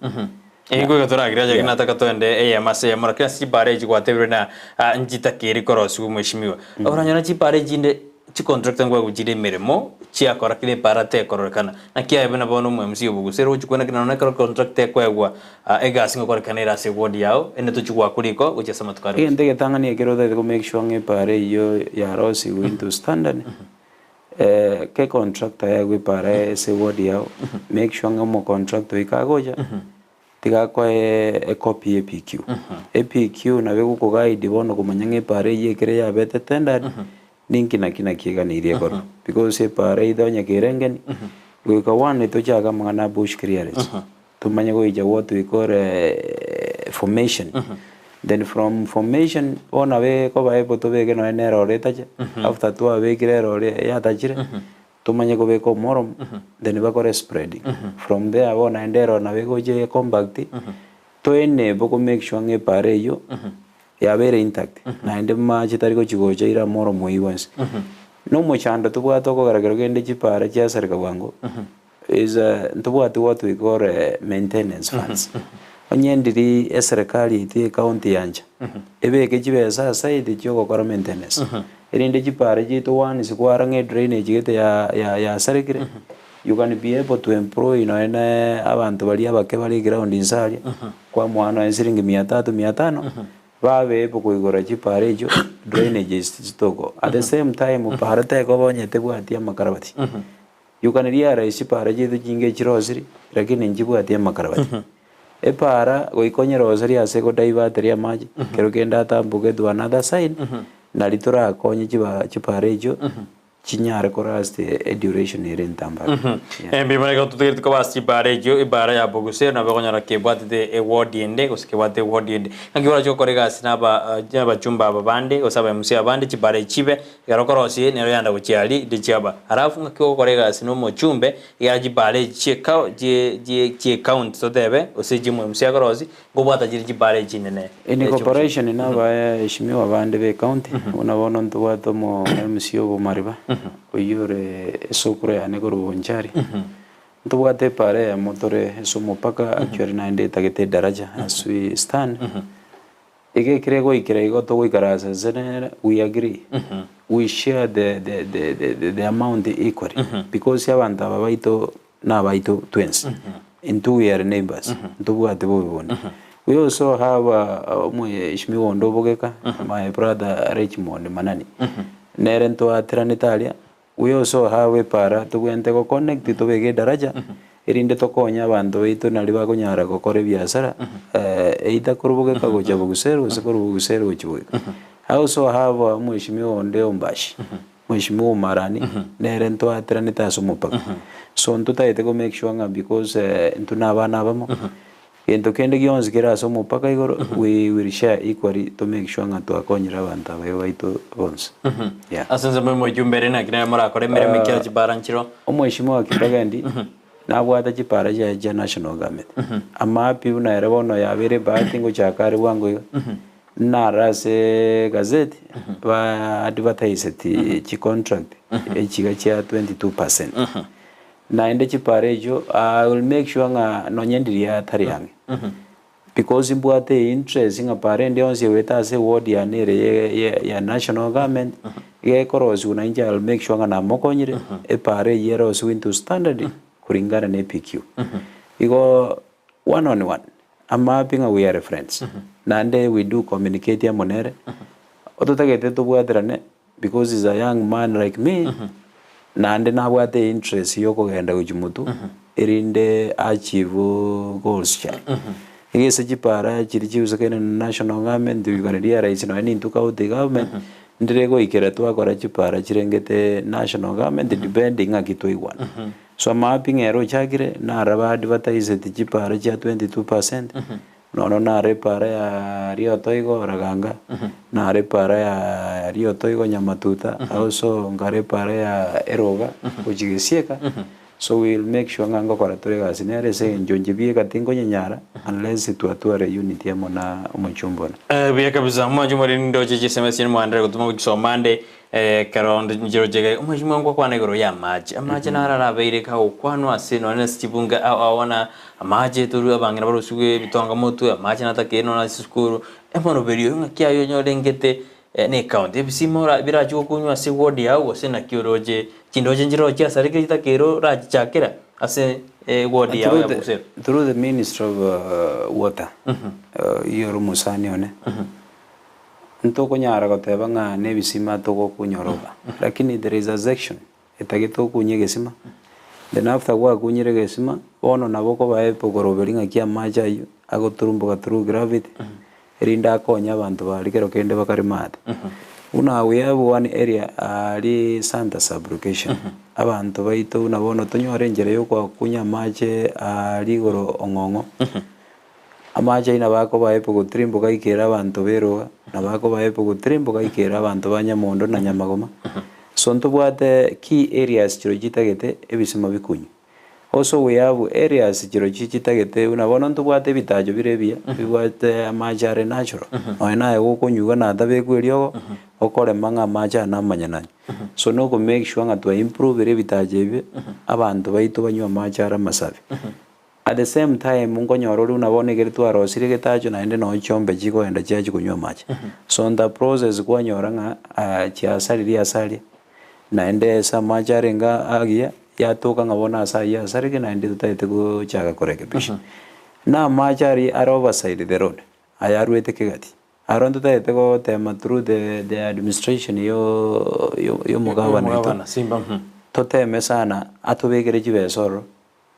Nigo iga toragere aye nataka toende eyemo ase eyemo lakini ase chipara echi gwatebire na nchitakeire korosigwa mweshimiwa. Oranyora chipara echinde chicontractor nkwaegwa chire emeremo chiakora kera epara tekororekana. Naki aye buna bono omo MC obogusere ogochia kwana kera nonya ekero contract ekoegwa egasi ngokorekana ere ase eward yao ende tochia goakwa riko gochia ase amatuko are bosio. Egento egetang'ani ekero otagete ko make sure ng'a epara eyio yarosigwe into standard, ke contractor yaegwe epara ase eward yao, make sure ng'a omocontractor oyio kagocha, tiga akoe ecopy ya APQ. APQ nabo egokoguide bono komanya ng'a epara eyio ekere yabete tendered, ninki naki naki eganeirie ekorwe. Because epara either onye kere engeni, goika one tochake amang'ana a bush clearance, tomanye goicha what we call formation, then from formation bono nabo ekoba able tobeke nonye na erori etache, after twabekire erori yatachire, tomanye kobeka omoromo, then bakore spreading. From there bono naende erori nabo egocha eye compact, to enable ko make sure ng'a epara eywo yabeire intact, naende mache tari gochi gocha ira omoromo oywo bwensi. Na omochando tobwate okogera kero kende chipara chiasareka bwango, is ntobwati what we call maintenance funds. Onye ndiri eserekari yaito ya ecounty yancha, ebeke chibesa aside chiogokora maintenance, erinde chipara chiaito once kwara ng'a edrainage gete ya- ya- yasarekire, you can be able to employ nonya na abanto baria abake bare eground inse aria, kwamoa nonya siringi mia tatu, mia tano, babe able koigora chipara echio drainages chitoko. At the same time para tekoba onye tebwati amakarabati. You can realize chipara chiaito chinge chirosiri, lakini nchibwati amakarabati. Epara goika onyeroserie ase egodaivateria amache, kero kende atamboke to another side, nari torakonye chiba chipara echio, chinyare korast eduration ere entambe ake. Yeah. Mbuya igo totegereti koba ase chipara echio, epara ya Bogusero nabo okonyora kebwatete eward ende gose kebwate eward ende. Naki orache gokora egasi na aba abachumba aba bande gose aba MC abande chipara echi chibe, ekero okorosie nero yanda gochia aria inde chiaba. Alafu ng'aki ogokora egasi na omochumbe, ekero chipara echi chie kao chie chie chie county totebe gose chie omo MC akorosia, nkobwata chire chipara echi chinene In cooperation na abaheshimiwa bande be county, buna bono ntobwate omo MC o Bomariba, oyio ore esokoro yane korwa Bonchari, ntobwate epara eyemo tore ase omopaka actually naende etagete edaraja as we stand, Iga ekere goikera igo togoikaransa inse nere, we agree, we share the, the, the, the, the, the amount equally because abanto aba baito nabaito twensi, intwe we are neighbours, ntobwati bobe bonde. We also have omweshimiwa onde obogeka, my brother Richmond Manani, nere ntwateranete aria, We also have epara tobwenerete go connect tobeke edaraja erinde tokonye abanto baito naria bakonyara gokora ebiasara either korwa bogeka gocha bogusero gose korwa bogusero gochia bogeka. I also have omweshimiwa onde Ombashi, mweshimiwa Omarani nere ntwateranete ase omopaka. So ntotagete ko make sure ng'a because intwe na abana abamo, Gento kende gionsi kere ase omopaka igoro, we will share equally to make sure ng'a twakonyire abanto aba iga baito bonsi. Yeah. Ase ensemo y'omochumba ere naki nere morakore emeremo ekiagera chipara nchiro. Omweshimiwa Kibagendi nabwate chipara chiaye chia national government. Amapi buna ere bono yabeire ebahati ngochaka are bwango iga, narora ase gazeti ba advertiseti chicontract echiga chia 22%. Naende chipara echio I will make sure ng'a nonye ndiria tari ang'e because mbwate interest ng'a para ende yonsi egoeta ase eward yane ere ye ye ya national government iga ekorosiwa na inche I will make sure ng'a namokonyire epara eyio erosiwe into standard kulingana na APQ. Igo one on one amapi ng'a we are friends naende we do communicate amo nere, ototagete tobwaterane Because is a young man like me, naende nabwate interest yokogenda gochia motwe, erinde achieve goals chiaye. Iga ase chipara chiria chiusekene na national government, igoro ria rais nonya nintwe county government, ndire goikera twakora chipara chirengete national government depending ng'aki twaigwana. So amapping ere ochakire, naro ba advertiseti chipara chia 22%, Nono naro epaara ya rioto igo raganga, naro epaara ya rioto igo nyamatuta, also nkare epaara ya eroga gochia gesieka, so we will make sure ng'a ngokora tore egasi nere ase eng'encho inche bieka tinkonyenyara unless twatwara unity amo na omochumba one. Buya kabisa, omwancho more nindoche chisemi chiane mwanderere gotuma gochisoma ande Ekero onde nchiroche iga, omweshimiwa ngokwana igoro y'amache. Amache naro arabeire kagokwanwa ase nonye nase chibunge ao ao na amache torue abang'ina barosigwe ebitonga motwe, amache natakeire nonye ase esukuru. Emoroberio oyo ng'aki aye onyorengete. na ecounty. Ebisima ora birachi gokunywa ase eward yago gose naki oroche chindoche nchire chiasarekire chitakeire orachichakera ase eward yago ya Through the, Busero. through the Ministry of Water, oyio ore omosani one, ntokonyara goteba ng'a nebisima togokunya oroba, lakini there is a section etagete okunye egesima, then after gwakunyire egesima, bono nabo okoba help koroberi ng'aki amache aywo agoturumboka through gravity, erinde akonye abanto baria kero kende bakare maate. Buna we have one area aria Santa sub-location, abanto baito buna bono tonyore enchera ya okoakunya amache aria igoro ong'ong'o, amache aywo nabo akoba help gotirimboka aikere abanto ba eroga, nabo akoba help gotirimboka aikere abanto ba Nyamondo na Nyamagoma. So ntobwate key areas chirochio chitagete ebisima bikunywe. Also we have areas chirochio chitagete buna bono ntobwate ebitacho bire ebiya, bibwate amache are natural, nonya naye gokonywa iga natabekwa eriogo, okorema ng'a amache aya namanyene aya. So na oko make sure ng'a twa improvire ebitacho ebio, abanto baito banywe amache are amasafi. At the same time nkonyora ore buna bono ekero twarosirie egetacho naende nonye chiombe chikoenda chiachia konywa amache. So in the process kwanyora ng'a chiasaririe ase aria, naende ase amache arenge agiya, yatoka ng'a bono ase ayio asareke naende totagete gochaka korekebisha. Na amache aria are overside the road, aya arwete kegati, aro ntotagete gotema through the the administration yo yo omogabana oito, Omogabana, Simba, toteme sana atobekere chibesa ororo.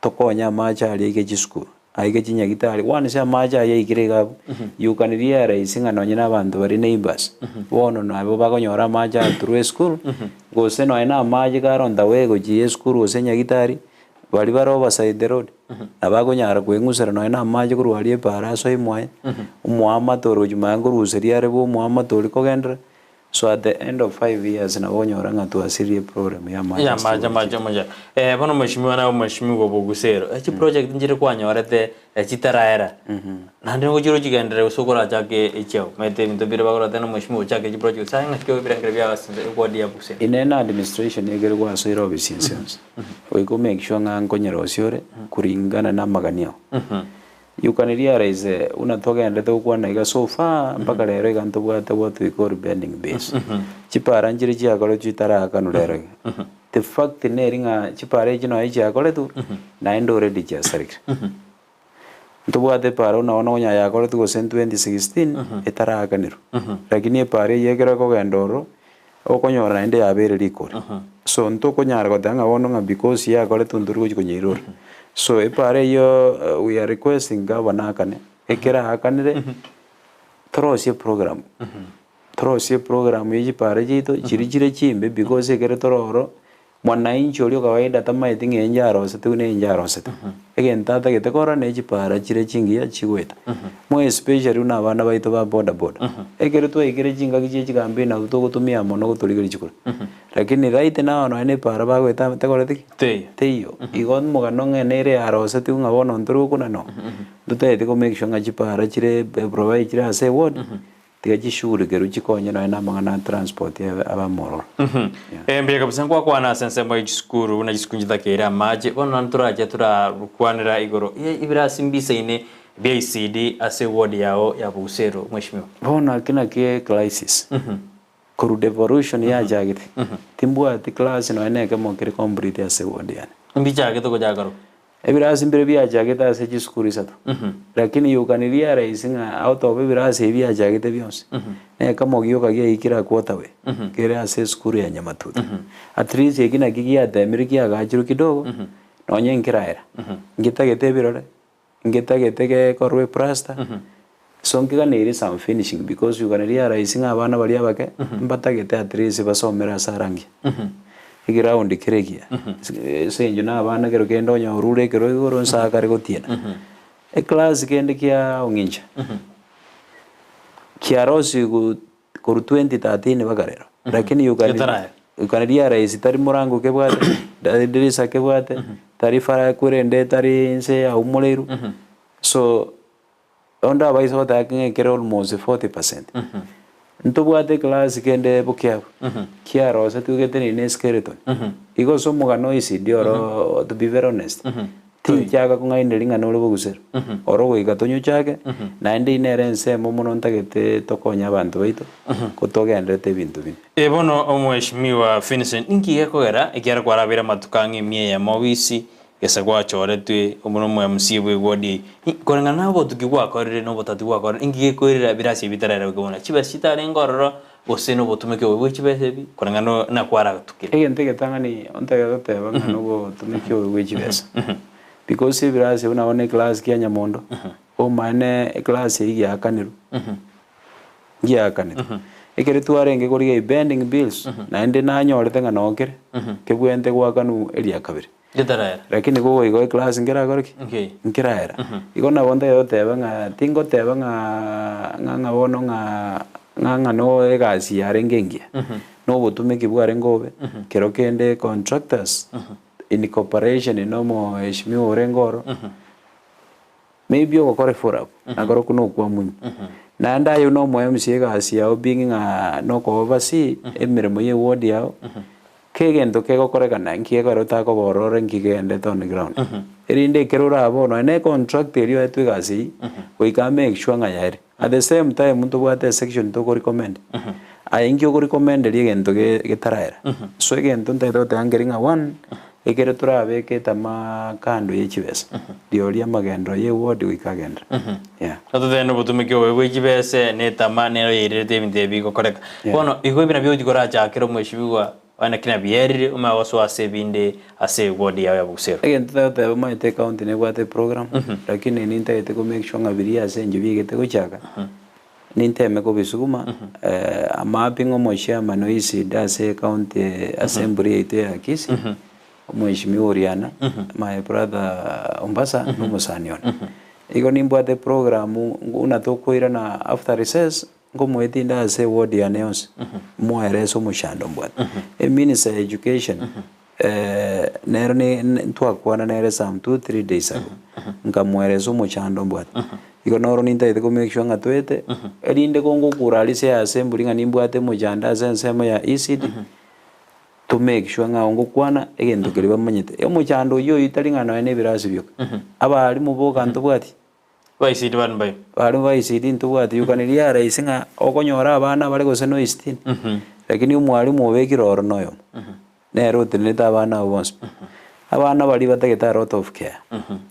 Tokonye amache aria aike chisukuru, aike chinyagitari, once amache ayio aikire iga abwo, you can realize ng'a nonye na abanto baria neighbours, bono nabo bakonyora amache aya through esukuru, gose nonye na amache kare on the way gochia esukuru gose enyagitari, baria bare overside the road, nabo akonyara koeng'usera nonye na amache korwa aria epaara asoe mwaye, omoamate ore gochia mwaye nkoruseria are bo omoamate oria kogenderera. So at the end of 5 years nabo okonyora ng'a twasiririe problem ya amache Ya ase amache amache amache. Eh, bono mheshimiwa naye omheshimiwa Bogusero, eh, chiproject nchire kwanyorete eh, chitaraera. Naende nigo chire ochigenderere gose okorachake echiao. Omanyete ebinto bire bakoreta na omheshimiwa ochake chiproject gose aye ng'aki ebirengero bia ase eward ya Bogusero. Ine na administration ekere gwasoire ofisi ense yonsi, goika o make sure ng'a nkonyerosia ore kulingana na amagani ao. You can realize buna togenderete gokwana iga so far mpaka rero iga ntobwate what we call bending base. Chipara nchire chiakoretwe chitaraakanwa rero iga. The fact neri ng'a chipara echi nonye chiakoretwe, naende already chiasarekire. Ntobwate epara buna bono onya yakoretwe gose 2016, etaraakanirwe. Lakini epara eyio ekero ekogenda ororo, okonyora naende yabeire rikori. So ntokonyara goteba ng'a bono ng'a because yakoretwe ntori gochia konyeirora. So epara eyio we are requesting gavana akane, ekero aakanire, torosie program, torosie program ya chipara chiaito chiria chire chimbe because ekere tore ororo, mwananchi oria o kawaida tamaeti ng'a enche arosete buna enche arosete. Egento atagete korora ne chipara chire chingiya chigoeta. More especially buna abana baito ba boda boda. Ekero twaikire chingaki chie chikampeni nabwo togotumia mono gotorigeria chikura. Lakini right now nonye na epara bagoeta tekoreti ki? Teiyo. Teiyo. Igo omogano ng'a nere yarosetigwe ng'a bono ntori gokuna no, ntotagete ko make sure ng'a chipara chire provide chire ase eward, Tiga chishughulikerwe chikonye nonya namang'ana a transport abe amororo. Eh, mbuya kabisa nkwakwana ase ensemo ye chisukuru buna chisukuru nchitakeire amache bono naende torache torakwanera igoro ye ebirasi mbisaine bia ECD ase eward yao ya Bogusero mweshimiwa. Bono aki naki crisis korwa devolution yachagete timbwati class nonya na ekemo kere complete ase eward yane. Mbichagete gochaka korwa. Ebirasi mbire biachagete ase chisukuru isato, lakini you can realize ng'a out of ebirasi ebi biachagete bionsi, nekemo gioka giaikire a quarter way, kere ase esukuru ya Nyamatuta. At least eki naki giatemire kiagachirwe kidogo, nonye nkeraera, ngetagete ebirore, ngetagete gekorwe eplaster, so nkeganeire some finishing because you can realize ng'a abana baria abake, mbatagete at least basomere ase arangi. Eground kere ekiya, ase eng'encho na abana ekero kende onye orure ekero igoro nse akare gotiena. Eclass kende kia ong'incha, kiarosigwe korwa 2013 mpaka rero, lakini you can Getaraya. you can realize tari morango kebwate, tari dirisa kebwate, tari fara kwerende tari nse yaumoreirwe, so Onde abaisa goteba ng'a ekere almost 40%. Ntobwate eclass kende bokiabu, kiarosetigwe geteneine eskeleton. Igo ase omogano o ECD oro to be very honest, Tinchaka kong'ainereria ng'a nore bogusero, oro goika tonyochake, naende eyio nere ensemo mono ntagete tokonye abanto baito, ko togenderete ebinto bino. Eh bono omweshimiwa Vincent, ninki gekogera ekiagera kwarabeire amatuko ang'e emia eyemo obisi, gese gwachoretwe buna omo MC bwe ward eye, koreng'ana na obotuki gwakorire na obotati gwakorire, inki gekoirera birasi ebi bitaraerwa buna chibesa chitarenge ororo gose na obotumeki obo bwe chibesa ebi koreng'ana na kwaratukire? Egento egetang'ani ontagete goteba ng'a nobotumeki obo bwe chibesa, because ebirasi buna bono eclass kia nyamondo, omaene eclass eyio giakanirwe, ngiakanetwe. Ekero twarenge korigia epending bills, naende nanyorete ng'a noo kere, kebwenerete goakanwa eria kabere. Getaraera. Lakini kogoika eclass nkerakore ki? Nkei. Nkeraera. Igo nabo ntagete goteba ng'a tingoteba ng'a ng'a ng'a bono ng'a ng'a ng'a no egasi yarenge engiya, na obotumeki bwarenge obe, kero kende contractors in cooperation na omoheshimiwa orenge oro, Maybe ogokora eforab nakorokwo na okwamunywa. Naende aye buna omo MC egasi yao being ng'a nokoba oversee emeremo ya eward yao, kegento kegokorekana nki gekogera otakoba ororo nki kegendete on ground. Erinde ekero orabe oo nonye na econtract eria oetwe egasi eyio, goika make sure ng'a yaerire. At the same time ntobwate esection tokorecommend, aye inki okorecommenderia egento getaraera. So egento ntagete goteba nkeri ng'a one, Ekero torabeke etamaa kando ye chibesa, rirorio amagenderero ye ward goika agenderere. Yeah. Tototebe nobotumeki obobe bwe chibese na etama nero yairerete ebinto ebi bigokoreka. Bono igo ebi nabio gochia korachakere omweshimiwa one naki nabierire omanye gosoa ase ebinde ase eward yao ya Bogusero. Egento tagoteba omanyete ecounty nebwate eprogram, lakini nintagete ko make sure ng'a biria ase inche biegete gochaka, ninteme kobisuguma, amapping omochairman o ECD ase ecounty assembly yaito ya Kisii, omweshimiwa Oriana, my brother Ombasa, na omosani one. Igo nimbwate eprogram buna tokoirana after recess, nkomoetia inde ase eward yane yonsi, moerese omochando mbwate. Eminister ya education, nero ntwakwana nere some two, three days ago, nkamoeresa omochando mbwate. Igo noro nintagete ko make sure ng'a toete, erinde kongokura aria ase assembly ng'a nimbwate omochando ase ensemo ya ECD, to make sure ng'a ngokwana egento keria bamanyete. Omochando oyio oyio tari ng'a nonya na ebirasi bioka, abalimu boka ntobwati. Ba ECD bari mbayo. Abalimu ba ECD ntobwati, you can realize ng'a okonyora abana bare gose no sitini, lakini omwalimu obekire oro noyomo, nere otenerete abana abwo bonsi pi. Abana baria batagete a lot of care,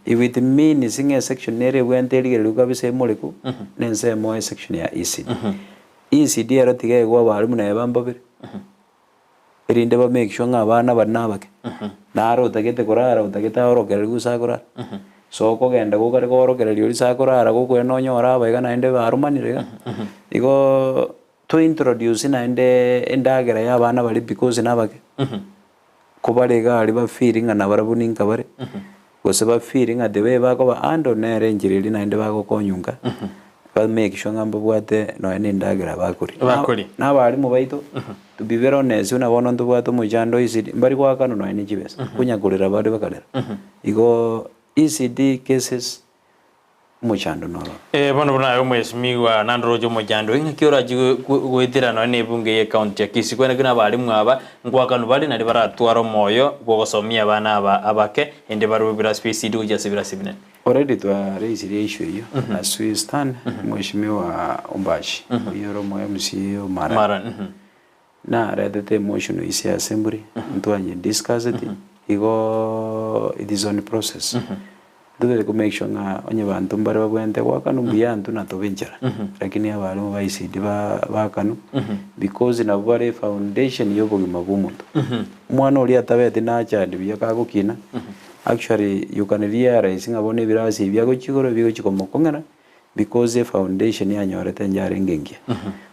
if it means ng'a esection nere ebwenerete erigereriwe kabisa emoreku, na ensemo esection ya ECD. ECD ero tiga egwe abalimu naye bambabere. Erinde ba make sure ng'a abana baria nabake, naro otagete korara otagete aorokereri gose akorara, so okogenda gokare koorokereria oria ase akorara gokoenda nonyore aba iga naende baromanire iga, igoo to introduce naende endagera ya abana baria because nabake, kobare iga aria ba feel ng'a nabarabwo ninka bare, gose ba feel ng'a the way bakoba handle nere enchera eria naende bagokonyunka, ba make sure ng'a mbabwate nonya na endagera bakoria. Bakoria. Na abalimu baito, to be very honest buna bono ntobwate omochando ECD, mbari goakanwa nonya ne chibesa, konya korera bare bakarera. Igo ECD cases omochando noro. Eh, bono buna aye omwesimigwa nandoroche omochando oyo, ng'aki orache goetera nonya na ebunge ye county ya Kisii, kwene ki nabarimu aba nkwakanwa bare nario baratware omoyo bw'ogosomia abana aba abake, ende barue ebirasi bia ECD gochia ase ebirasi ebinene. Already twa raisire issue eyio as we stand mweshimiwa Ombachi oyio ore omo MCA o Marani Marani, naretete emotion ase assembly ntwanye discuss it igo it is on process totari ko make sure ng'a onye banto mbare babwenerete goakanwa mbuya intwe natobe enchera lakini abarimu ba ECD baakanwe because nabwo bare efoundation ya obogima bwa omonto. Omwana oria atabeti nurtured buya kagokina actually you can realize ng'a bono ebirasi ebi agochia igoro bigochia komokong'era because efoundation yanyorete njarenge engiya.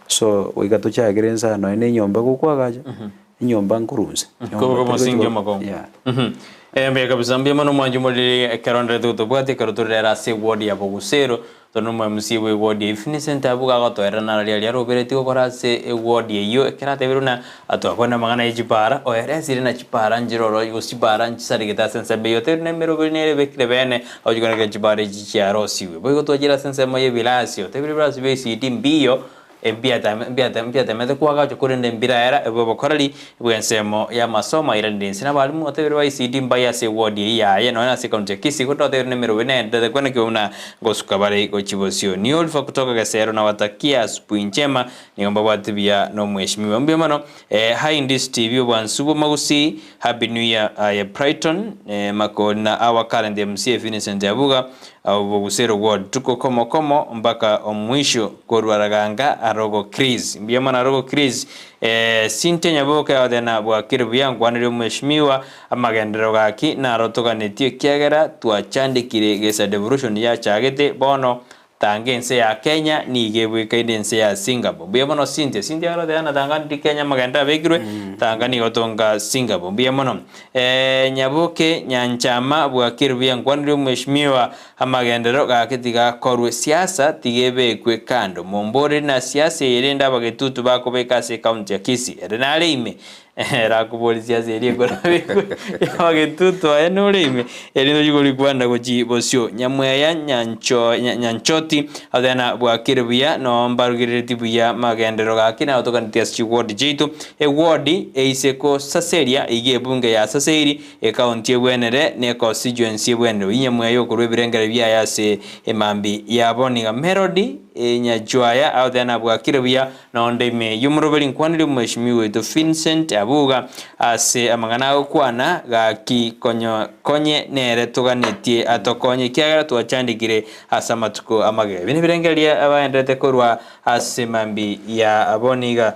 So goika tochakere inse aa nonya na enyomba gokwagacha, enyomba nkorwa inse. Nyomba Koboka teri gochia omosingi ko omokongu. yeah. Mbuya kabisa, mbuya mono mwanche omoriri ekero nderete gotobwatia ekero tore rero ase eward ya Bogusero, tore na omo MC bwe eward eyio Vincent Abuga agotoerera naro riaria aroberetie gokora ase eward eyio ekero atebire buna twakwanire amang'ana ye chipara, oeresire na chipara nchiroro gose chipara nchisarigete ase ensemo eyio otebire na emeroberi nere ebekire bene agochia konekera chipara echi chiarosiwe. Boigo twachire ase ensemo ya ebirasi otebire ebirasi bia ECD mbiyo. Mbiatame mbiate mbiatemete koagachwa korende mbiraera ebe obokoreri bw'ensemo y'amasomo airanire inse n'abalimu otebire ba ECD mbaye ase eward eyio yaye nonya nase ekaunti ya Kisii korende otebire nemerobe nendete kwenekigwa buna ngosuka bare gochia bosio. Ni Oliver kutoka Gesero nawatakia asubuhi njema nigo mbabwate buya nomweshimiwa mbuya mono eh, Hi Ndisi TV obwansu bw'omagusii Happy New Year aye Brighton eh, Makori na our current MCA Vincent Abuga Obogusero ward tuko komo komo mpaka omwisho korwa Raganga arogo Chris mbuya mono arogo Chris eh, Cynthia Nyaboke agoteena bwakire buya nkwanere omweshimiwa amagenderero gaki naro toganetie ekiagera twachandekire gesa devolution yachagete bono Tanga ense ya Kenya nigo ebwekaine ense ya Singapore. Mbuya mono Cynthia. Cynthia agoteeba ng'a tanga ndi Kenya amagenderero abekirwe, tanga nigo tonga Singapore. Mbuya mono. Eh, Nyaboke Nyanchama bwakire buya nkwanire omweshimiwa amagenderero gaki tiga akorwe siasa tiga ebekwe kando. Momboreri na siasa eye rende abagetutu bakobeka ase ecounty ya Kisii. Ere nare ime Ere akoboria siasa eria ekorabekwe abagetutu aye nore ime erinde ochie korikwana gochia bosio. Nyamweya nyancho nyanchoti agotebi bwakire buya noo mbarugerereti buya magenderero gaki nagotokanetie ase chiward chiaito. Eward eise kosaseria iga ebunge yasaseiri ecounty ebwenere ne econstituency ebwenere. Oyio Nyamweya okorwa ebirengererio biaye ase emambi yabo niga Melody Nyachuaya agotebi nabwakire buya Nonde ime y'omoroberi nkwanire omweshimiwa oito Vincent Abuga ase amang'ana agokwana, gaki konyo konye nere toganetie atokonye ekiagera twachandekire ase amatuko amagega. Ebi nebirengererio abaenderete korwa ase mambi ya bono iga.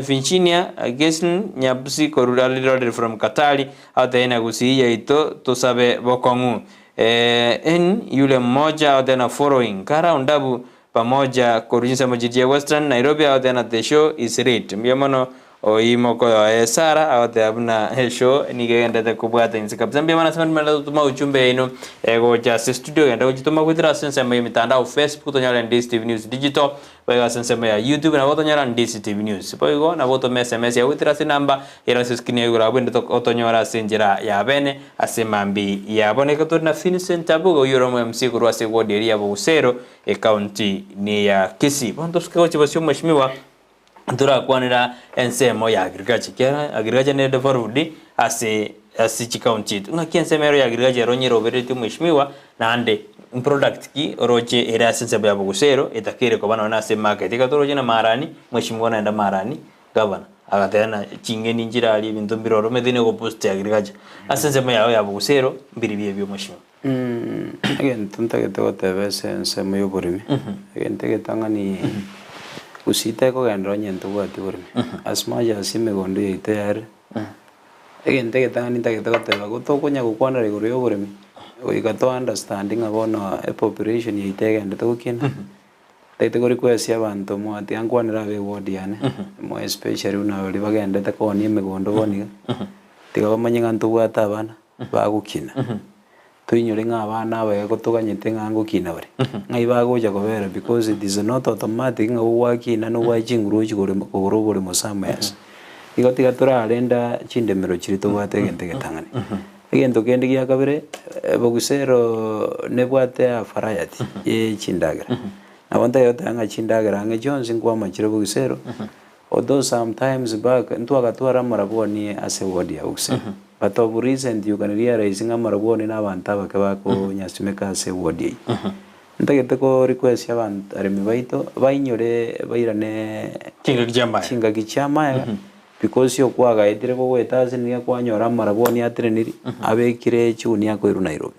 Virginia Gesn Nyabusi korwa Riroreri from Katari agotebia na Gusii yaito tosabe bokong'u. En yule mmoja agotebia na following kara ondabu Pamoja korwa chinsemo chiria Western Nairobi agoteba na the show is lit. Mbuya mono oimoka oyoye Sarah agoteba buna eshow nigo egenderete kobwata inse kabisa. Mbuya mono ase abanto mwerete gotoma ujumbe yaino egocha ase studio genda gochitoma goetera ase ensemo ya emitandao Facebook tonyore Ndisi TV News Digital boigo ase ensemo ya YouTube nabo otonyora Ndisi TV News. Boigo nabo otome SMS yago goetera ase enamba ere ase escreen yago igoro abwo ende otonyore ase enchera ya bene ase mambi yabo. Nigo tore na Vincent Abuga oyio ore omo MC korwa ase eward eria ya Bogusero Ecounty neya Kisii. Bono tosuke gochia bosio omweshimiwa ntorakwanera ensemo ya agriculture ekiagera agriculture nere devolved ase ase chicounty chiaito. Ng'aki ensemo ero ya agriculture ero onye eroberetie omweshimiwa naende mproduct ki oroche ere ase ensemo ya Bogusero etakeire koba nonye ase emarket. Ekero toroche na marani, mweshimiwa naende marani gavana agateba ng'a ching'eni nchire aria ebinto mbire ororo omanyete nigo ogopost agriculture. Ase ensemo yago ya Bogusero mbiribia ebio omweshimiwa. Egento ntagete goteba ase ensemo ya oboremi, egento egetang'ani gusii tekogenda onye ntobwati boremi, as much as emegondo yaito yare, egento egetang'ani ntagete goteba go tokonya gokwanera igoro ya oboremi, goika to understand ng'a bono epopulation yaito egendete gokina, ntagete ko request abanto mwatiga nkwanere abe eward yane, more especially buna baria bagendete koonia emegondo bono iga, tiga bamanye ng'a ntobwate abana. Bagokina, toinyore ng'a abana aba iga toganyete ng'a ngokina bare, ng'ai bagocha kobera because it is not automatic ng'a gogwakina na obwae chinguru ochie korema kogora oboremo somewhere else. Igo tiga torarenda chindemero chiria tobwate egento egetang'ani. Egento kende gia kabere, boguserooo nebwate a variety ye chindagera. Nabo ntagete goteba ng'a chindagera ang'e chionsi nkwamachire bogisero, Although sometimes back ntwagatwara amarabwoni ase ward ya Ukse but of recent you can realize ng'a amarabwoni na abanto abake bakonyasimeka ase ward eyio. Ntagete ko request abanto aremi baito bainyore bairane Chingaki chi'amaega. chingaki chi'amaega because okwagaetire gogoeta ase nigo kwanyora amarabwoni ateneniri abekire chigunia akoirwa Nairobi.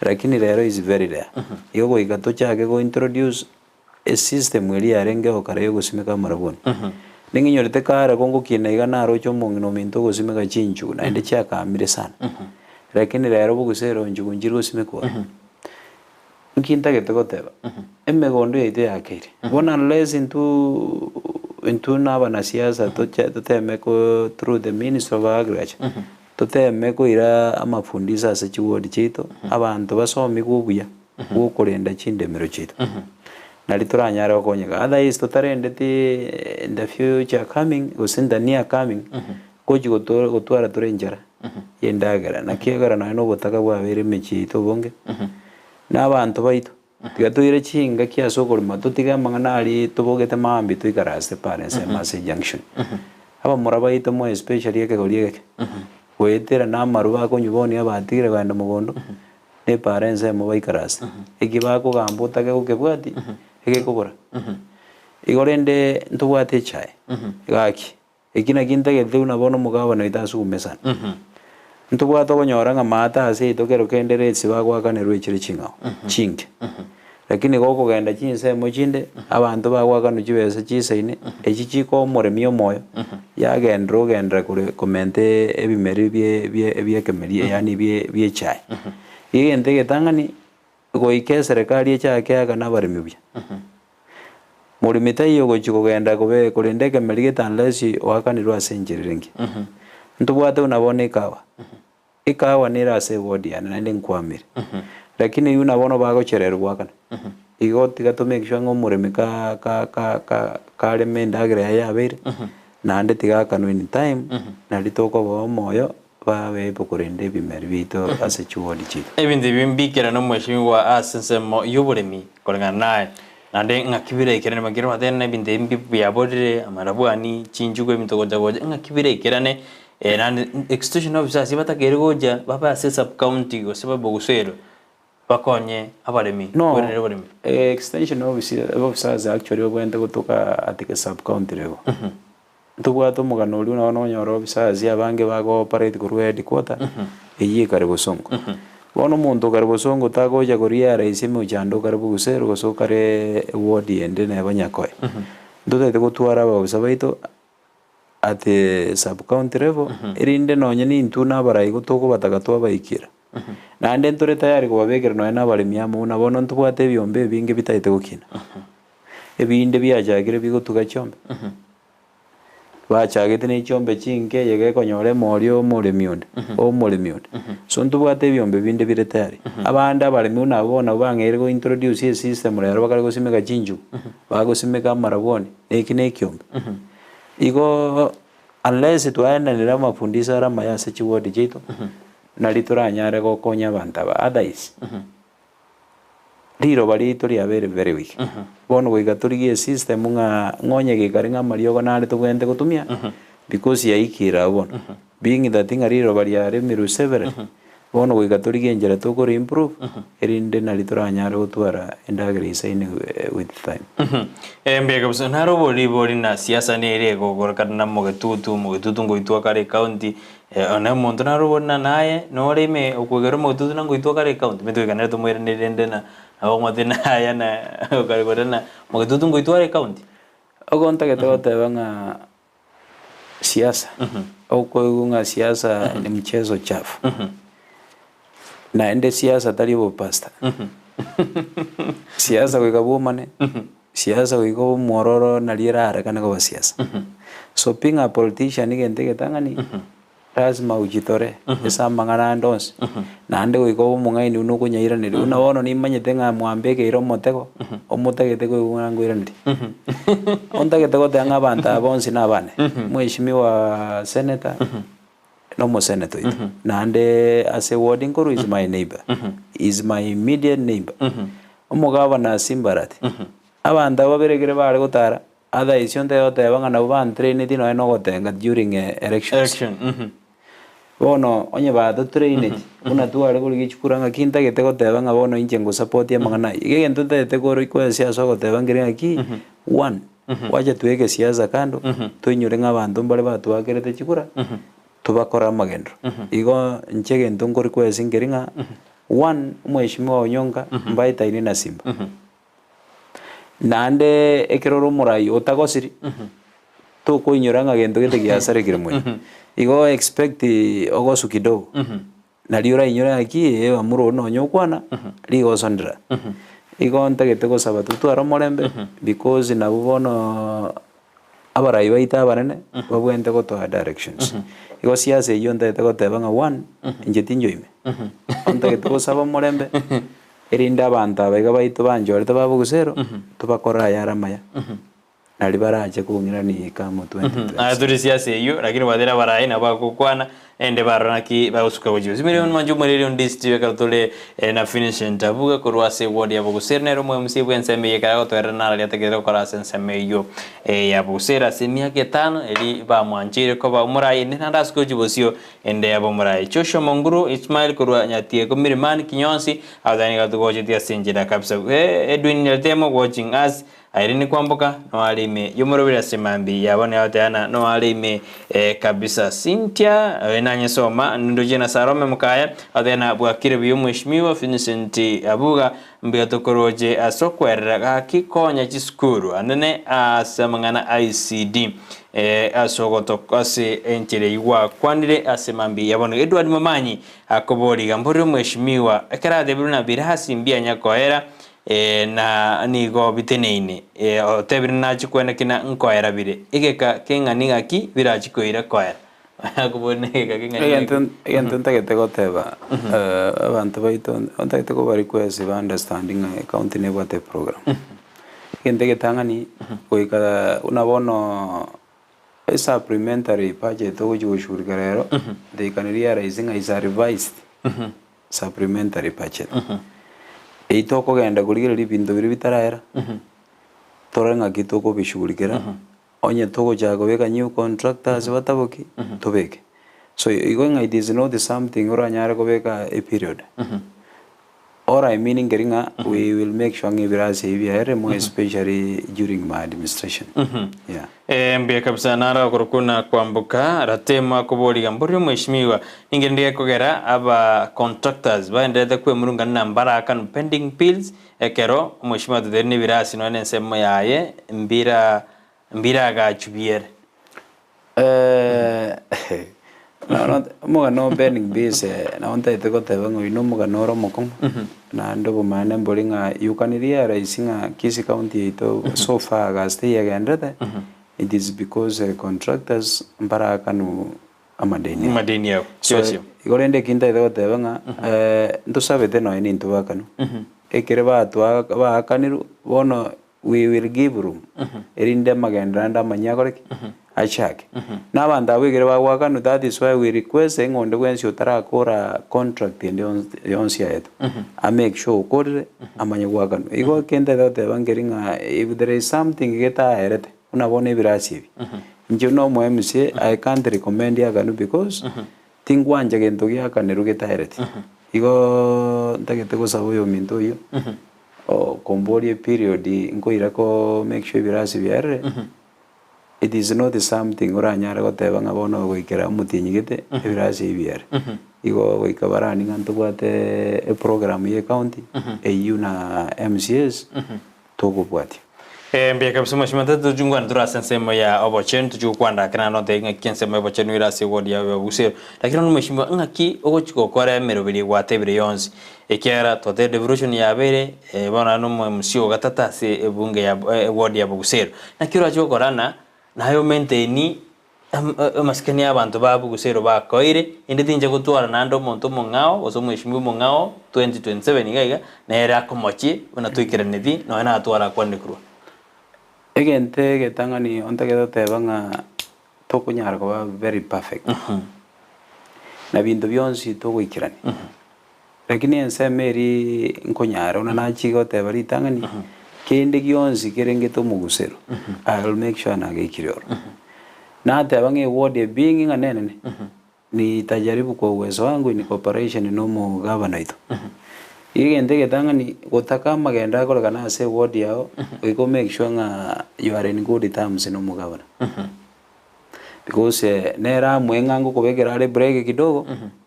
Lakini rero is very rare. Igo goika tochake go introduce Esystem eria yarengeo kare y'ogosimeka amarabwoni. Ning'inyorete kare gongokina iga naroche omong'ina ominto ogosimeka chinchugu naende chiakamire sana. Lakini rero bogusa ero nchugu nchiri gosimekwa ororo. Nki ntagete goteba? Emegondo yaito yakeire. Bono unless intwe intwe na abanasiasa toche toteme ko through the ministry of agriculture, toteme koira amafundisho ase chiward chiaito, abanto basomigwe obuya. bw'okorenda chindemero chiaito, nario toranyare gokonyeka. Otherwise totarendeti in the future coming gose in the near coming, gochi goto gotwara tore enchara ya endagera. Naki ekero nonya na obotaka bwabeire emechie yaito obonge, na abanto baito. Tiga toire chingaki ase okorema totige amang'ana aria tobogete maambia toikarasete pare ensemo ase ejunction. Abamura baito more especially ekegori egeke, goetera na amarwa bakonywa bono abatigire kogenda mogondo, na epara ensemo baikarasete. Eki bakogamba otake gokebwatia, egekobora. Igo rende ntobwate echae, gaki. Eki nakio ntagete buna bono omogabana oito asugume sana. Ntobwate okonyora ng'a maata ase yaito kero kende rates bagoakanerwa echire ching'ao, chinke. Lakini gokogenda chinsemo chinde, abanto bagoakanwa chibesa chisaine, echi chikoa omoremi omoyo, yagenderera ogenderera kore komenta ebimeri bie bie bia ekemeri yaani bie bie echae. Egento egetang'ani, goika eserekari echake akane abaremi buya. Moremi taiyo ogochia kogenda kobe korenda ekemeri gete unless oakanirwe ase enchera ere engiya. Ntobwate buna bono ekawa, ekawa nere ase eward yane naende nkwamire, lakini eywo na bono bagochererwa goakana. Igo tiga to make sure ng'a omoremi ka ka ka ka kareme endagera yaye yabeire, naende tiga akanwe in time, nari tokoboa omoyo babe able korenda ebimeri biaito ase chiward chiaito. Ebinto ebi mbikerane omweshimiwa ase ensemo y'oboremi koreng'ana naye, naende ng'aki birekerane bakere batebe ng'a ebinto ebi mbi biaborire, amarabwani, chinchugu, ebinto gocha gocha, ng'aki birekerane naende extension officers batakeire gocha babe ase esub county gose babe bogusero bakonye abaremi No, kwerera oboremi. extension office officers actually babwenerete gotoka at the sub county level. Ntobwate omogano oria buna bono okonyora officers abange bago operate korwa headquarter, eyio ekare bosongo. Bono omonto okare bosongo tagocha korealize emechando okare bogusero gose okare eward ende neba nyakoe. Ntotagete gotwara abaofisa baito at sub county level, erinde nonye nintwe na abarai gotokobataka twabaikera. Naende ntore tayari kobabekera nonye na abaremi amo buna bono ntobwate ebiombe ebinge bitagete gokina. Ebinde biachakire bigotuga chiombe, bachagete ne chiombe chinke eye gekonyora emori omoremi onde, omoremi onde. So ntobwate ebiombe binde bire tayari. Abande abaremi buna abwo bono bang'eire go introduce esystem rero bakare gosimeka chinchugu, bagosimeka amarabwoni, na eki na ekiombe. Igooo unless twaendanire amafundisho are amaya ase chiward chiaito, nari toranyare gokonya abanto aba otherwise. Riroba riaito riabeire very weak. Bono goika torigie esystem ng'a ng'onye gekare ng'a amariogo nare tobwenerete gotumia, because yaikire abwo bono. Being that ng'a riroba riaremirwe severally, bono goika torigie enchera tokori improve, erinde nari toranyare gotwara endagera isaine with time. Mbuya kabisa. Naro oboribori na siasa nere egokorekana na mogetutu, mogetutu ngoitwa kare ecounty, One omonto narobori na naye nore ime okwegera omotutu na ngoitwa kare ekaunti metoke ekero tomoiranerie rende na nabo omwate naye na okare kore na mogetutu ngoitwa are ekaunti. Ogo ntagete goteba ng'a siasa, okoigwa ng'a siasa ni mchezo chafu, naende siasa tari obopastor, siasa goika bwomane, siasa goika obe omwororo nari erarekane koba siasa. So being a politician egento egetang'ani, lazima ojitore ase amang'ana ande onsi, naende goika obe omong'aini buna okonyairaneria. Buna bono nimanyete ng'a mwambekeire omotego, omotagete koigwa ng'a nkoiraneria. Ontagete goteba ng'a abanto aba bonsi nabane, mweshimiwa senator, na omosenator oito, naende ase eward nkorwa is my neighbour, is my immediate neighbour. Omogavana Simbarati, abanto aba babere ekere bare gotara, otherwise onde goteba ng'a nabo bantraineti nonye na ogotenga during elections. Election, mhm. Bono onye batotraineti, buna tware korigia chikura ng'aki ntagete goteba ng'a bono inche ngosapotia amang'ana ayio. Iga egento ntagete koro koesia ase ogoteba nkere ng'aki, one, Wacha tweke siasa kando, toinyore ng'a abanto mbare batwakerete chikura, tobakore amagenderero. Igo inche egento nkori kwesi nkeri ng'a, one, omweshimiwa Onyonka mbaetaine na Simba. Naende ekero ore omorai otagosiri, tokoinyora ng'a gento gete giasarekire moino. Igo expect ogosu kidogo. Nario orainyore ng'aki ee bamura oria nonya okwana, rigoso ndira. Igo ntagete gosaba totware omorembe, because nabwo bono abarai baito abanene, babwenerete gotoa directions. Igo siasa eyio ntagete goteba ng'a one, inche tindio ime. Ntagete gosaba omorembe, erinde abanto aba iga baito banchorete babe gusero, tobakorere ayare amaya. Nari barache kong'irania come 2027. Aye tore siasa eyio, lakini gwatera abarai nabo bagokwana ende barora naki bagosuka gochia gose. Milioni manche omoreri on DCTV ekero tore eh, na Vincent Abuga korwa ase eward ya Boguseri nere omo MC bw'ensemo eyio ekero agotoerera naro aria atagete gokora ase ensemo eyio eh, ya Boguseri ase emiaka etano eri bamwancheire koba omorai ende naende asuke gochia bosio ende abe omorai. Joshua Monguru Ismail korwa Nyatieko Milimani Kinyonsi agotebi nigo togochetie ase enchera kabisa. Eh, Edwin Nyaritemo watching us Irene kwamboka noare ime yomoroberi ase mambia ya bono yagoteana noare ime eh, kabisa Cynthia oyo nanyesoma ndoche na Salome mokaya agoteana bwakire buya omweshimiwa Vincent Abuga mbuya tokoroche ase okwerera gaki konya chisukuru anene ase amang'ana ICD eh, ase ogotok ase enchera eyio gwakwanire ase mambia ya bono Edward Momanyi akoboriga mbori omweshimiwa ekero atebirwe na birasi mbianya koera Ee, na nigo biteneine, ee, otebire nachie kwenekina nkoera bire. Egeka keng'ani gaki birachi koira koera. Akobori na egeka keng'ani gaki. Egento egento ntagete goteba abanto baito ntagete koba request ba understand ng'a ecounty nebwate eprogram. Egento egetang'ani goika buna bono esupplementary budget ogochi goshughulikia rero, they can realize ng'a is a revised supplementary budget. Eyio tokogenda korigereria ebinto biria bitaraera, torore ng'aki tokobishughulikera, onye togochaka kobeka new contractors bataboki, tobeke. So igo ng'a it is not something oranyare kobeka eperiod. All I mean nkeri ng'a we will make sure ng'a ebirasi ebi biaerire more especially during my administration. Yeah. Ee, mbuya kabisa naro akorokwa na kwamboka Ratemo akoboriga mbori omweshimiwa ninki rende gekogera aba contractors baenderete kwemurungana na mbarakanu pending bills ekero omweshimiwa atoteire nebirasi nonya nensemo yaye mbira mbiragachu biere. Omogano o Burning Bees nabo ntagete goteba ng'a oyio na omogano ore omokong'u, naende obomaene mbori ng'a you can realize ng'a Kisii county yaito so far gasi teyegenderete, it is because contractors mbarakanwu amadeni abo. Amadeni abo, So chiosio. igo rende eki ntagete goteba ng'a ntosabete nonya nintwe bakanwe, ekere batwa baakanirwe bono We will give room, erinde amagenderero ande amanyia akore ki? Achake. Na abanto abwo ekero bagoakanwa, that is why we request ng'a onde bwensi otarakora contract ende yonsi yonsi aetwe, a make sure okorire, amanye goakanwa. Igo ekento egoteba nkeri ng'a if there is something getaerete, buna bono ebirasi ebi, inche buna omo MCA, I can't recommend akanwe because, tingwancha gento giakanerwe getaereti. Igoo ntagete gosaba oyominto oyio, Okomboria eperiod nkoira ko make sure ebirasi biarire, it is not something oranyare goteba ng'a bono goikera omotienyi gete ebirasi ebi biare. Igo goika barani ng'a ntobwate eprogram ya ecounty eywo na MCAs tokobwatia. Mbuya kabisa mweshimiwa tata tochungwane tore ase ensemo ya obochenu tochie gokwana ake naende ontebie ng'aki ensemo ya obochenu ere ase eward ya Busia lakini bono mweshimiwa ng'aki ogochi gokora emeroberi gwatebire yonsi Ekiagera twatebire devolution yabeire bono naende omo MC o gatato ase ebunge ya eward ya Bogusero. Naki orache gokora na naye o maintain amasikani ya abanto ba Bogusero bakoeire, inde tinche gotwara naende omonto omong'ao gose omweshimiwa omong'ao 2027 iga iga nere akomochie buna toikeraneti nonya natware akwanire korwa. Egento egetang'ani ontagete goteba ng'a tokonyara koba very perfect, na binto bionsi togoikerania. Lakini ensemo eria nkonyara buna nachia goteba ritang'ani, kende gionsi kerengete omogusero, I will make sure nageikire oro. Nateba ng'a eward ebingi ng'a nenene, nitajaribu kwa uwezo wangu in cooperation na omogavana oito. Iga egento egetang'ani, gotaka amagendo akorekane ase eward yao, goika o make sure ng'a you are in good terms na omogavana. Because nere amwe ng'a ngokobekera are break kidogo,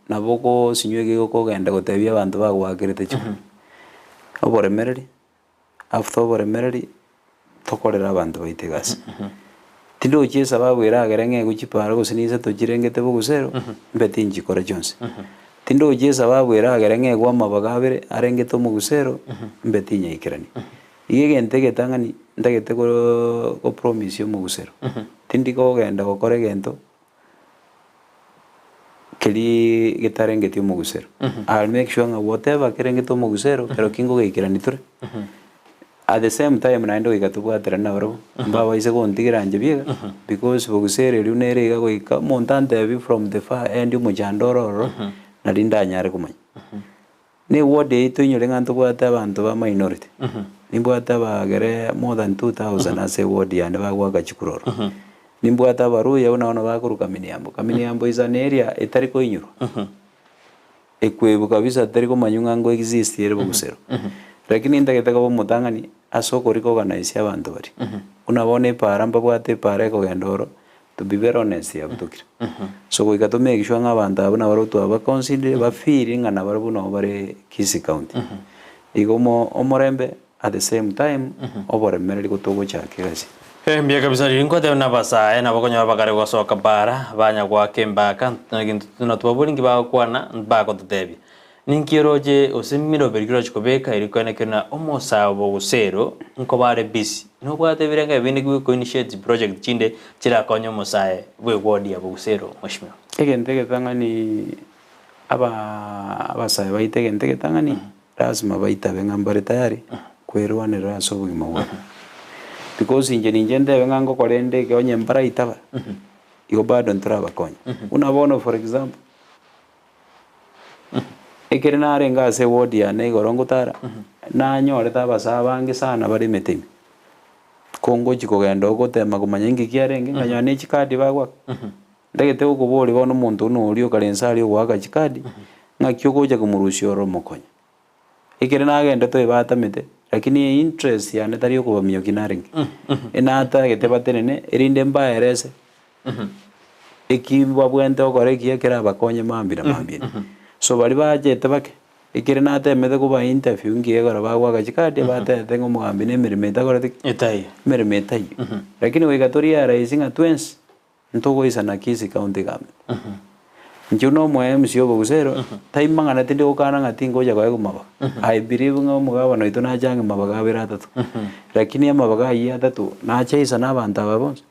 nabo okosinywa egego kogenda gotebia abanto bagoakerete chikura. Oboremereri, after oboremereri, tokorere abanto baito egasi. Tindochi esababu eragere ng'egwe chipara gose ninse tochirengete bogusero, mbe tinchikora chionsi. Tindochi esababu eragere ng'egwe amabaga abere arengete omogusero, mbe tinyaikerania. Iga egento egetang'ani ntagete go promise omogusero, tindi kogenda gokora egento keria getarengeti omogusero. I'll make sure ng'a whatever kerengete omogusero, kero ki ngogeikerania tore. At the same time naende goika tobwaterane nabarabwo, mbabaise gontigera inche bieka, because bogusero erio nere iga goika omonto antebi from the far end omochando ore ororo, nari ndanyare komanya. Na eward yaito inyore ng'a ntobwate abanto ba minority, nimbwate abagere more than 2000 ase eward yane bagoaka chikura ororo. Nimbwate abaruya buna bono bakorwa Kaminiambo, Kaminiambo is an area etari koinyorwa. Ekwebu kabisa teri komanywa ng'a ngo exist ere bogusero. Lakini ntagete koba omotang'ani ase okorikoganisia abanto baria. Buna bono epaara mbabwate epaara ekogenda oro, to be very honest yabutokire. So goika to make sure ng'a abanto abwo nabarabwo twabaconsiderire bafeel ng'a nabarabwo nabo bare Kisii County. Igo omo omorembe at the same time oboremereri gotogochaka egasi. Mbuya kabisa riria nkwateba nabasae nabo okonyora bakare gosoka bara banya goaka embaka na gento na twabori nki bagokwana mbagototebia. Ninki oroche gose miroberi ki oroche kobeka erio koenekio na omosae obo gose ero nkoba are busy. Nobwate ebirengererio binde ki biko initiate chiproject chinde chirakonye omosae bwe ward ya Bogusero mweshimiwa? Egento egetang'ani aba abasae baito egento egetang'ani Lasima baitabe ng'a mbare tayari kwerwanerera ase obogima bwabo. Because inche ninche ntebe ng'a ngokora ende eke onye mbaraitaba, igo bado ntorabakonya. Buna bono for example, ekere narenge ase eward yane igoro ngotara, nanyorete abasae abange sana bare emete ime. Ko ngochi kogenda ogotema komanya inki kiarenge, nkanyora ne chikadi bagoaka. Ntagete gokoboria bono omonto buna oria okare inse aria ogoaka chikadi, ng'aki ogocha komorusia ore omokonye? Ekere nagendete oyo batamete, lakini einterest yane tari okobamiokia narenge. Enatagete batenene, erinde mbaerese eki babwenerete gokora ekiya kerabakonye mambia na mambia. So baria bachete bake, ekere natemete koba interview nkiya ekero bagoaka chikadi, batebete ng'a omogambi na emeremo etakoreti ki? Etaiyo. Emeremo etaiyo. Lakini goika torealise ng'a twensi. Ntogoisana Kisii County Government. Inche buna omo MC obogusero, tai mang'ana tindi gokana ng'a tingocha koegwa mabaga. I believe ng'a omogabana oito nache ang'e mabaga abere atato. Lakini amabaga ayio atato nache aisane abanto aba bonsi,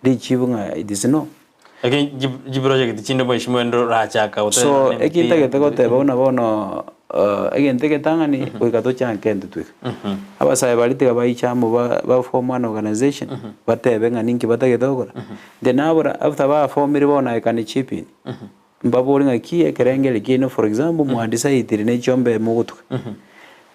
richibu ng'a it is no. Lakini chiproject chinde mheshimiwa ndo orachaka So eki ntagete goteba buna bono egento egetang'ani goika tochanke intwe tweka. Abasae baria tiga baiche amo ba form an organization batebe ng'a ninki batagete gokora. Then nabora after ba formire bono I can chip in. Mbabori ng'a ki ekerengerio kiaino for example mwa decidire ne chiombe mogotuga.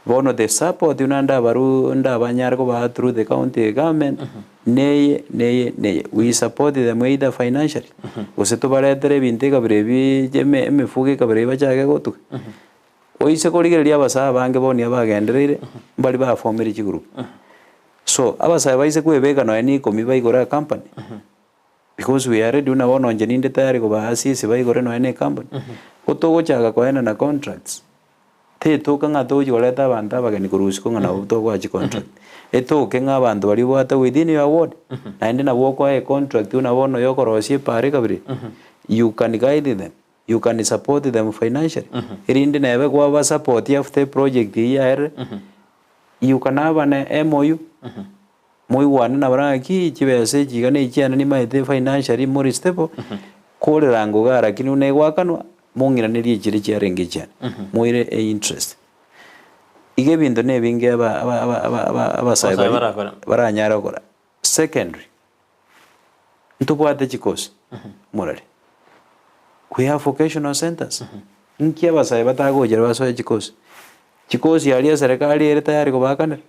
Bono the support buna ndabarue ndabanyare kobaa through the county government neye neye neye. We support them either financially gose tobaretere ebinto ekabira ebi eme emefugo ekabira ebi bachake gotuga. Oise korigereria abasae abange bono nigo bagendereire, mbari bafomire chigroup. So, abasae baise kwebeka nonya na ikomi baigore a company, because we are ready buna bono inche ninde tayari kobaa assist baigore nonya na ecompany, ko togochaka koenana contracts, tetoka ng'a togochi koreta abanto abageni korwa isiko ng'a nabo togoa chicontract. Etoke ng'a abanto baria obwate within your ward, naende nabo okoa econtract buna bono ya okorosia epaara ekabira eye, you can guide them. You can support them financially erinde nebe kwaba support after eproject eyio yaerire you can have an MOU moigwane nabo ng'aki chibesa echi iga na echiane nimaete financially more stable korera ango igaa lakini buna egoakanwa mong'iranerie chiria chiarenge echiane moire einterest. Iga ebinto na ebinge aba aba aba aba aba abasae Abasae baria barakore. baranyare gokora. Secondly, ntobwate chikosi morari, we have vocational centers, nki abasae batagochera basoe chikosi? Chikosi aria eserekari ere tayari kobaakanera,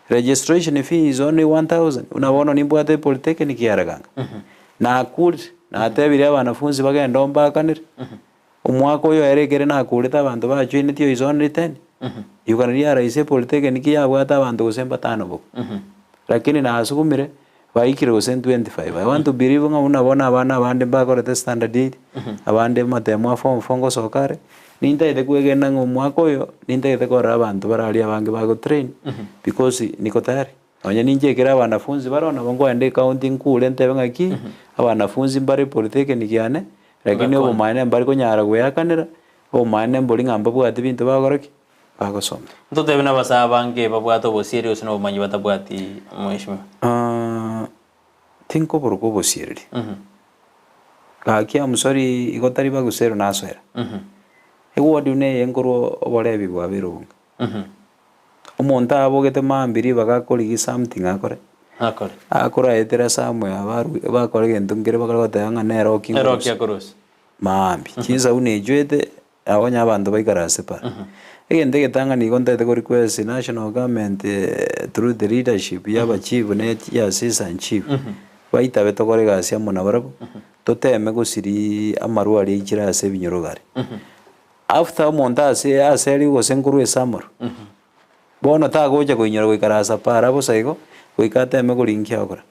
registration fee is only 1000, buna bono nimbwate epolytechnic ya Raganga, nakurire, natebirie abanafunzi bagende oo mbaakanere, omwaka oyo ere ekere nakurete abanto bajoineti is only ten, you can realize epolytechnic yabwate abanto gose mbatano boka. Lakini nasugumire, baikire gose 25. I want to believe ng'a buna bono abana abande mbakorete standard eight, abande amatemo a form four ngosoka are, nintagete kwegena ng'a omwaka oyo, nintagete korora abanto bare aria abange bagotrain, because niko tayari. Nonye ninche ekero abanafunzi baroo nabo nkoenda ecounty nkure ntebe ng'aki, abanafunzi mbare polytechnic yane, lakini Bakwane. obomaene mbari konyara goeakanera, obomaene mbori ng'a mbabwati binto bagokora ki? Bagosoma. Ntotebe nabasae abange babwate obosieri gose nobomanyi batabwati mweshimiwa. Tinkoboroka obosiereri. Gaki am sorry igo tari bagusero nasoera. Eward buna eye nkorwa oborebi bwabeire obonge. Omonto abogete mambia ribaga akorigia something akore, Akore. akoraetera somewhere barwe bakore egento nkere bakare goteba ng'a nere oki Nere oki akorosia. Maambia, chinsauni echwete, nabo onye abanto baikaranse para. Egento egetang'ani nigo ntagete ko request national government through the leadership ya abachief na ya assistant chief, baitabe tokore egasi amo nabarabwo, toteme gosiria amarwa aria aichire ase ebinyoro gare. After omonto ase aserigwe gose nkorwa ase amarwa, bono tagocha koinyora goikaransa para bosa igo, goika ateme koringia nki agokora.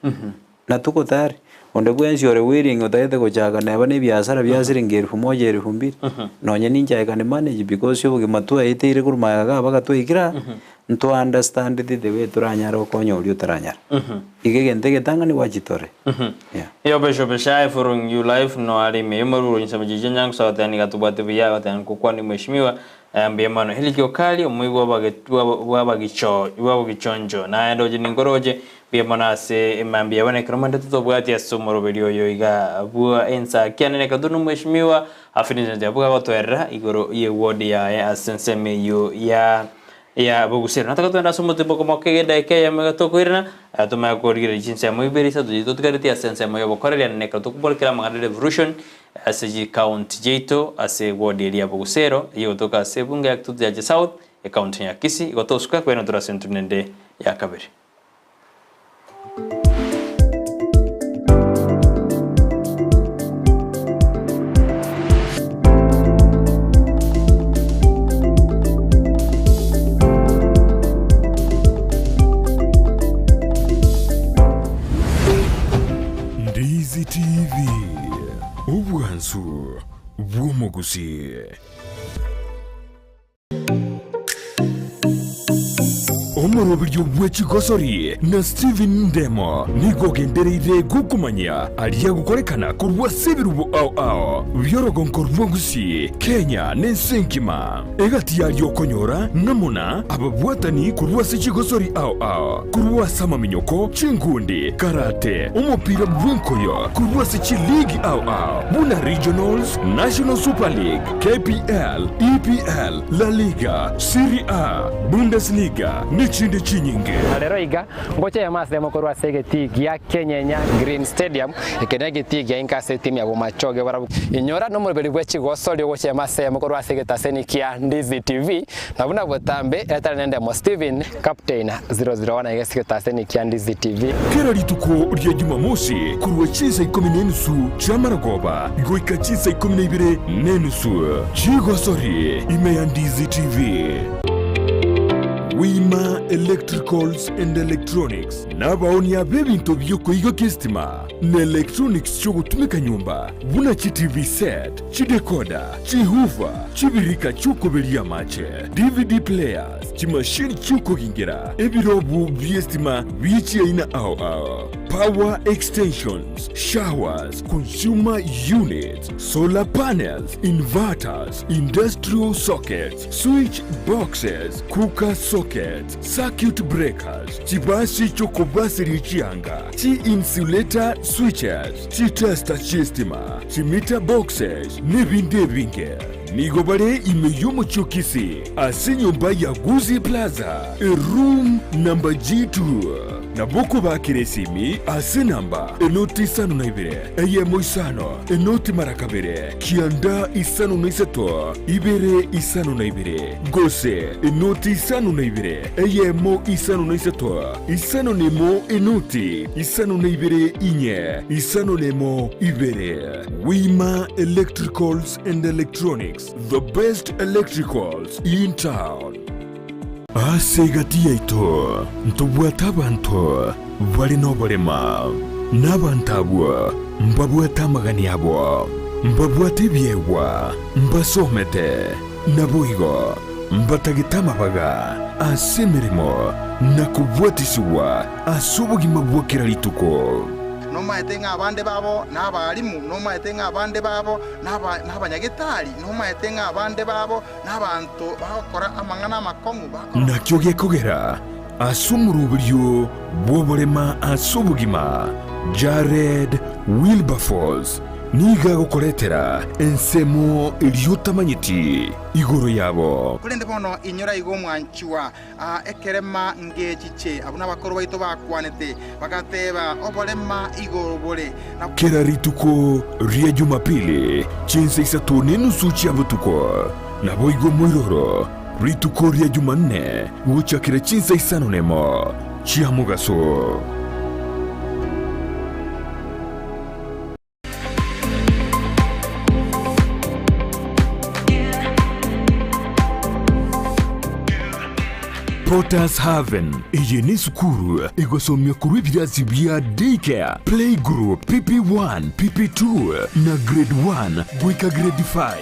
Na tuko tayari, onde bwensi ore willing otagete gochaka neba na ebiasara bia siringi elfu moja elfu mbili, nonye ninche I can manage because obogima twaeteire korwa magega iga mpaka twaikire aa, nto understandeti the way toranyare gokonya oria otaranyara. Igo egento egetang'ani gwachitore. Yeah. Iyo Bishop Shae following you live no are ime yomoruro nsemo chiche nyangusa goteba niga tobwate buya goteba nkokwani mheshimiwa eh, mbuya mono Hillary Okari omoigwa bw'abagicho bw'abagichoncho naye ndoche ninkoroche mbuya mono ase emambia yabo nekero mande totobwati ase omoroberi oyo iga bwa ensa kiane nekero tore nomheshimiwa Vincent Abuga agotoerera igoro ye ward yaye ase ensemo eyio ya ya bogusero. Nataka twende ase omotimoko moke egedaika eyemo iga tokoirana, tomanye korigereria chinsemo ibere isato chiria totigareti ase ensemo y'obokoreria na ekero tokoborekera amang'ana revolution ase chikaunti chiaito ase ward eria ya Bogusero eyio egotoka ase ebunge ya Kitutu Chache South, ekaunti ya Kisii, igo tosuka kwena tore ase intwe nende ya kabere. Ndizi TV, obwansu bw'omogusii. Omoroberio bwe chigosori na Stephen Ndemo nigo ogendereire gokomanyia aria agokorekana korwa ase ebirubo ao ao bi'orogonko rwa Gusii, Kenya na ense engima. Egati yaria okonyora ng'amuna ababwatani korwa ase chigosori ao ao, korwa ase amaminyoko, chinkundi, karate, omopira bw'enkoyo, korwa ase chiligi ao ao buna Regionals, National Super League, KPL, EPL, La Liga, Serie A, Bundesliga, nechinde chinyinge. Na rero iga, ngocha eyemo ase eyemo korwa ase egetii gia Kenyenya Green Stadium, eke negetii gia inka ase etimu ya Bomachoge barabwo. Inyora nomoroberi bwe chigosori ogocha eyemo ase eyemo korwa ase egetaseni kia Ndizi TV, na buna botambe etari nendemo Steven, Captain 001 aiga ase egetaseni kia Ndizi TV. Kera rituko ria Jumamosi korwa chinsa ikomi na enusu chi'amarogoba goika chinsa ikomi na ibere na enusu chigosori ime ya Ndizi TV. Wima Electricals and Electronics nabaonia b'ebinto bi'okoigokia esitima na electronics chi'ogotumeka nyomba buna chi TV set, chidecoder, chihoofer, chibirika chi'okoberia amache, DVD players, chimashini chi'okogingera, ebirobu bi'estima bie chiaina ao ao, power extensions, showers, consumer units, solar panels, inverters, industrial sockets, switch boxes, cooker sockets, circuit breakers, chibasi chi'okobasiria chianga, chi-insulator switches, chitester chi'estima, chimeter boxes, nebinde ebinge. Nigo bare ime y'omochie o Kisii, ase enyomba ya Gusii Plaza, eroom number G2. Nabo okobakera esimi ase enamba enoti isano na ibere, eyemo isano, enoti mara kabere, kianda isano na isato, ibere isano na ibere, gose enoti isano na ibere, eyemo isano na isato, isano na emo enoti isano na ibere inye, isano na emo ibere. Wima Electricals and Electronics, the best electricals in town. Ase egati yaito ntobwate abanto bare noborema, na abanto abwo mbabwate amagani abo, mbabwate ebiegwa, mbasomete, naboigo mbatagete amabaga ase emeremo na kobwatisigwa ase obogima bwa kera rituko. Nomaete ng'a abande babo nabarimu, nomaete ng'a abande babo nabanyagetari, nomaete ng'a abande babo nabanto bagokora amang'ana amakong'u. Nakio gekogera ase omoroberio bw'oborema ase obogima, Jared Wilberforce. Nigo agokoretera ensemo eria otamanyeti igoro yabo. Korende bono inyora igo omwanchwa, aa ekerema ngechiche. Abwo nabakoro baito bakwanete, bagateeba, Oborema igoro bore. Na. Kera rituko ria Jumapili, chinsa isato nenusu chia botuko, naboigo moiroro rituko ria Jumanne gochakera chinsa isano nemo chia mogaso. Potter's Haven, Eye nesukuru egosomia korwa ebirasi bia Daycare, Playgroup, PP1, PP2 na Grade 1 goika Grade 5.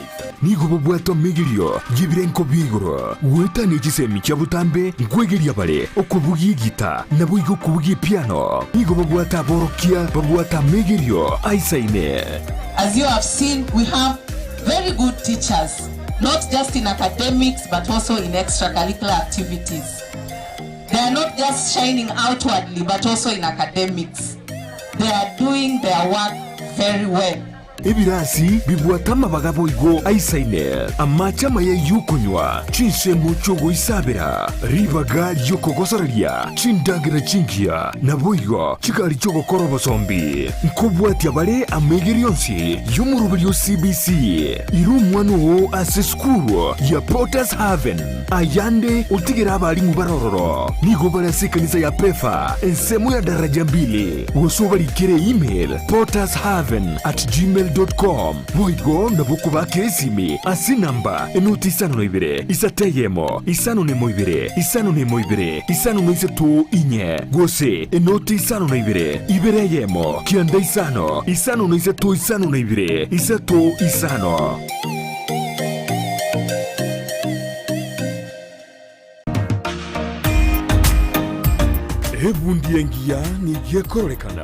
Nigo bobwate omegerio y'ebirenko bia igoro, goetania chisemi chia botambe nkwegeria bare okobugia egita naboigo okobugia epiano. Nigo babwate aborokia babwate amegerio aisaine. As you have seen, we have very good teachers, not just in academics but also in extracurricular activities. They are not just shining outwardly but also in academics. They are doing their work very well. Ebirasi bibwate amabaga boigo aisaine, amache amaya y'okonywa, chinsemo chi'ogoisabera, ribaga ri'okogosoreria, chindagera chingiya, naboigo chigari chi'ogokora obosombi. Nkobwatia bare amaigerio onsi y'omoroberio o CBC. Ira omwana oo ase esukuru ya Potter's Haven. Ayande otigere abalimu bare ororo. Nigo bare ase ekanisa ya Pefa, ensemo ya daraja mbili, gose obarikere email pottershaven at gmail dot com. Boigo nabo okobakera esimi ase enamba enoti isano na ibere, isato eyemo, isano na emo ibere, isano na emo ibere, isano na isato inye, gose enoti isano na ibere, ibere eyemo, kianda isano, isano na isato isano na ibere, isato isano. Ebundi engiya nigo ekororekana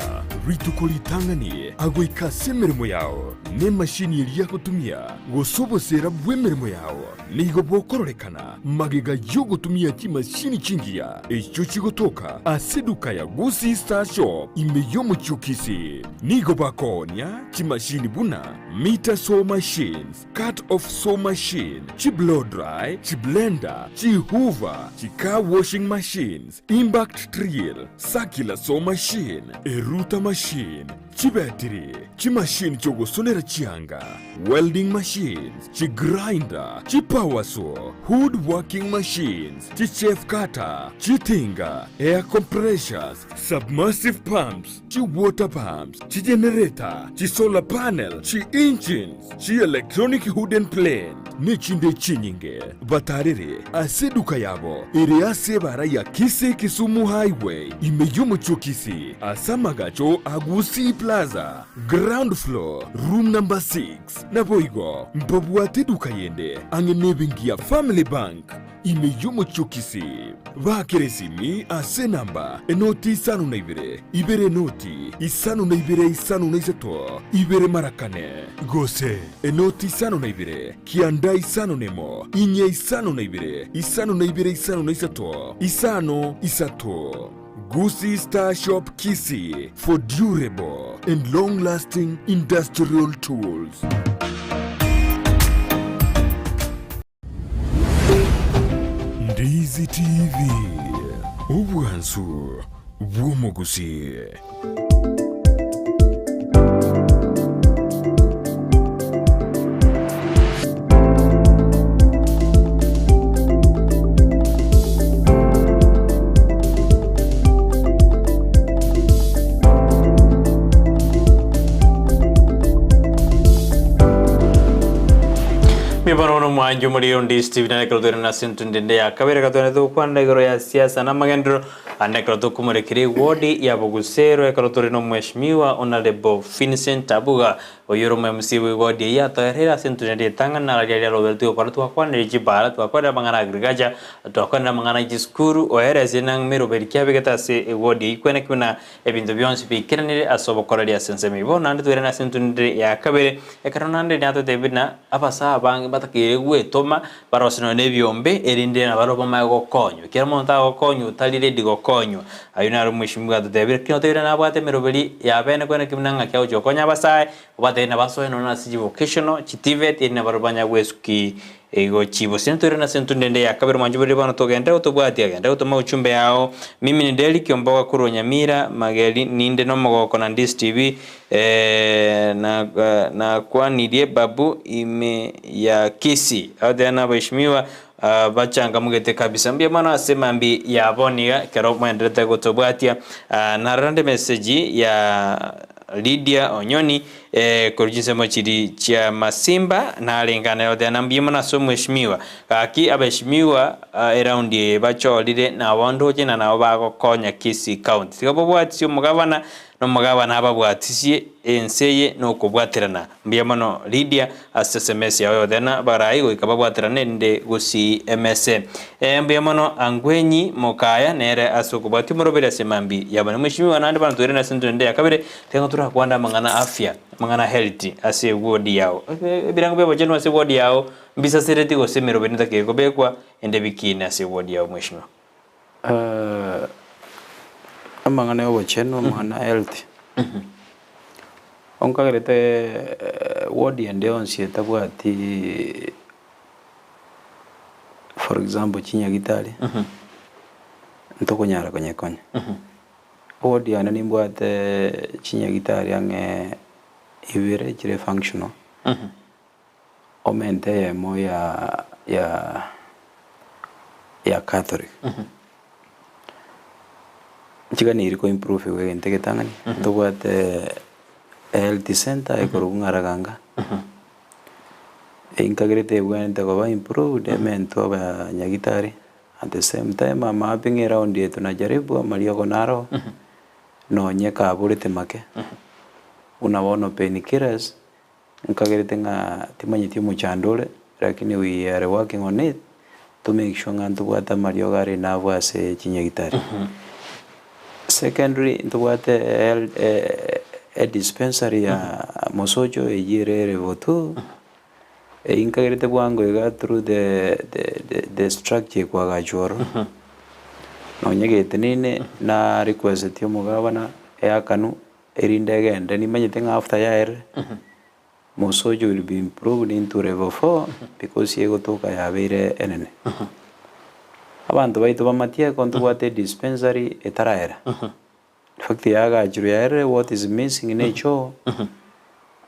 rituko ritang'ani agoika ase emeremo yao, na emashini eria agotumia, gose oboseera bw'emeremo yao nigo bokororekana magega y'ogotumia chimashini chingiya echio chigotoka ase eduka ya Gusii Star Shop ime y'omochie o Kisii. Nigo bakoonia chimashini buna meter saw machines, Cut off saw machine, chi blow dry, chi blender, chi hoover, chi car washing machines, impact drill, circular saw machine, eruta machine, chibetiri, chimachine chiogosonera chianga, welding machines, chi grinder, chi power saw, wood working machines, chi chaff cutter, chitinga, air compressors, submersive pumps, chi water pumps, chi generator, chi solar panel, chi engines, chi electronic wooden plane, nechinde chinyinge. Batarere ase eduka yabo ere ase ebara ya Kisii Kisumu Highway ime y'omochie o Kisii ase amagacho a Gusii Plaza, ground floor, room number 6. Naboigo mbabwate eduka yende ang'e nebenki ya Family Bank. Ime y'omochie o Kisii, baakera esimi ase enamba enoti isano na ibere, ibere enoti isano na ibere isano na isato, ibere mara kane, gose enoti isano na ibere, kianda isano na emo, inye isano na ibere, isano na ibere isano na isato, isano isato. Gusii Star Shop Kisii for durable and long lasting industrial tools. Ndizi TV, obwansu bw'omogusii. Mbono bono omwancho omoriri onde Stephen na ekero toire nase entundu ende ya kabere gatwenerete gokwana igoro ya siasa na amagenderero ande ekero tokomorekera ewodi ya Bogusero ekero tore na omweshimiwa Honourable Vincent Abuga oyio ore omo MC bwe ewodi eyio atoereire ase entundu ende etang'ani naro riaria riaroberetwe gokora twakwanire chibara twakwanire amang'ana a agriculture twakwanire amang'ana a chisukuru oeresie nang'o meroberi ki abegete ase ewodi eyio kweneki buna Ebinto bionsi biikeranire ase obokoreri ase ensemo eyio. Bono naende toirane ase entunire ya kabere, ekero naende natotebie buna abasae abange mbatakeire gwetoma barose nonya na ebiombe, erinde nabarabwo bamanye gokonywa. Ekero omonto agokonywa otari ready gokonywa, ayio naro omweshimiwa atotebire. Lakini otebirie nabwate emeroberi ya bene kwene ki buna ng'aki agochia gokonya abasae, obwate. Tobatebie nabasoe nonya ase chivocational, chiTVET, erinde nabarabwo banyare gwesuki igo chibosi. Ntoire ase entunda ende ya kabere mwanche borire bono togende gotobwatia, genda gotoma uchumbe yao. Mimi ni Derrick Omboga korwa Nyamira, Mageri, ninde nomogoko na Ndisi TV, na nakwanirie Babu ime ya Kisii. Agotebi na abaheshimiwa bachangamugete kabisa. Mbuya mono ase mambia ya bono iga ekero mwenderete gotobwatia. Narora nde message ya Lydia Onyoni korwa chinsemo chiri chia Masimba narengane goteba na mbuya mono ase omweshimiwa. Gaki abeshimiwa eraundi eye bachorire nabo ndoche na nabo bagokonya Kisii County. Tiga bobwatisie omogabana na omogabana ababwatisie ense eye nokobwaterana. Mbuya mono Lydia ase sms yao yogoteba abarai goika babwaterane erinde gosii emese. Mbuya mono Angwenyi Mokaya nere ase okobwatia omoroberi ase mambi yabone. Mweshimiwa naende bono toirane ase entunda ende ya kabere tiga torakwande amang'ana afya, amang'ana health ase eward yao. Ebirengo bia obochenu ase eward yao mbisasereti gose emeroberi netakeire kobekwa ende bikine ase eward yao mweshimiwa. Amang'ana ya obochenu, amang'ana ya health, onkagerete ward ende yonsi etabwati for example chinyagitari, ntokonyara konyekonya. Ward yane nimbwate chinyagitari ang'e ibere chire functional, Omente eyemo ya ya ya Catholic. Nchiganeiri ko improve igo egento egetang'ani, ntobwate health center ekorokwa ng'a Raganga, enkagerete ebwenerete koba improved ementwe abanyagitari, at the same time amaaping eround eye tunajaribu amariogo naro, nonye kaborete make, buna bono painkillers. Nkagerete ng'a timanyeti omochando ore, lakini we are working on it to make sure ng'a ntobwate amariogo are enough ase chinyagitari. Secondly, ntobwate health e dispensary ya Mosocho eywo ere level two, eywo nkagerete bwango iga through the the the structure ekwagachwa ororo, nonye getenene na request omogabana eakanwe. Erinde egende nimanyete ng'a after yaerire, Mosocho will be improved into level 4 because egotoka yabeire enene. Abanto baito ba Matieko ntobwate edispensary etaraera. In fact yagachirwe yaerire what is missing ne echoo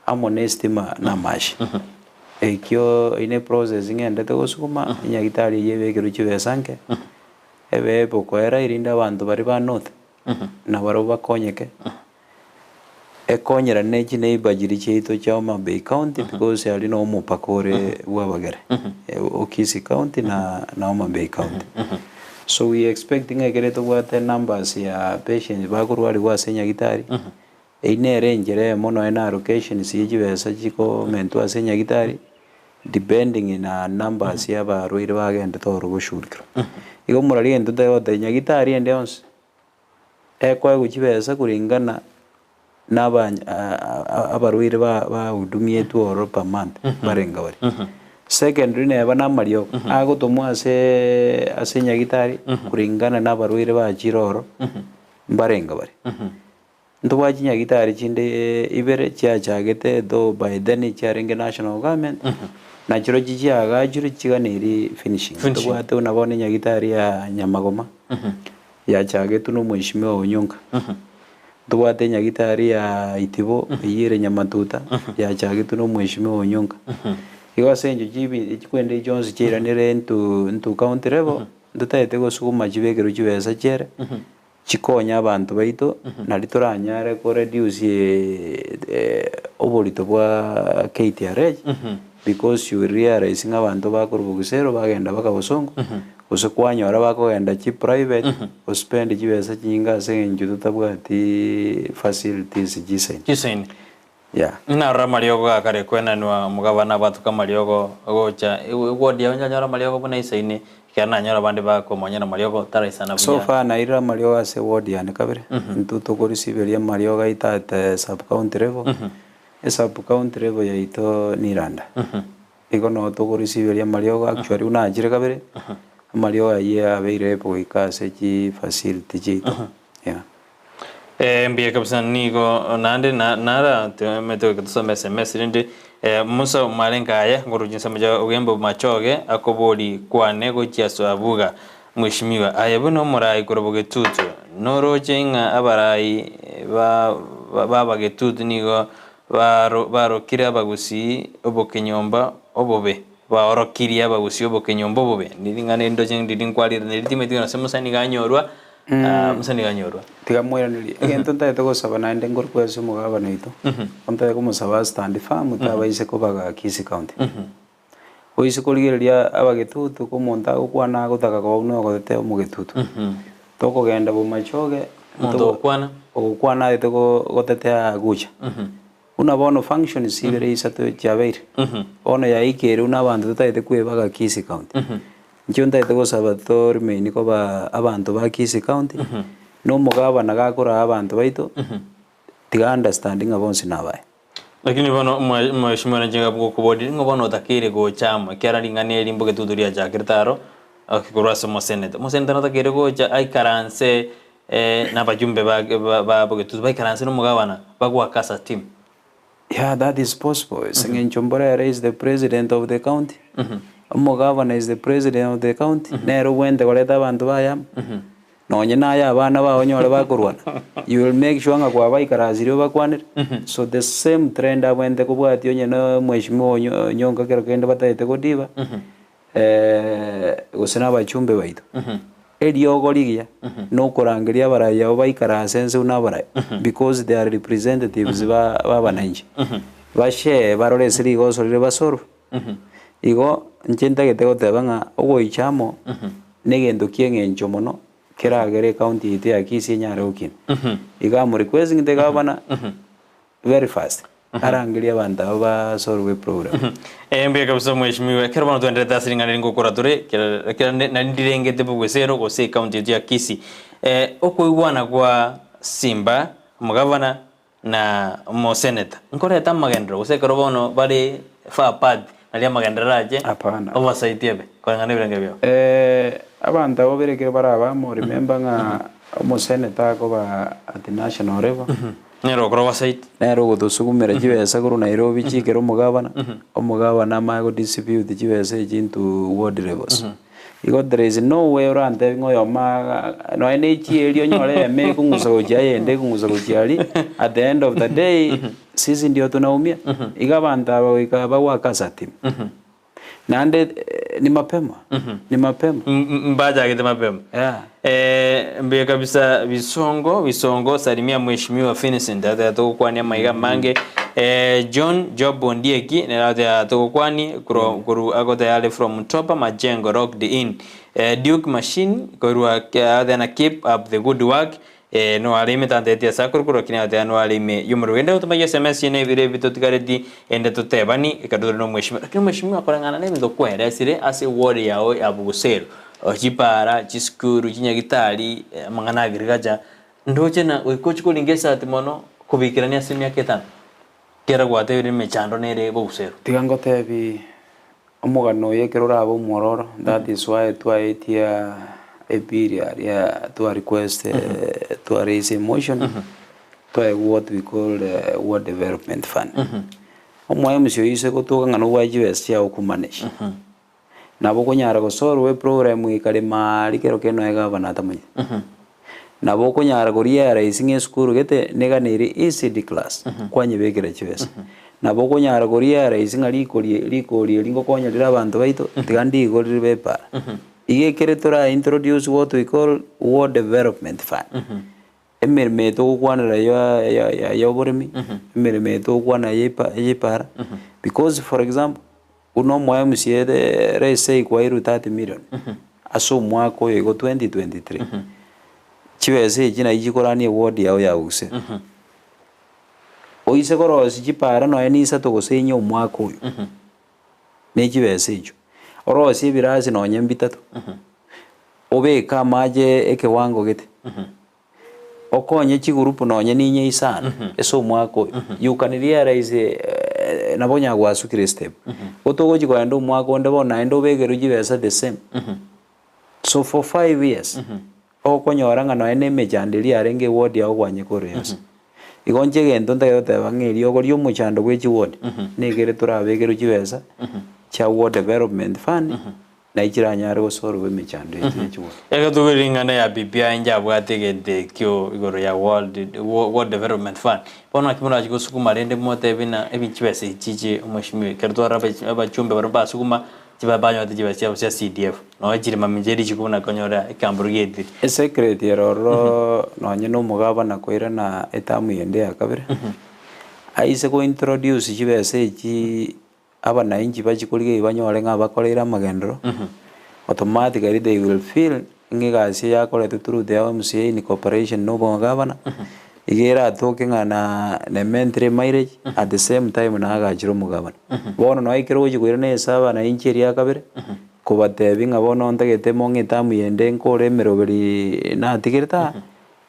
amo ne estima na amache. Ekio eyio ne process ng'endete gosukuma, enyagitari eyio ebekerwe chibesa nke, ebe ebokoera erinde abanto baria ba north. na barabwo bakonyeke, ekonyerane chineighbour chiria chiaito chia Homa Bay County because aria no omopaka ore bwa abagere, o Kisii County na na Homa Bay County. So we expect ng'a ekere tobwate numbers ya patients bakorwariwa ase nyagitari, eyio nere enchera eyemo nonya na allocations ye chibesa chikomentwa ase nyagitari, depending na numbers ya abarwaire bagendete ororo goshughulikerwa. Igo omorari egento totari gotebia nyagitari ende yonsi. Ekoegwa chibesa kulingana na abarwaire bahudumietwe ororo per month barenge baria. Secondly neba na amariogo agotomwa ase ase nyagitari kulingana na abarwaire bachire ororo mbarenge baria. Ntobwate chinyagitari chinde ibere chiachagete though by then chiarenge national government, na chirochio chiagachirwe chiganeri finishing. Finishing. Ntobwate buna bono enyagitari ya Nyamagoma, yachagetwe na omweshimiwa Onyonka. Ntobwate enyagitari ya Itibo eywo ere Nyamatuta, yachagetwe na omweshimiwa Onyonka. Igo ase eng'encho chibi chikwende chionsi chiairanire into into county level, ntotagete gosukuma chibekerwe chibesa chiere. Chikonye abanto baito, nario toranyare ko reduce oborito bwa KTRH, because you will realize ng'a abanto bakorwa bogisero bagenda mpaka bosongo, gose kwanyora bakogenda chi private, go spend chibesa chinyinge ase eng'encho totabwati facilities chisaine. Chisaine. Yeah. Narora amariogo gakare kwenanwa omogabana abwatoke amariogo gocha eward yao nchanyora amariogo buna isaine ekero nanyora abande bakomonyera amariogo taraisana So buya. far nairire amariogo ase eward yane kabere, intwe tokorisiberia amariogo aito at sub county level, esub county level yaito ni Randa. Igo noo tokorisiberia amariogo actually buna achire kabere, amariogo ayio abeire goika ase chifacility chiaito, yeah. Eh, mbuya kabisa nigo naende na- nara omanyete goika tosome sms rende eh, Musa omarenge aya ngoruchia ensemo chia ogembe machoge akobori kwane gochia ase abuga Mheshimiwa aye buna omorai korwa bogetutu noroche ng'a abarai ba ba bagetutu nigo baro barokire abagusii obokenyomba obobe baorokirie abagusii obokenyomba obobe ring'ana eri ndoche ndiri nkwarire neri timanyeti gose Musa nigo anyorwa Musa nigo anyorwa. Tiga moiranerie, egento ntagete gosaba naende nkorokwa ase omogabana oito, ntagete komosaba a stand firm tabaise kobaga Kisii County. Oise korigereria abagetutu ko omonto agokwana agotaka koba buna ogotete omogetutu. Tokogenda bomachoge, Omonto ogokwana. ogokwana aete gotetea gocha. Buna bono functions ibere isato chiabeire, bono yaikire buna abanto totagete kwebaga Kisii County. Inche ntagete gosaba to remain koba abanto ba Kisii County, na omogabana gakoraa abanto baito, tiga understand ng'a bonsi nabaye. Lakini bono mheshimiwa inche ngokoboria ning'o bono otakeire gocha amo ekiagera ring'ana eri mbogetutu riachakerete aro korwa ase omoseneta. Omoseneta notakeire gocha aikaranse na abajumbe ba bogetutu baikaranse na omogabana bagoaka as a team. Yeah that is possible ase eng'encho mbora ere is the president of the county, omogabana is the president of the county, nere obwenerete koreta abanto baye amo. Nonye naye abana bao onyore bakorwana, you will make sure ng'a kwabaikaransirie obakwanere. So the same trend abwenerete kobwatia onye na omweshimiwa Onyonka kero kende batagete godiba, gose na abachumbe baito. Eriogo rigiya nokorangeria abarai abo baikaranse ense buna abarai because they are representatives ba abananchi. Bashare barore ase rigoso rire basolve. Igo inche ntagete goteba ng'a ogoicha amo negento ki'eng'encho mono keragere ecounty yaito ya Kisii enyare gokina. Igo am requesting the governor very fast arangerie abanto aba basolve eprogram. Ee mbuya kabisa mheshimiwa, ekero bono twenderete ase ring'ana eri ngokora tore, ekero nari ndirengete bogwesero gose ecounty yaito ya Kisii. Okoigwana kwa Simba, omogavana na omoseneta, nkoreta amagenderero gose ekero bono bare far apart nario amagenderero arache Hapana. oversight ebe koreng'ana nebirenge biabo. Abanto abo babere ekero bare abamo remember ng'a omoseneta akoba at national level. Nere okora oversight. Nere ogotosugumera chibesa korwa Nairobi chikere omogabana, omogabana amanye go distribute chibesa echi into ward levels. Igo there is no way orantebie ng'a oyomo iga nonya ne echieri onyore eyemo ekong'usa gochia eyende ekong'usa gochia aria, at the end of the day, sisi ndio tunaumia. Igo abanto aba goika bagoake as a team. Naende ni mapema, ni mapema. Mbachagete mapema. Yeah. Mbuya kabisa Bisongo, Bisongo, salimia mheshimiwa Vincent, ateba togokwania amaiga amange. John Job Ondieki nere ateba togokwanie korwa korwa agoteba are from Mtopa Majengo Locked In. Duke Machine korwa ateba na keep up the good work. No are ime tanteti ase akorokwa lakini agateba no are ime y'omorwoti. Genda gotomagia sms ene ebire ebi totigareti ende totebani ekero tore na omweshimiwa. Lakini omweshimiwa koreng'ana na ebinto kweresire ase eward yao ya Bogosero, chipara, chisukuru, chinyagitari, amang'ana a agriculture, ndoche na goika ochie koringa esati mono kobikerania ase emiaka etano, kera gwatebire emechando nere Bogusero. Tiga ngotebi Omogano oyo ekero orabe omwororo, that is why twaetia ebill aria twa request twa raise a motion twaegwa what we call ward development fund. Omo MC oyio ase gotoka ng'a nobwate chibesa chiago okomanage, nabo okonyara gosolve eprogram ekare maari kero kende nonya gavana atamanyeti. Nabo okonyara korealize ng'a esukuru gete neganeire ECD class, kwanyebekera chibesa. Nabo okonyara korealize ng'a rikori rikori eri ngokonya rire abanto baito, tiga ndigorire ribe epara. Iga ekere tora introduce what we call ward development fund. Emeremo eye togokwanera ya ya ya ya oboremi, emeremo eye togokwanera ya epa ya epara, because for example, Buna omo MCA let's say kwairwe 30 million ase omwaka oyo igo 2023, chibesa echi nachi chikorania eward yao ya gusii. Oise korosia chipara nonya na isato gose inye omwaka oyo, ne chibesa echio, orosie ebirasi nonya mbitato, obeke amache ekewango gete. Okonye chigurupu nonye ninye isano ase omwaka oyo, you can realize nabo onyara gwasukire estep. Gotogochi kogenda omwaka onde bono naende obekerwe chibesa the same. So for 5 years, Okonyora ng'a nonya na emechando eria yarenge eward yago kwanyekore yonsi. Igo inche egento ntagete goteba ng'a eriogo ria omochando bwe chiward, nigo ere torabekerwe chibesa chia ward development fund, naye chiranyare gosolve emechando yaito ya chiward. Eke togwere ring'ana ya BBI njabwate egento ekio igoro ya world world development fund. Bono naki morachi gosukuma rende motebe ng'a ebi chibesa echi chiche omweshimiwa ekero twarora abachumbe baria basukuma Chiba banyorete chibesa chiabo chia CDF, nonya chire mamincha ye richiko buna konyora ekamburu gietire. Esecret ere ororo nonye na omogabana koirana etamu yende ya kabere, aise go introduce chibesa echi abanainchi bachie korigia banyore ng'a bakoreire amagenderero, automatically they will feel ng'a egasi eye yakoretwe through the MCA in cooperation na omogabana, iga eratoke ng'a na nementire emileage at the same time naagachire omogabana. Bono nonya ekero ogochia koirana esaba na inche eria kabere, kobatebia ng'a bono ntagete mong'e etamu yende nkore emeroberi natigerete aa,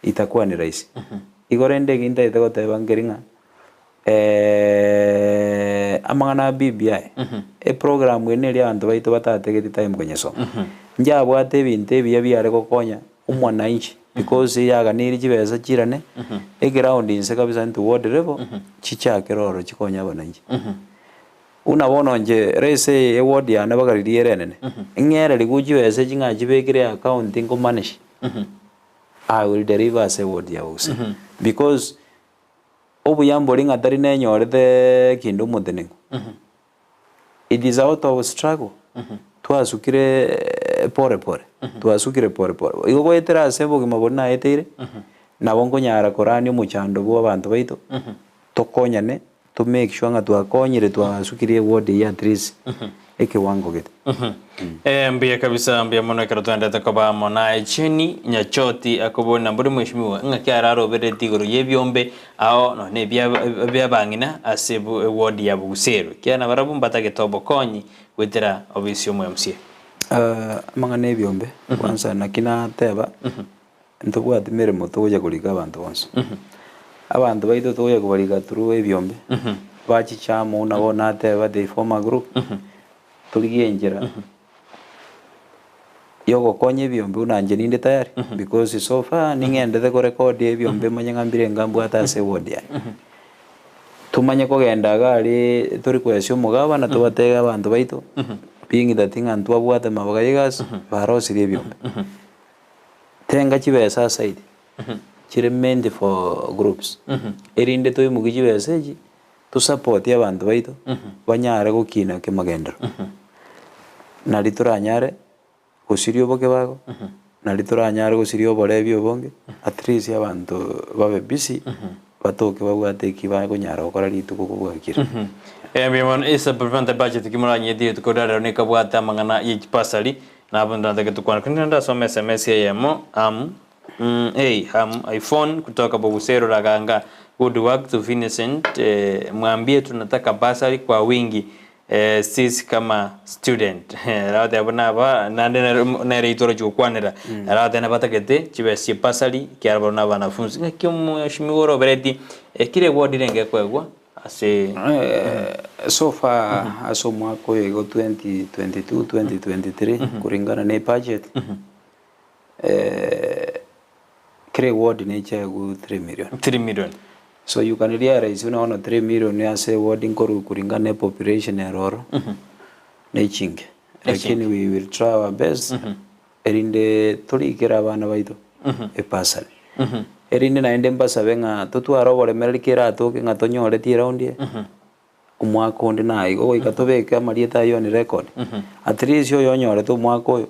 itakuwa ni rahisi. Igo rende eki ntagete goteba nkeri ng'a amang'ana a BBI, eprogram eye neri abanto baito batategeti time konyesoma. Njabwate ebinto ebiya biare gokonya omwananchi because yaganeirie chibesa chirane, eground inse kabisa into ward level, chichakere ororo chikonye abananchi. Buna bono inche let's say eward yane mpaka riria ere enene, ng'ererigwe chibesa echi ng'a chibekire account nkomanage, I will deliver ase eward ya gose because obuya mbori ng'a tari nenyorete kinde omotenenku, it is out of struggle, twasukire pore pore, twasukire pore pore. Igo goetera ase obogima boria naeteire, nabo nkonyara korania omochando bwa abanto baito, tokonyane, to make sure ng'a twakonyire twasukirie eward eyio at least ekewango gete. Eh, mbuya kabisa mbuya mono ekero twaendete koba amo naye Jenny Nyachoti akobona mbori mweshimiwa ng'aki araroberereti igoro y'ebiombe ao nonya ebia ebiabang'ina ase eward ya Buguseru ekiagera nabarabwo mbatagete obokonyi goetera obisi y'omo MCA. Amang'ana ebiombe kwanza naki nateba ntobwati meremo togocha korika abanto bonsi. Abanto baito togocha kobarika through ebiombe bachiche amo buna bono nateba they form a group torigie enchera yogokonya ebiombe buna inche ninde tayari because so far ning'endete korekodi ebiombe manye ng'a mbire enga mbwate ase eward yane. Tomanye kogenda iga aria tori koesia omogabana tobatebie abanto baito being that ng'a ntwabwate amabaga ya egasi barosirie ebiombe. Tenga chibesa aside chire meant for groups erinde toimokie chibesa echi tosapotie abanto baito banyare gokina kemagenderero. Nari toranyare gosiria obokebago, nari toranyare gosiria oborebi obonge, at least abanto babe busy batoke babwate eki bakonyara gokora rituko kobwakire. Mbuya mono ase supplementary budget ki moranyete rituko ria rero nekabwate amang'ana ye chibasari nabo ndatake tokwane. Korende ndasome sms eyemo am Hey, am iPhone kutoka Bogusero Raganga good work to Vincent eh, mwambie tunataka bursary kwa wingi eh, sisi kama student Aragoteba buna aba naende nere nere intwe orochi gokwanera aragoteba nabatagete chibesa chia bursary ekiagera barabwo na abanafunzi ng'aki omweshimiwa orobereti kera eward renge ekoegwa ase So far ase omwaka oyo igo 2022 2023 kulingana na ebudget Kera eward nechaegwe 3 million. 3 million. So you can realize buna bono 3 million ase eward nkorwa kulingana na epopulation ere ororo, nechinke. Lakini we will try our best erinde torikere abana baito ebursary. Erinde naende mbasabe ng'a totware oboremereri keratoke ng'a tonyoreti eround eye, omwaka onde naye igo goika tobeke amarieta ayio on record. At least oyo onyorete omwaka oyo,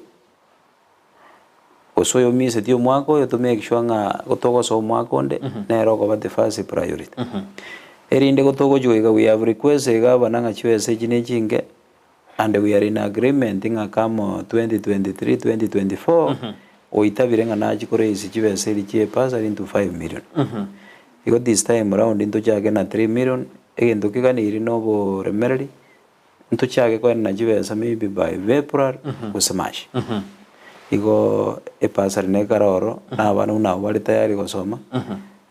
Gose oyomisetie omwaka oyo to make sure ng'a gotogosoa omwaka onde, nere okoba the first priority. Erinde gotogochia goika we have requested gavana ng'a chibesa echi ne chinke, and we are in agreement ng'a come 2023, 2024, oitabire ng'a nachie ko raise chibesa eria chia ebursary into 5 million. Igo this time round ntochake na 3 million, egento keganeiri na oboremereri. Ntochake koenana chibesa maybe by April gose March. Igo ebursary nekare ororo na abana buna abwo bare tayari gosoma,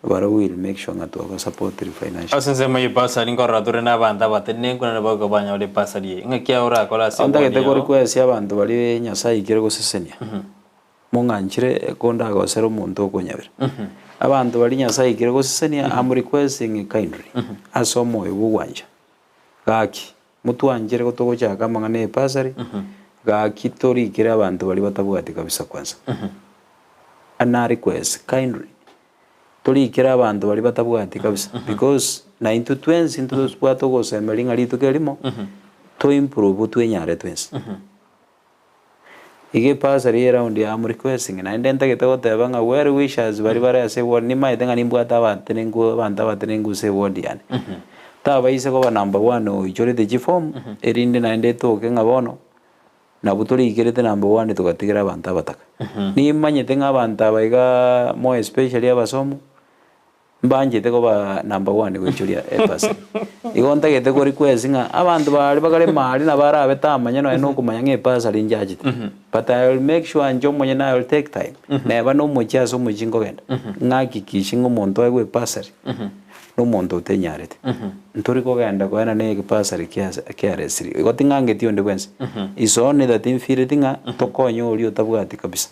barabwo we will make sure ng'a twabasupportire financially. Ase ensemo ye bursary nkorora tore na abanto abatenenku naende bagoika banyore ebursary eye. Ng'aki aye orakore ase Ntagete eward yao? korequest abanto baria Nyasaye aikire gosesenia. Mong'anchire kondagosera omonto okonyabera. Abanto baria Nyasae aikire gosesenia, am requesting kindly ase omoyo bw'ogwancha. Gaki, motwanchere gotogochaka amang'ana y'epasari, gaki torikere abanto baria batabwati kabisa kwanza. Na request kindly, torikere abanto baria batabwati kabisa because naintwe twensi ntobwate ogosemeria ng'a rituko erimo, to improve twenyare twensi. Iga epasari eye eround ya am requesting naende ntagete goteba ng'a well wishers baria bare ase eward nimaete ng'a nimbwate abatenenku abanto abatenenku ase eward yane. Tabaisa koba number one oichorete chiform erinde naende etoke ng'a bono nabwo torikerete number one togatigera abanto abataka. Nimanyete ng'a abanto aba igaa more especially abasomu. Mbanchete koba number one goichoria epasari. Igo ntagete ko request ng'a abanto baria bakare maria nabo arabe tamanya nonya na okomanya ng'a epasari nchachete. But I will make sure inche omonyene I will take time. Neba na omochie ase omochie nkogenda, ng'akikishe ng'a omonto aegwe epasari, na omonto otenyarete. Ntori kogenda koenana epasari kiase kiaresiri. Igo ting'angeti onde bwensi. It's only that nfeeleti ng'a tokonye oria otabwati kabisa.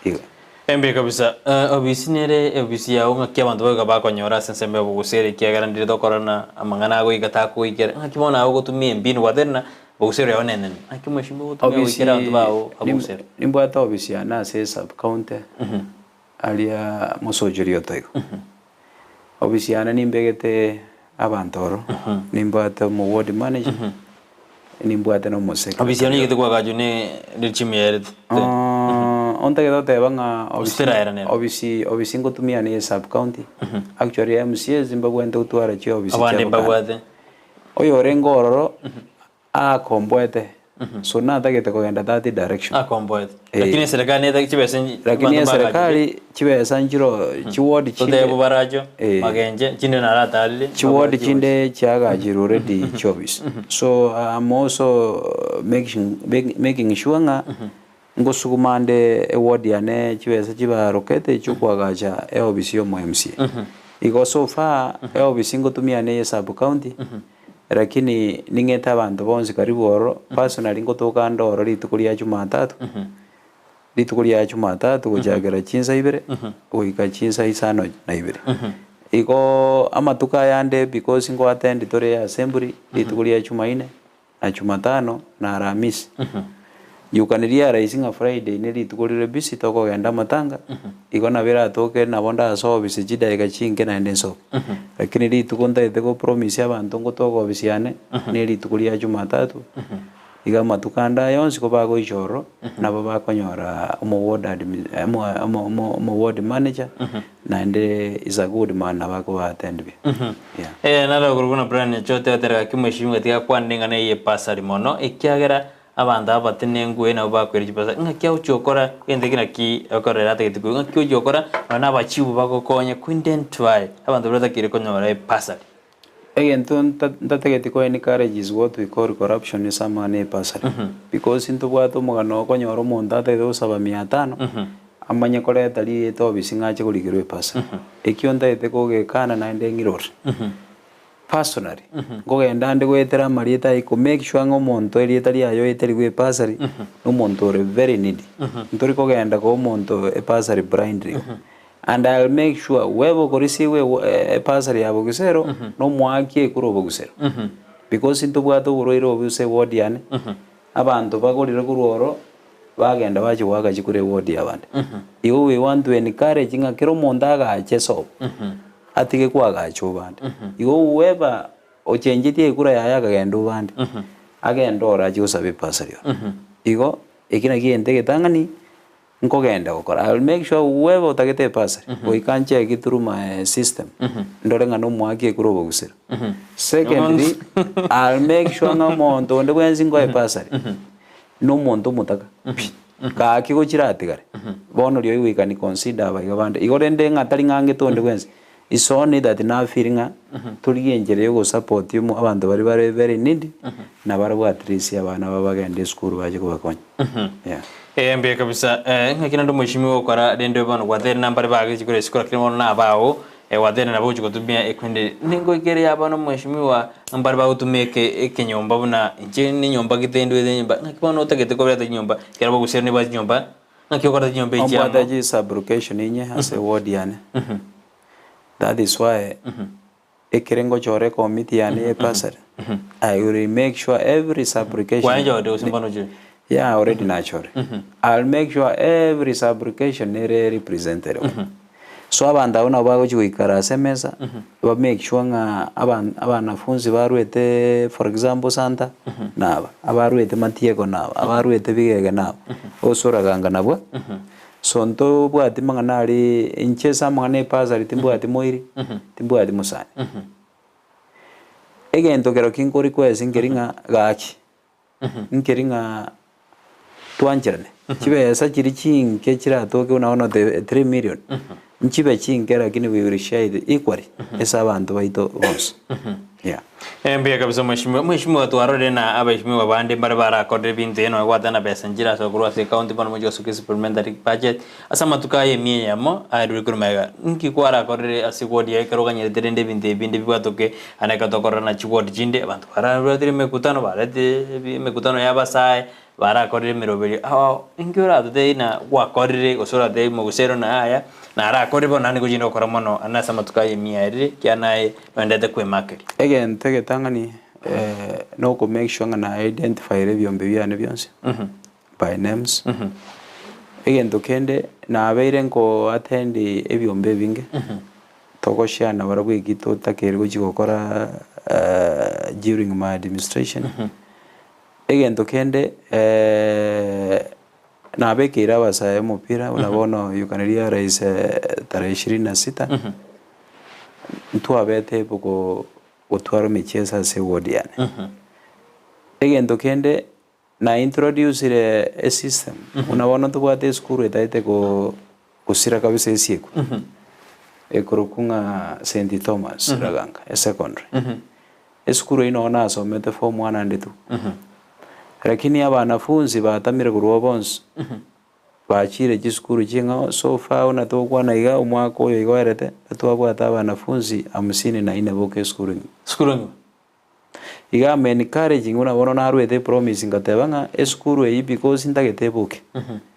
Igo. Embe kabisa, obisi nere obisi yao ng'aki abanto bagoika bakonyora ase ensemo ya boguseri ekiagera ndire tokorora amang'ana agoika takoikera ng'aki bono aye ogotumia embinu gwatebire ng'a boguseri yao nenene ng'aki omweshimiwa ogotumia Obisi goikera abanto bao aboguseri. Nimbwate obisi yane ase esub county aria mosochori otoigo. Obisi yane nimbegete abanto oro, nimbwate omo ward manager, nimbwate na omo Obisi yao secretary. niigete koagachwa ne regime yaerete? Ontagete goteba ng'a Gose teraera nere? obisi obisi ngotumia ne sub county, actually MCAs mbabwenerete gotwara chiobisi Abande chiabo kando. mbabwate. Oyorenge ororo akomboete so natagete kogenda that direction. Akomboete. Lakini eserekari neta chibesa nchi- Lakini abanto mbagachete. eserekari chibesa nchiro chiward chinde Totebe baracho Eh. magenche chinde naratarire chiward chinde chiagachirwe already chiofisi so I'm also making, making sure ng'a ngosuguma nde eward yane chibesa chibarokete chiokoagacha eofisi ya omo MCA. Igo so far eofisi ngotumia neye sub county Lakini ning'ete abanto bonsi karibu ororo, personally ngotoka ande ororo rituko ria Jumatatu, rituko ria Jumatatu gochakera chinsa ibere goika chinsa isano na ibere. Igoo amatuko aya ande because ngo attend tore assembly rituko ria Jumaine na Jumatano na Alhamisi. You can realize ng'a Friday ne rituko rire busy tokogenda amatanga, igo nabo eratoke nabo ndasoe ofisi chidaeka chinke naende nsoke. Lakini rituko ntagete go promise abanto ngotoka ofisi yane, ne rituko ria Jumatatu, iga amatuko ande aya onsi ko bagoicha ororo, nabo bakonyora omo ward admi omo omo omo omo ward manager, naende is a good man nabo akoba attend buya, yeah. Eh, naro okorokwa buna Brian Nyachote otera gaki omweshimiwa tiga akwane ring'ana eye pasari mono, ekiagera Abanto aba batenenku nabo bakoira chibesa, ng'aki agochia gokora egento eke naki okorera atagete koigwa, ng'aki ogochia gokora nonya na abachibu bagokonye koidentify abanto baria batakeire konyora ebasari. Egento nta ntatageti ko encourage is what we call corruption ase amang'ana ya ebasari. Because ntobwate omogano okonyora omonto atagete gosaba mia tano, amanye koreta rieta obisi ng'a ache korigerwa ebasari. Ekio ntagete kogekana naende ng'irore. Personally, nkogenda ande goetera amarieta aye ko make sure ng'a omonto erieta riaye oeterigwe ebasari, na omonto ore very needy. Ntori kogenda koa omonto ebasari blindly igo. And I'll make sure weba okorisiigwa ebasari ya bogisero, na omoaki ekure obogisero. Because ntobwate oborwaire obo ase eward yane, abanto bagorire korwa oro, bagenda bachia goaka chikura eward y'abande. Igo we want to encourage ng'a kera omonto agache sobo. Atige koagacha obande. Igo whoever ochengetie ekura yaye akagenda obande, agende oro achie gosaba epasari oro. Igo eki nakio egento egetang'ani nkogenda gokora. I will make sure whoever otagete epasari, goika ncheki through my system, ndore ng'a nomoaki ekura obogusero. Secondly, I will make sure ng'a omonto onde bwensi nkoa epasari, na omonto omotaka pi, gaki gochira atigare, bono rirorio goika ni consider abaiga bande. Igo rende ng'a tari ng'a angete onde bwensi, it's only that na feel ng'a torigie enchera ya ogosupport omo abanto baria bare very needy, na barabwo at least abana babo bagende esukuru bache kobakonya, yeah. Ee mbuya kabisa eh, ng'aki naende omweshimiwa ogokora rende bono gwatebire nambare bagechi korwa isiko lakini bono nabao Gwatebire nabo ogochia gotumia ekwende ningoika ere yaba nomweshimiwa mbare bagotumia eke ekenyomba buna inche nenyomba gete ndwete enyomba ng'aki bono otagete kobereta chinyomba ekero bagusira nibwate chinyomba Naki okorete chinyomba echi amo? Ombwate chisublocation inye ase eward yane. That is why ekere ngochora ecommittee yane ya bursary, I will make sure every sublocation Kwanchorire gose mbono ochore? Yeah, already nachore. I'll make sure every sublocation nere represented. So abanto abwo nabo bagochi goikara ase emesa, ba make sure ng'a aban- abanafunzi barwete for example Santa naba, abarwete Matieko naba, abarwete Bigege naba, osoraganga nabwo. So ntobwati mang'ana aria inche ase amang'ana ya ebasari timbwati moiri, timbwati mosani. Egento kero ki nko request nkeri ng'a gaki, nkeri ng'a twancherane, chibesa chiria chinke chiratoke buna bono the 3 million, nchibe chinke lakini we will share it equally ase abanto baito bonsi, yeah. Mbuya kabisa mheshimiwa. Mheshimiwa twarorire na abaheshimiwa bande mbare barakorire ebinto eye nonya gwatana besa nchire ase okorwa ase ecounty bono mochie gosokia supplementary budget ase amatuko aya emia eyemo aerire korwa magega. Nki kwarakorire ase ward yaye ekero oganyerete rende ebinto ebi binde bibwatoke ande ekero tokorora na chiward chinde abanto barabwatire emekutano barete emekutano ya abasae barakorire emeroberio ao inki oratotebie ng'a gwakorire gose oratebie mogusero na aya narakorire bono naende ngochia gokora mono ande ase amatuko aya emia aerire ekiagera naye nogendete kwemakeria. Egento egetang'ani na oko make sure ng'a na identifyire ebiombe biane bionsi by names. Egento kende nabeire nko attend ebiombe ebinge, togoshare nabarabwo eki totakeire gochia gokora during my administration. Egento kende nabekeire abasae omopira buna bono you can realize tarehe ishirini na sita, ntwabete able gotwara emicheso ase eward yane. Egento kende na introducire esystem buna bono ntobwate esukuru etaete gosira kabisa esiekwe, ekorokwa ng'a St Thomas Raganga esecondary. Esukuru eyio nonye nasomete form one and two, lakini abanafunzi batamire korwa oo bonsi, bachire chisukuru ching'ao, so far buna togokwana iga omwaka oyo iga oerete, twabwate abanafunzi hamsini na nne boka esukuru engima. Esukuru engima? Iga am encouraging buna bono narwete epromise ngateba ng'a esukuru eyio because ntagete eboke,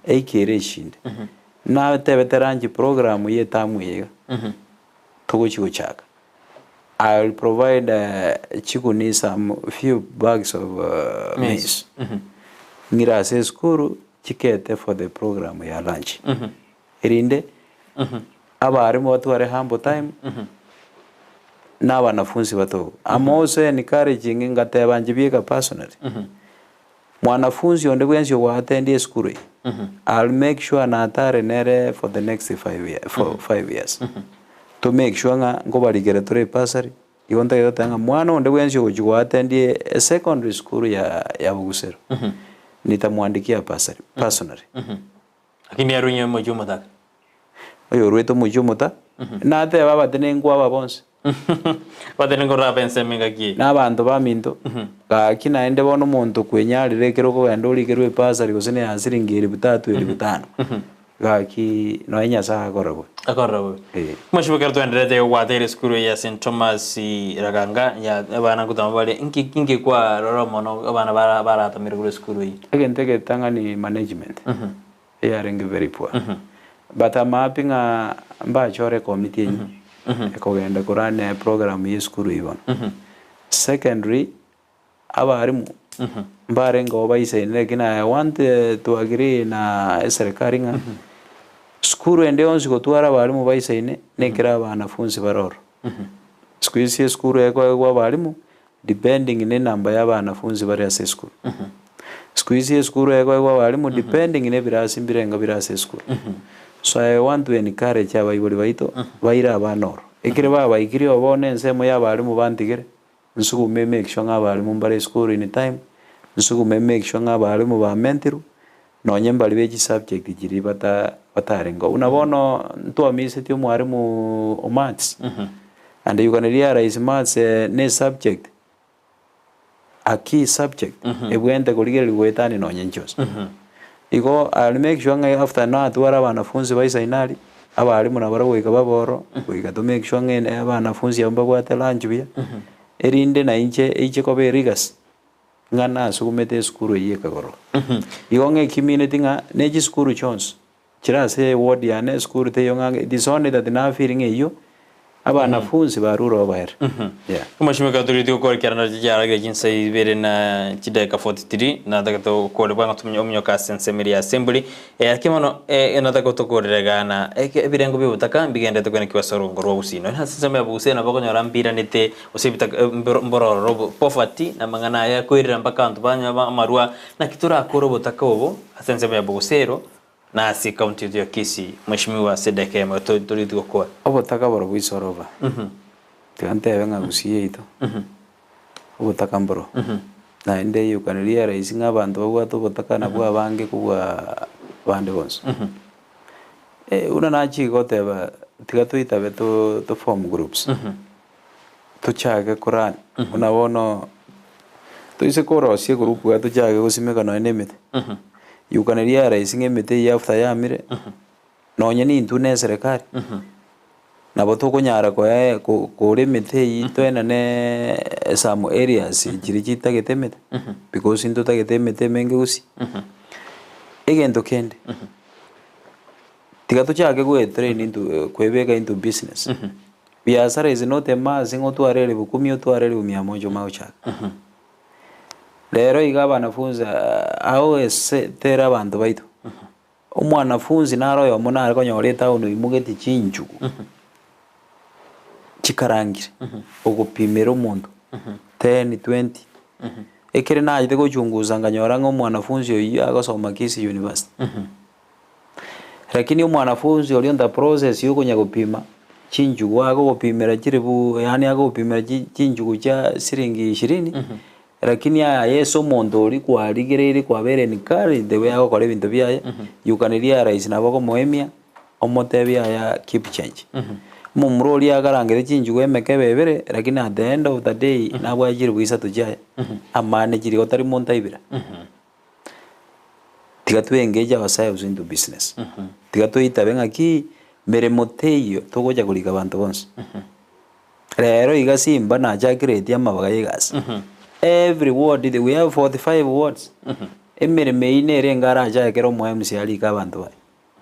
eikere eshinde. Natebete lunch program ya etamu eye iga, togochi gochaka. I will provide chiguni some few bags of maize ng'ire ase esukuru chikete for the program ya lunch erinde abarimu batware humble time na abanafunzi batoke. I'm also encouraging ngateba inche bieka personally mwanafunzi onde bwensi ogoattend esukuru eye I'll make sure natare nere for the next 5 year, for 5 years to make sure ng'a nkobarikera tore ebursary igo ntagete goteba ng'a mwana onde bwensi ogochi goattend esecondary school ya Bogusero nitamwandikia bursary personally. Lakini arunye omochie omotaka. Oyo orwete omochie omota nateba abatenenku aba bonsi. Abatenenku raba ensemo engaki eye. Na abanto baminto gaki naende bono omonto kwenyarire ekero okogenda orikerwe ebursary gose na ya siringi 3000 5000 gaki nonya Nyasaye akorora bobe. Akorora bobe. Mheshimiwa ekero twaenderete gwateire esukuru eye ya St Thomas Raganga ya abana ngotama bare nki nki kwarora mono abana baratamire korwa esukuru eye? Egento egetang'ani management eyarenge very poor but I'm happy ng'a mbachore ecommittee enyia ekogenda korun eprogram ya esukuru eywo bono. Secondly abarimu mbarenge oo baisaine lakini I want to agree na eserikari ng'a sukuru ende yonsi gotwara abarimu baisaine nekero abanafunzi bare ororo. Siku hizi esukuru ekoegwa abarimu depending na enamba ya abanafunzi bare ase esukuru. Siku hizi esukuru ekoegwa abarimu depending na ebirasi mbirenga bire ase esukuru. So I want to encourage abaibori baito baire abana oro. Ekere babaikire oo bono ensemo ya abarimu bantigere, nsugume make sure ng'a abarimu mbare esukuru in time, nsugume make sure ng'a abarimu bamentirwe, nonye mbari be chisubject chiria bata batarenge oo. Buna bono ntwamiseti omwarimu o maths, and you can realize maths na esubject, a key subject ebwenerete korigereria goetania nonye nchionsi. Igo I'll make sure ng'a after natwara abanafunzi baisaine aria, abarimu nabarabwo goika babe ororo, goika to make sure ng'a abanafunzi abwo mbabwate lunch buya, erinde nainche eiche koba elegacy ng'a nasugumete esukuru eywo ekagoroka. Igo ng'a ekimineti ng'a ne chisukuru chionsi. Chire ase eward yane esukuru teiyo ng'a it is only that na feel ng'a eyio abanafunsi barure oboere. Yeah. Omweshimiwa ekero torigetie gokora ekiaranda chiaragire chinsa ibere na chidakika 43 natagete gokore bwango tomenye omonyoka ase ensemo eria ya assembly eh, lakini bono eh, nataka tokorere igaa na eke ebirengo bia obotaka mbigenderete kwenekigwa ase orongo rwa gusii nonye ase ensemo ya bogusii nabo okonyora mbiranete gose ebitaka mboro mbororo obo poverty na amang'ana aya akoirera mpaka abanto banywa amarwa naki torakore obotaka obo ase ensemo ya bogusii ero Na ase ekaunti yaito ya Kisii, Mheshimiwa ase edakika eyemo iga torigetie gokora. Obotaka boro bwa isoroba, tiga ntebe ng'a Gusii yaito, obotaka mboro. Naende you can realize ng'a abanto babwate obotaka nabwo abange kobua abande bonsi. Buna nachia goteba tiga toitabe to form groups, tochake korani, buna bono toise korosia egroup iga tochake gosimeka nonye na emete, you can realize ng'a emete eyio after yamire, nonye na intwe na eserekari, nabo tokonyara koe ko kora emete eyio toenane some areas chiria chitagete emete, because ntotagete emete emenge gusii. Egento kende, tiga tochake goe train into koebeka into business. Biasara is not a must ng'a otware elifu kumi otware elifu mia moja omanye gochaka. Rero iga abanafunzi ao ase tere abanto baito, omwanafunzi nare oyomo nare konyora etown oimogeti chinchugu chikarangire, ogopimera omonto ten, twenty, ekere nachete gochungusa nkanyora ng'a omwanafunzi oyio agosoma Kisii University. Lakini omwanafunzi oria onta process ya okonya gopima chinchugu agogopimera chiribu yaani agogopimera chi chinchugu chia siringi ishirini, lakini aye ase omonto oria kwarigereire kwabere encouraged the way agokora ebinto biaye, you can realize nabo okomoemia, omotebie yaya keep change. Omomura oria akarangete chinchugu emekebe ebere, lakini at the end of the day nabwate chiribu isato chiaye, amane chiria otari monto aibera. Tiga to engage ourselves into business. Tiga toitabe ng'aki meremo teiyo togocha korika abanto bonsi. Rero iga Simba nachakiretie amabaga ya egasi. Every ward we have 45 wards. Emeremo eyio nere enga arache ekero omo MCA arike abanto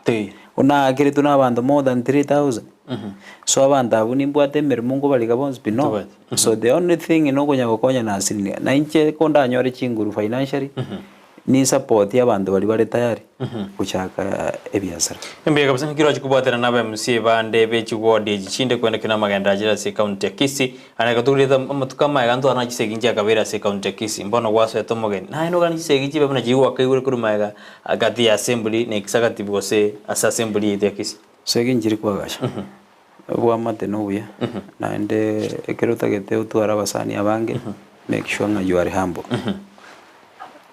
baye. Buna aakeretwe na abanto more than 3000. So abanto abwo nimbwate emeremo nkobarika bonsi pi no. So the only thing nokonya gokonya na asilimia. Na inche ko ndanyore chinguru financially, ni support abanto baria bare tayari gochaka ebiasara. Mbuya kabisa naki roche kobwatana na aba MCA bande be chiward echi chinde kwenda kina amagenderero achire ase ecounty ya Kisii. Aye gatokorete amatuko amaye ntware na chisegi nchiakabeire ase ecounty ya Kisii, mbono gwasoete omogeni. Naye noganie chisegi chibe buna chiria gwakaigure korwa magega gati ya assembly na executive gose ase assembly yaito ya Kisii. Chisegi nchiri koagacha, obwamate na obuya, naende ekero otagete otware abasani abange, make sure ng'a you are humble.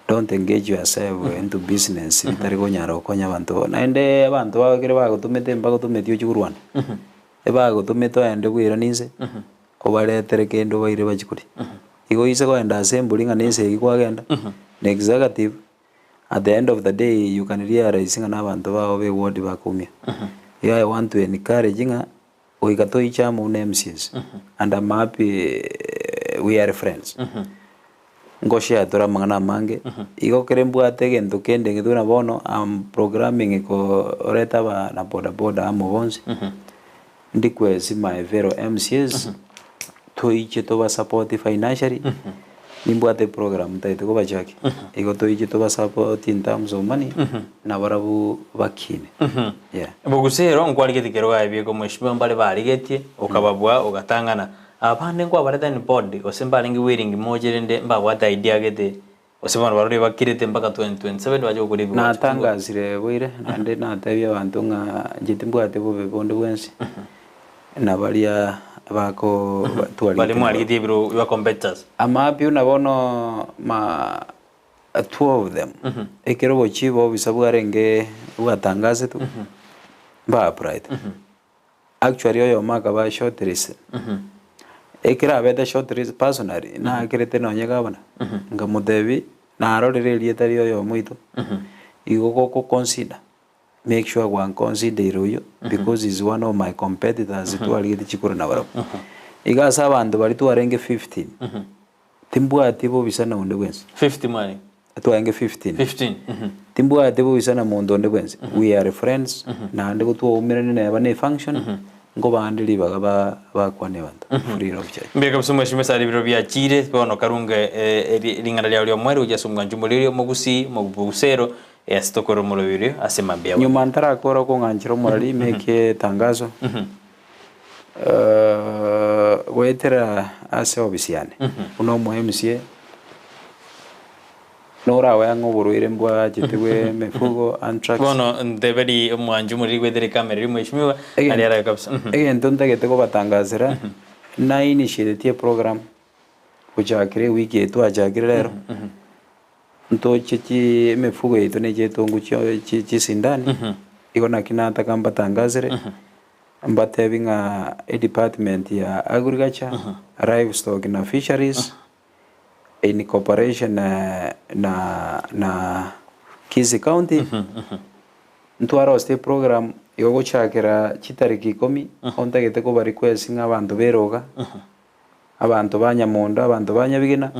Don't engage yourself into business bitari konyara gokonya abanto. Naende abanto bao ekero bagotomete mbagotometi ochie korwana. Ebagotomete oende bw'eira ninse, obaretere kende obaire bachie koria. Igo oise kogenda ase embori ng'a nense eyio kwagenda, na executive, at the end of the day you can realize ng'a na abanto bao ba eward bakoumia. Igo I want to encourage ng'a goika toiche amo buna MCAs, and I'm happy we are friends. Ngoshare tore amang'ana amange, igo ekere mbwate egento kende intwe buna bono am programming koreta abana boda boda amo bonsi, ndikwesi my fellow MCAs, toiche tobasupport financially, nimbwate eprogram ntagete kobachakia, igo toiche tobasupport in terms of money, nabarabwo bakine, yeah. Bogusi ero nkwarigeti kero gaebieka omweshimiwa mbare barigetie, okababua ogatang'ana. Abande nkwabarete in board gose mbarenge willing moche rende mbabwate idea gete gose bono barore bakirete mpaka 2027 bache gokora ebigocha. Natangasire boire naende natebia abanto ng'a inche timbwati bobe bonde bwensi na baria bako Baria twarigete mwarigetie ebiro your competitors. Amaapio buna bono ma two of them ekero obochie bwa obisa bwarenge bwatangasetwe mba applied. Actually oyomo akaba shortlist, ekero abete shortlist personally nakerete nonye gavana, nkamotebia narorire erieta ria oyomo oito, igo goko consider make sure gwa consideire oyio because he is one of my competitors twarigetie chikura nabarabwo. Iga ase abanto baria twarenge 15, timbwati bobisa na onde bwensi. 50 mwarenge? Twarenge 15. 15, mhm. Timbwati boisa na monto onde bwensi, we are friends, naende go twaumerane neba na efunction, nkobande ribaga ba bakwane abanto, free of charge. Mbuya kabisa omweshimiwa ase ebiro biachire bono karunge ring'ana riao ri'omoerio gochia ase omwancho omoriri omogusii omobusero ase tokore omoroberio ase mambia bono. Nyuma ntarakora okong'anchera omorari make etangazo goetera ase ofisi yane buna omo MCA norawe ang'e oborwaire mbwachete bwe emefugo anthrax. Bono nteberi omwancho omoriri goetera ekamera eria omweshimiwa aria arabe kabisa. Egento ntagete kobatangasera na initiateti eprogram gochakera ewiki eye twachakire rero. Ntoche chi emefugo yaito ne chi'etongo chi chisindani, igo naki nataka mbatangasere, mbatebi ng'a edepartment ya agriculture, livestock na fisheries in cooperation na na Kisii county, ntwarosete eprogram igo gochakera chitariki ikomi, nigo ntagete koba request ng'a abanto beroga, abanto ba Nyamondo, abanto ba Nyabigina,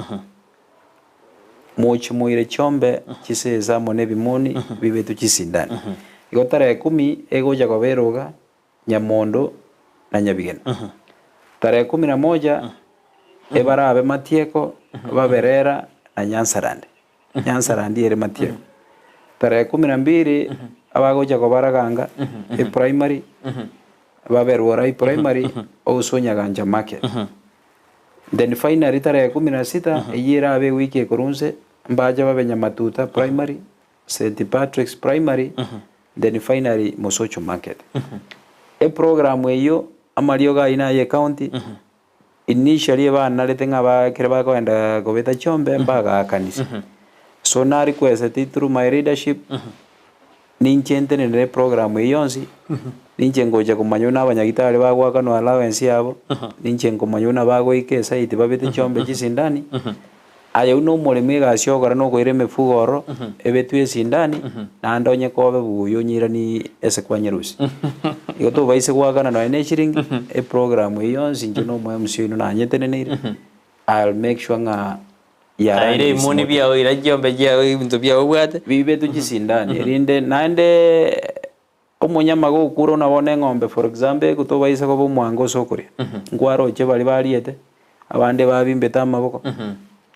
Mochie moire chiombe chisese amo nebimoni bibetwe chisindani. Igo tarehe kumi egocha koba eroga Nyamondo na Nyabigena. Tarehe kumi na moja ebarabe Matieko, Baberera na Nyansarandi. Nyansarandi ere Matieko. Tarehe kumi na mbili abagocha koba Raganga eprimary, baberwe primary, also Nyagancha market. Then finally tarehe kumi na sita, eyio erabe ewiki ekorwa nse, mbache babe Nyamatuta primary, St Patrick's primary, then finally Mosocho market. Eprogram eyio amariogo ayio naye ecounty, initially ebanarete ng'a ba ekero bakoenda kobeta chiombe mbagakanisia. So na request through my leadership, Ninche ntenenere eprogramu eye yonsi, ninche ngocha komanya buna abanyagitari bagoakanwa allowance yabo, ninche nkomanya buna bagoika esite babete chiombe chisindani, aye buna omoremi egasi ogokora nokoira emefugo ororo, ebetwe esindani, naende onye kobe buya onyeiranie ase kwanyerusia. Igo tobaise goakana nonya na eshiringi, eprogramu eye yonsi inche na omo MC oino nanyeteneneire, I'll make sure ng'a Aire ebimoni biao, ira chiombe chiao, ebinto biao obwate. Bibetwe chisindani, erinde naende omonyama gokure buna bono eng'ombe for example egotobaisa koba omwango ase okoria, nkwaroche baria bariete, abande babimbete amaboko.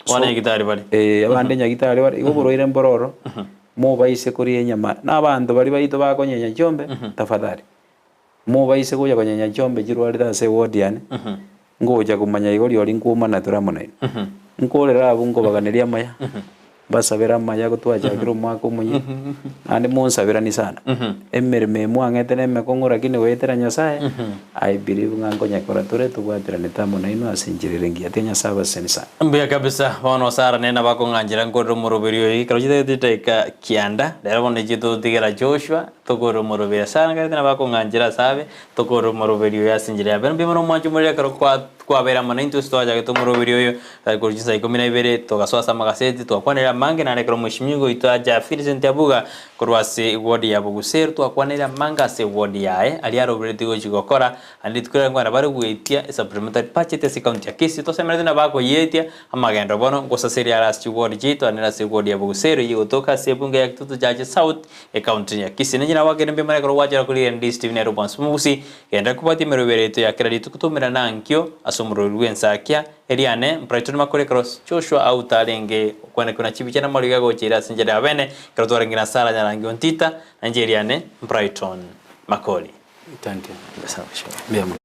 Bono nyagitari bare. Eh, abande nyagitari bare, igo oborwaire mboro ororo, mobaise koria enyama, na abanto baria baito bakonyenya chiombe, tafadhali, mobaise gocha konyenya chiombe chirwarete ase eward yane, Ngocha komanya igo riori nkwomana tore amo nainwe. Nkorera abwo nkobaganeria amaya, mbasabere amaya gotwachakire omwaka omoyia, naende monsabiranie sana. Emeremo eye mwang'ete nemekong'u lakini goetera Nyasaye, I believe ng'a nkonyekora tore tobwateranete amo nainwe ase enchera ere engiya. Tiga Nyasaye abasesenie sana. Mbuya kabisa, bono Sarah nere nabo akong'anchera nkorere omoroberi oyo ekero chitagete chidakika kianda, rero bono inche totigera Joshua tokorere omoroberi ase arangarete nabo akong'anchera ase abe, Tokore omoroberio oyo ase enchera ya bene. Mbuya mono omwancho omorero ekero kwabeire amo naintwe ase twachagete omoroberio oyo korwa chinsa ikomi na ibere togasoa ase amagaseti twakwanire amange naende ekero omweshimiwa oito acha Millicent Abuga korwa ase eward ya Boguseru twakwanire amange ase eward yaye aria aroberetie gochia gokora naende rituko riria nkwana bare goetia esupplementary budget ase ecounty ya Kisii tosemeretie nabo bakoyetia amagendo bono ngosaseria are ase chiward chiaito naende ase eward ya Boguseru eyio egotoka ase ebunge ya Kitutu Chache South Ekaunti ya Kisii. Ninche nagwakire mbuya mono ekero gwachora korigereria Ndisi TV nere obwansu bw'omogusii. Genderera kobwatia emeroberi yaito ya kera rituko toumerane ankio ase omorweri bw'ensakia eriane Brighton Makori ekero Joshua Auta arenge gokwanekwa na chibicha na amariga agocha ase enchera ya bene ekero twarenge na Sarah Nyarangi Ontita na inche eriane Brighton Makori. Thank you. Mbuya mono.